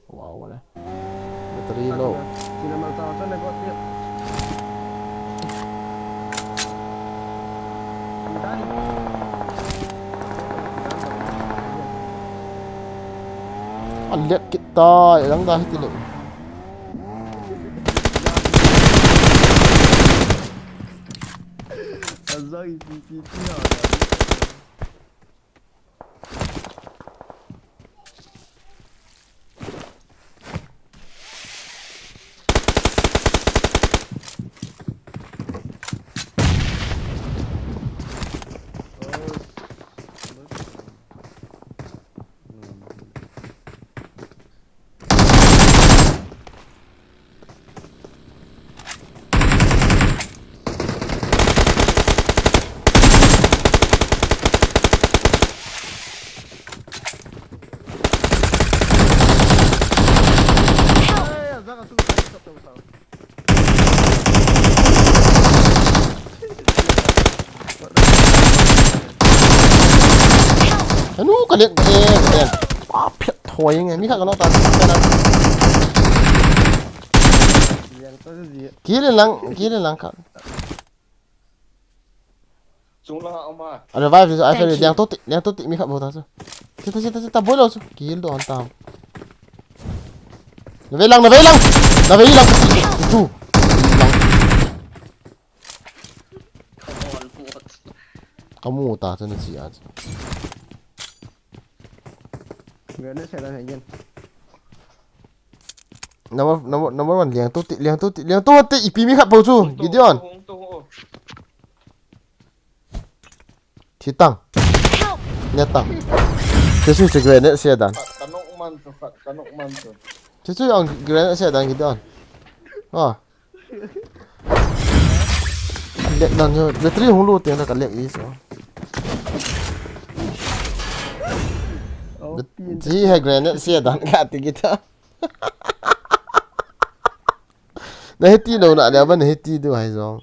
Wow, wala. Battery low. Alet kit tai, lang da hiti le. Azang ipi ipi ipi na. Anu, kalet, kalet, kalet. Pa phet thoi nge, mi khat ka nok ta, ka na. Kill lang, kill lang ka. Chung lang a oma. Revive chu, ai, liang to ti, liang to ti, mi khat bou ta chu. Chita, chita, chita, boi lou chu. Kill doh an tam. Na vei lang, na vei lang. Na vei lang. Tu. Kamu ta chu na chi a chu. Grenade set again. Number, number, number one, liang to ti, liang to ti, liang to ti, ipi mi khat bou chu, Gideon. Thi tang. Ne tang. Chu chu chu grenade set dan. Kanok man chu, kanok man chu. Chu chu ang grenade set dan, Gideon. Ah. Lek dan chu, battery hung lut teng le ka lek i so. Ji he grenade set dan ka ti kita. Na hiti lou na le ba na hiti du hai jong.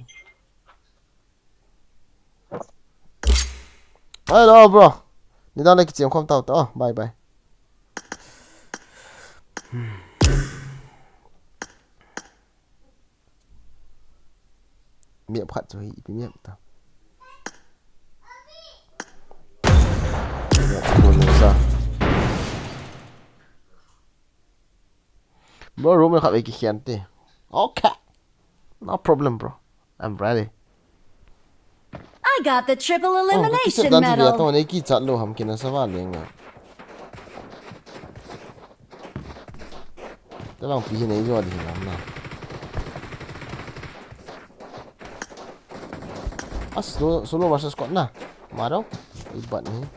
Hello, bro. Nidan le kichem khom tau ta. Oh, bye bye. Miap khat chu hi, ipi miap ta. Miap chu lo sa. Bro, room khat ve kikhen te. Okay. No problem, bro. I'm ready. I got the triple elimination medal. Tong nei kichat lou ham, kina sa va leng a. Te bang pi hi nei jo di ham na. A solo, solo versus squad na. Maro. Ibat ni.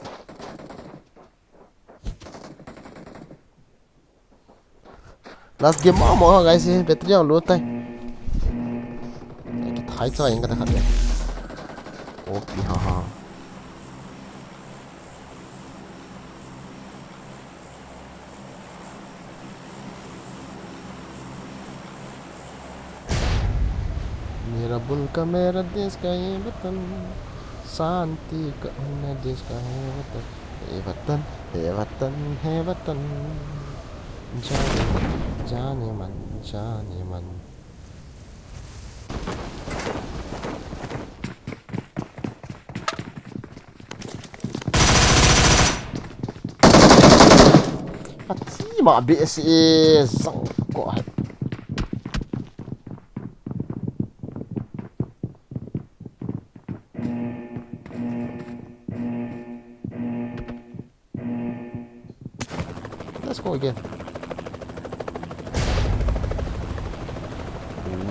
Last game mo mo, guys, eh, battery ang low tai. Ki thai cha ing ka ta khat le. Opi ha ha. मेरा मुल्क मेरा देश का ये वतन, शांति का होना देश का है वतन। हे वतन, हे वतन, हे वतन, जाने मन, जाने मन, जाने मन। Ati ma be se zang ko hai. Let's go again.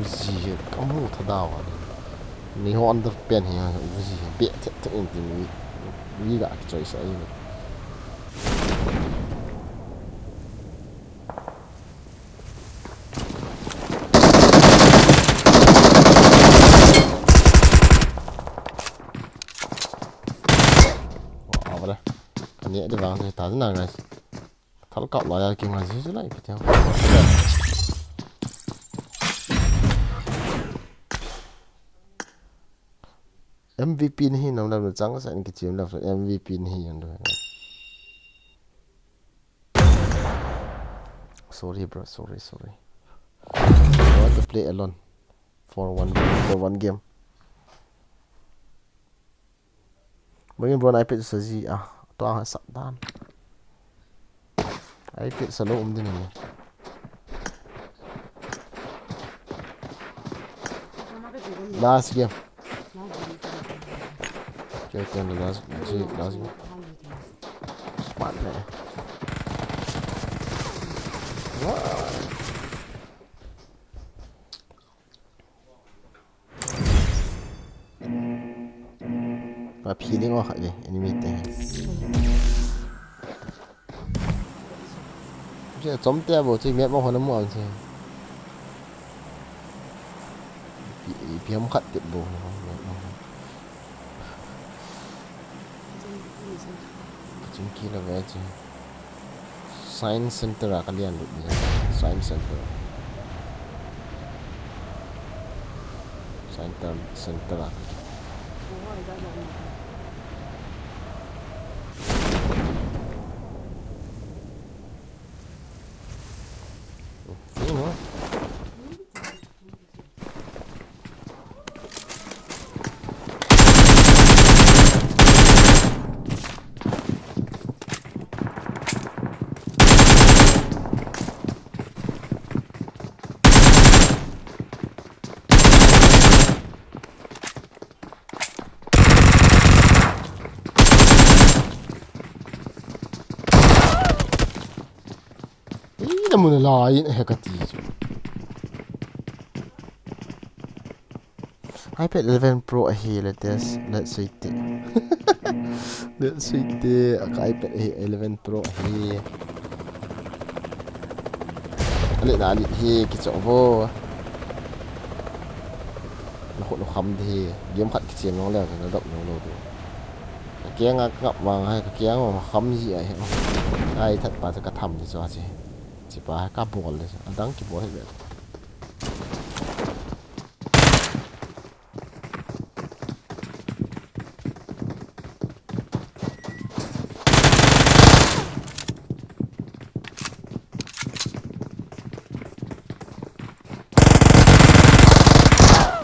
Uzi he kamu thadao a. Ni ho under pen he Uzi he be the the in ti mi. Mi ga choice ai ni. Wa, wa, wa. Kani de vang se ta na guys. Thal kap la ya ki ngai ji lai pi tiang. M V P nahi nam lam chang sa in ki team lam M V P nahi yan do. Sorry bro, sorry, sorry. I want to play alone for one for one game. Bangin bro na iPad sa ji a to ang sat dan. Ai pit sa lo um din ni. Last game. Kya kya last game? Last game. Smart man. Wow. Ka phi ding o kha le, enemy te. Che chom te bo che map mo hon mo an che. Pi, pi ham khat te bo. Chim ki la ve che. Science Center a ka lian lut ni. Science Center. Science Center a. Ni no. Ih, na mun a la in he ka ti chu. iPad eleven Pro ahi latest, let's say te. Let's say te, ka iPad ahi eleven Pro ahi. Ale na ali hi ki cho vo. Na khut na kham de hi. Game khat ki chem nong le na dok nong lo du. Ka kiang a ka ngap vang hai, ka kiang a kham ji ai. Ai that pa ka tham de cho che. Che pa ka bol de. Adang ki bol he be.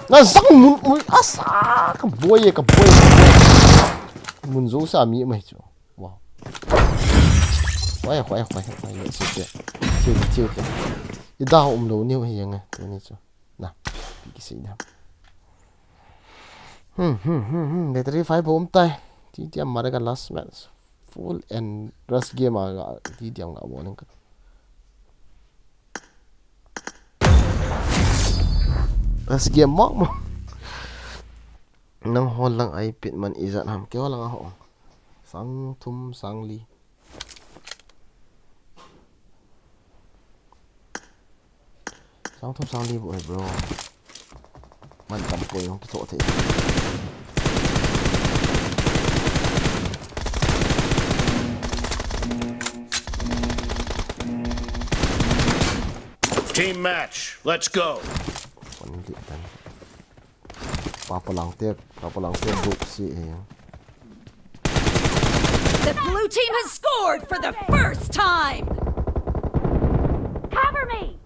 Na sang mun, mun, asa, ka boi, ka boi, ka boi. Mun zo sa mi mai chu. Wow. Khoi, khoi, khoi, khoi, chiu te. Chiu te, chiu te. I da um lo niu hi yang e, tuni chu. Na, pi ki sei da. Hmm, hmm, hmm, hmm. Battery five bo um tai. Ti ti am mare ka last match. Full and rush game a ga ti ti am ga bo ning ka. Rush game mong mong. Nang ho lang ai pit man ijat ham. Kei ho lang a ho. Sang thum, sang li. Sang thum sang li bu he bro. Man tam poi hong kitho thei. Team match, let's go. Kon li tan. Papalang te, papalang te duk si e. The blue team has scored for the first time. Cover me.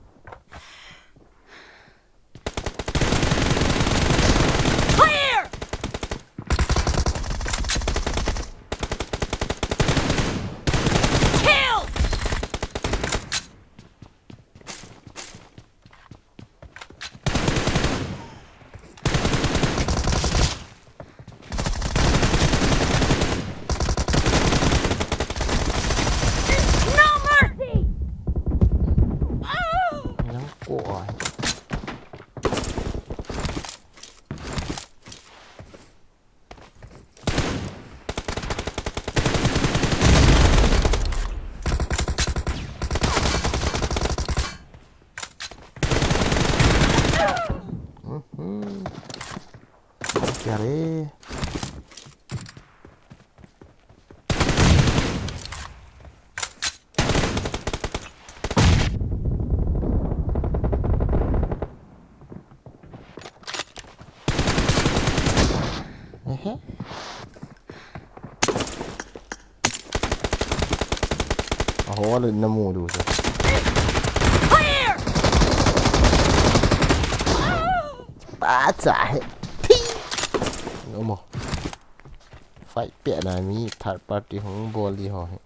Clear. Kill. No mercy! Nang ko ai. Mhm. Kya re? Ehe. Aho, le na mu du sa. Clear! Pa cha he. Thi. No mo. Fight pe na mi third party hung bol di ho he.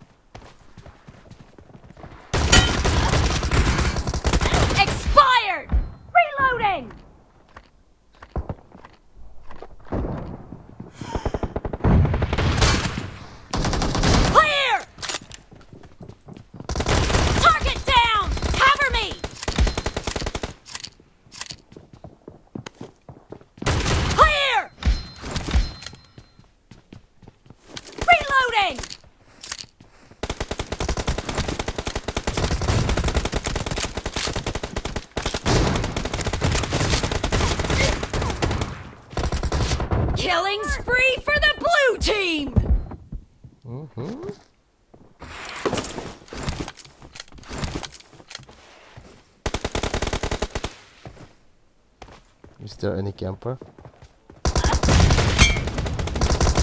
Is there any camper?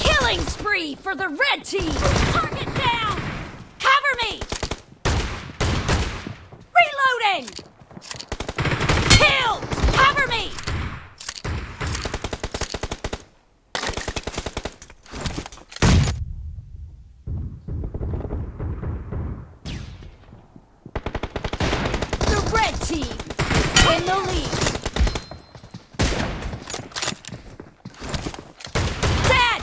Killing spree for the red team! Target down! Cover me! Reloading! Killed! Cover me! The red team is in the lead. Dead!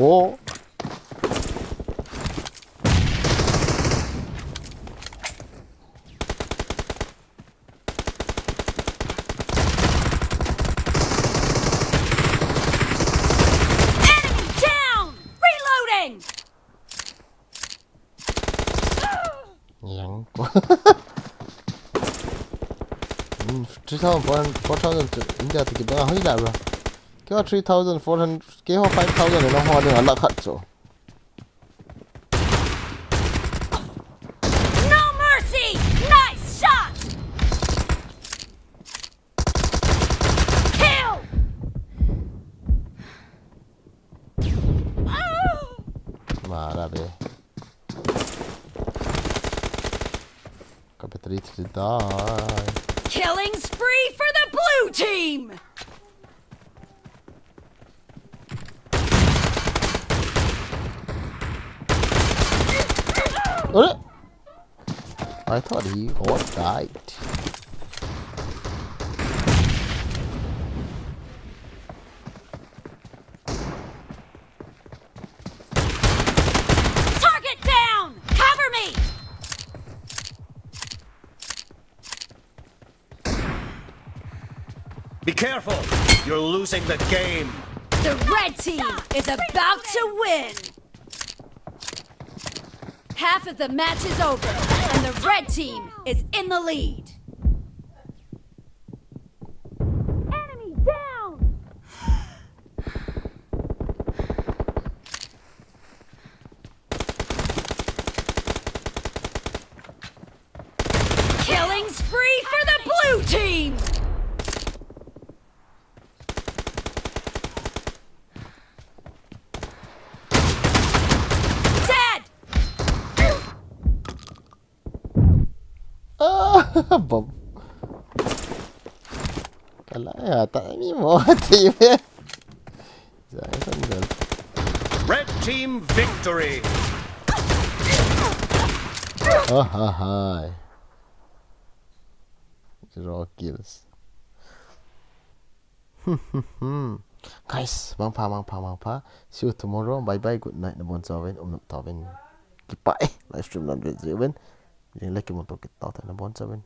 Oh. Enemy down! Reloading! Yang ko. Hmm, three thousand, four thousand chu India te kibang a hoi la bro. Keiho three thousand four hundred, keiho five thousand na ho ding a lakh khat chu. No mercy! Nice shot! Kill! Mara be. Ka battery thri dai. Killing spree for the blue team! Oi. I thought he got died. Target down! Cover me! Be careful! You're losing the game! The red team is about to win! Half of the match is over, and the red team is in the lead. Enemy down! Killing spree for the blue team! Dead! Ah, bom. Kala ya ta mi mo ti ve. Jai san jal. Red team victory! Oh, ha, ha. Zero kills. Guys, mangpha, mangpha, mangpha. See you tomorrow. Bye bye, good night. Nabon chauvin, um nap tauvin. Kipah e, live stream nan vet jiuvin. Jing le kimuto kit tau ta nabon chauvin.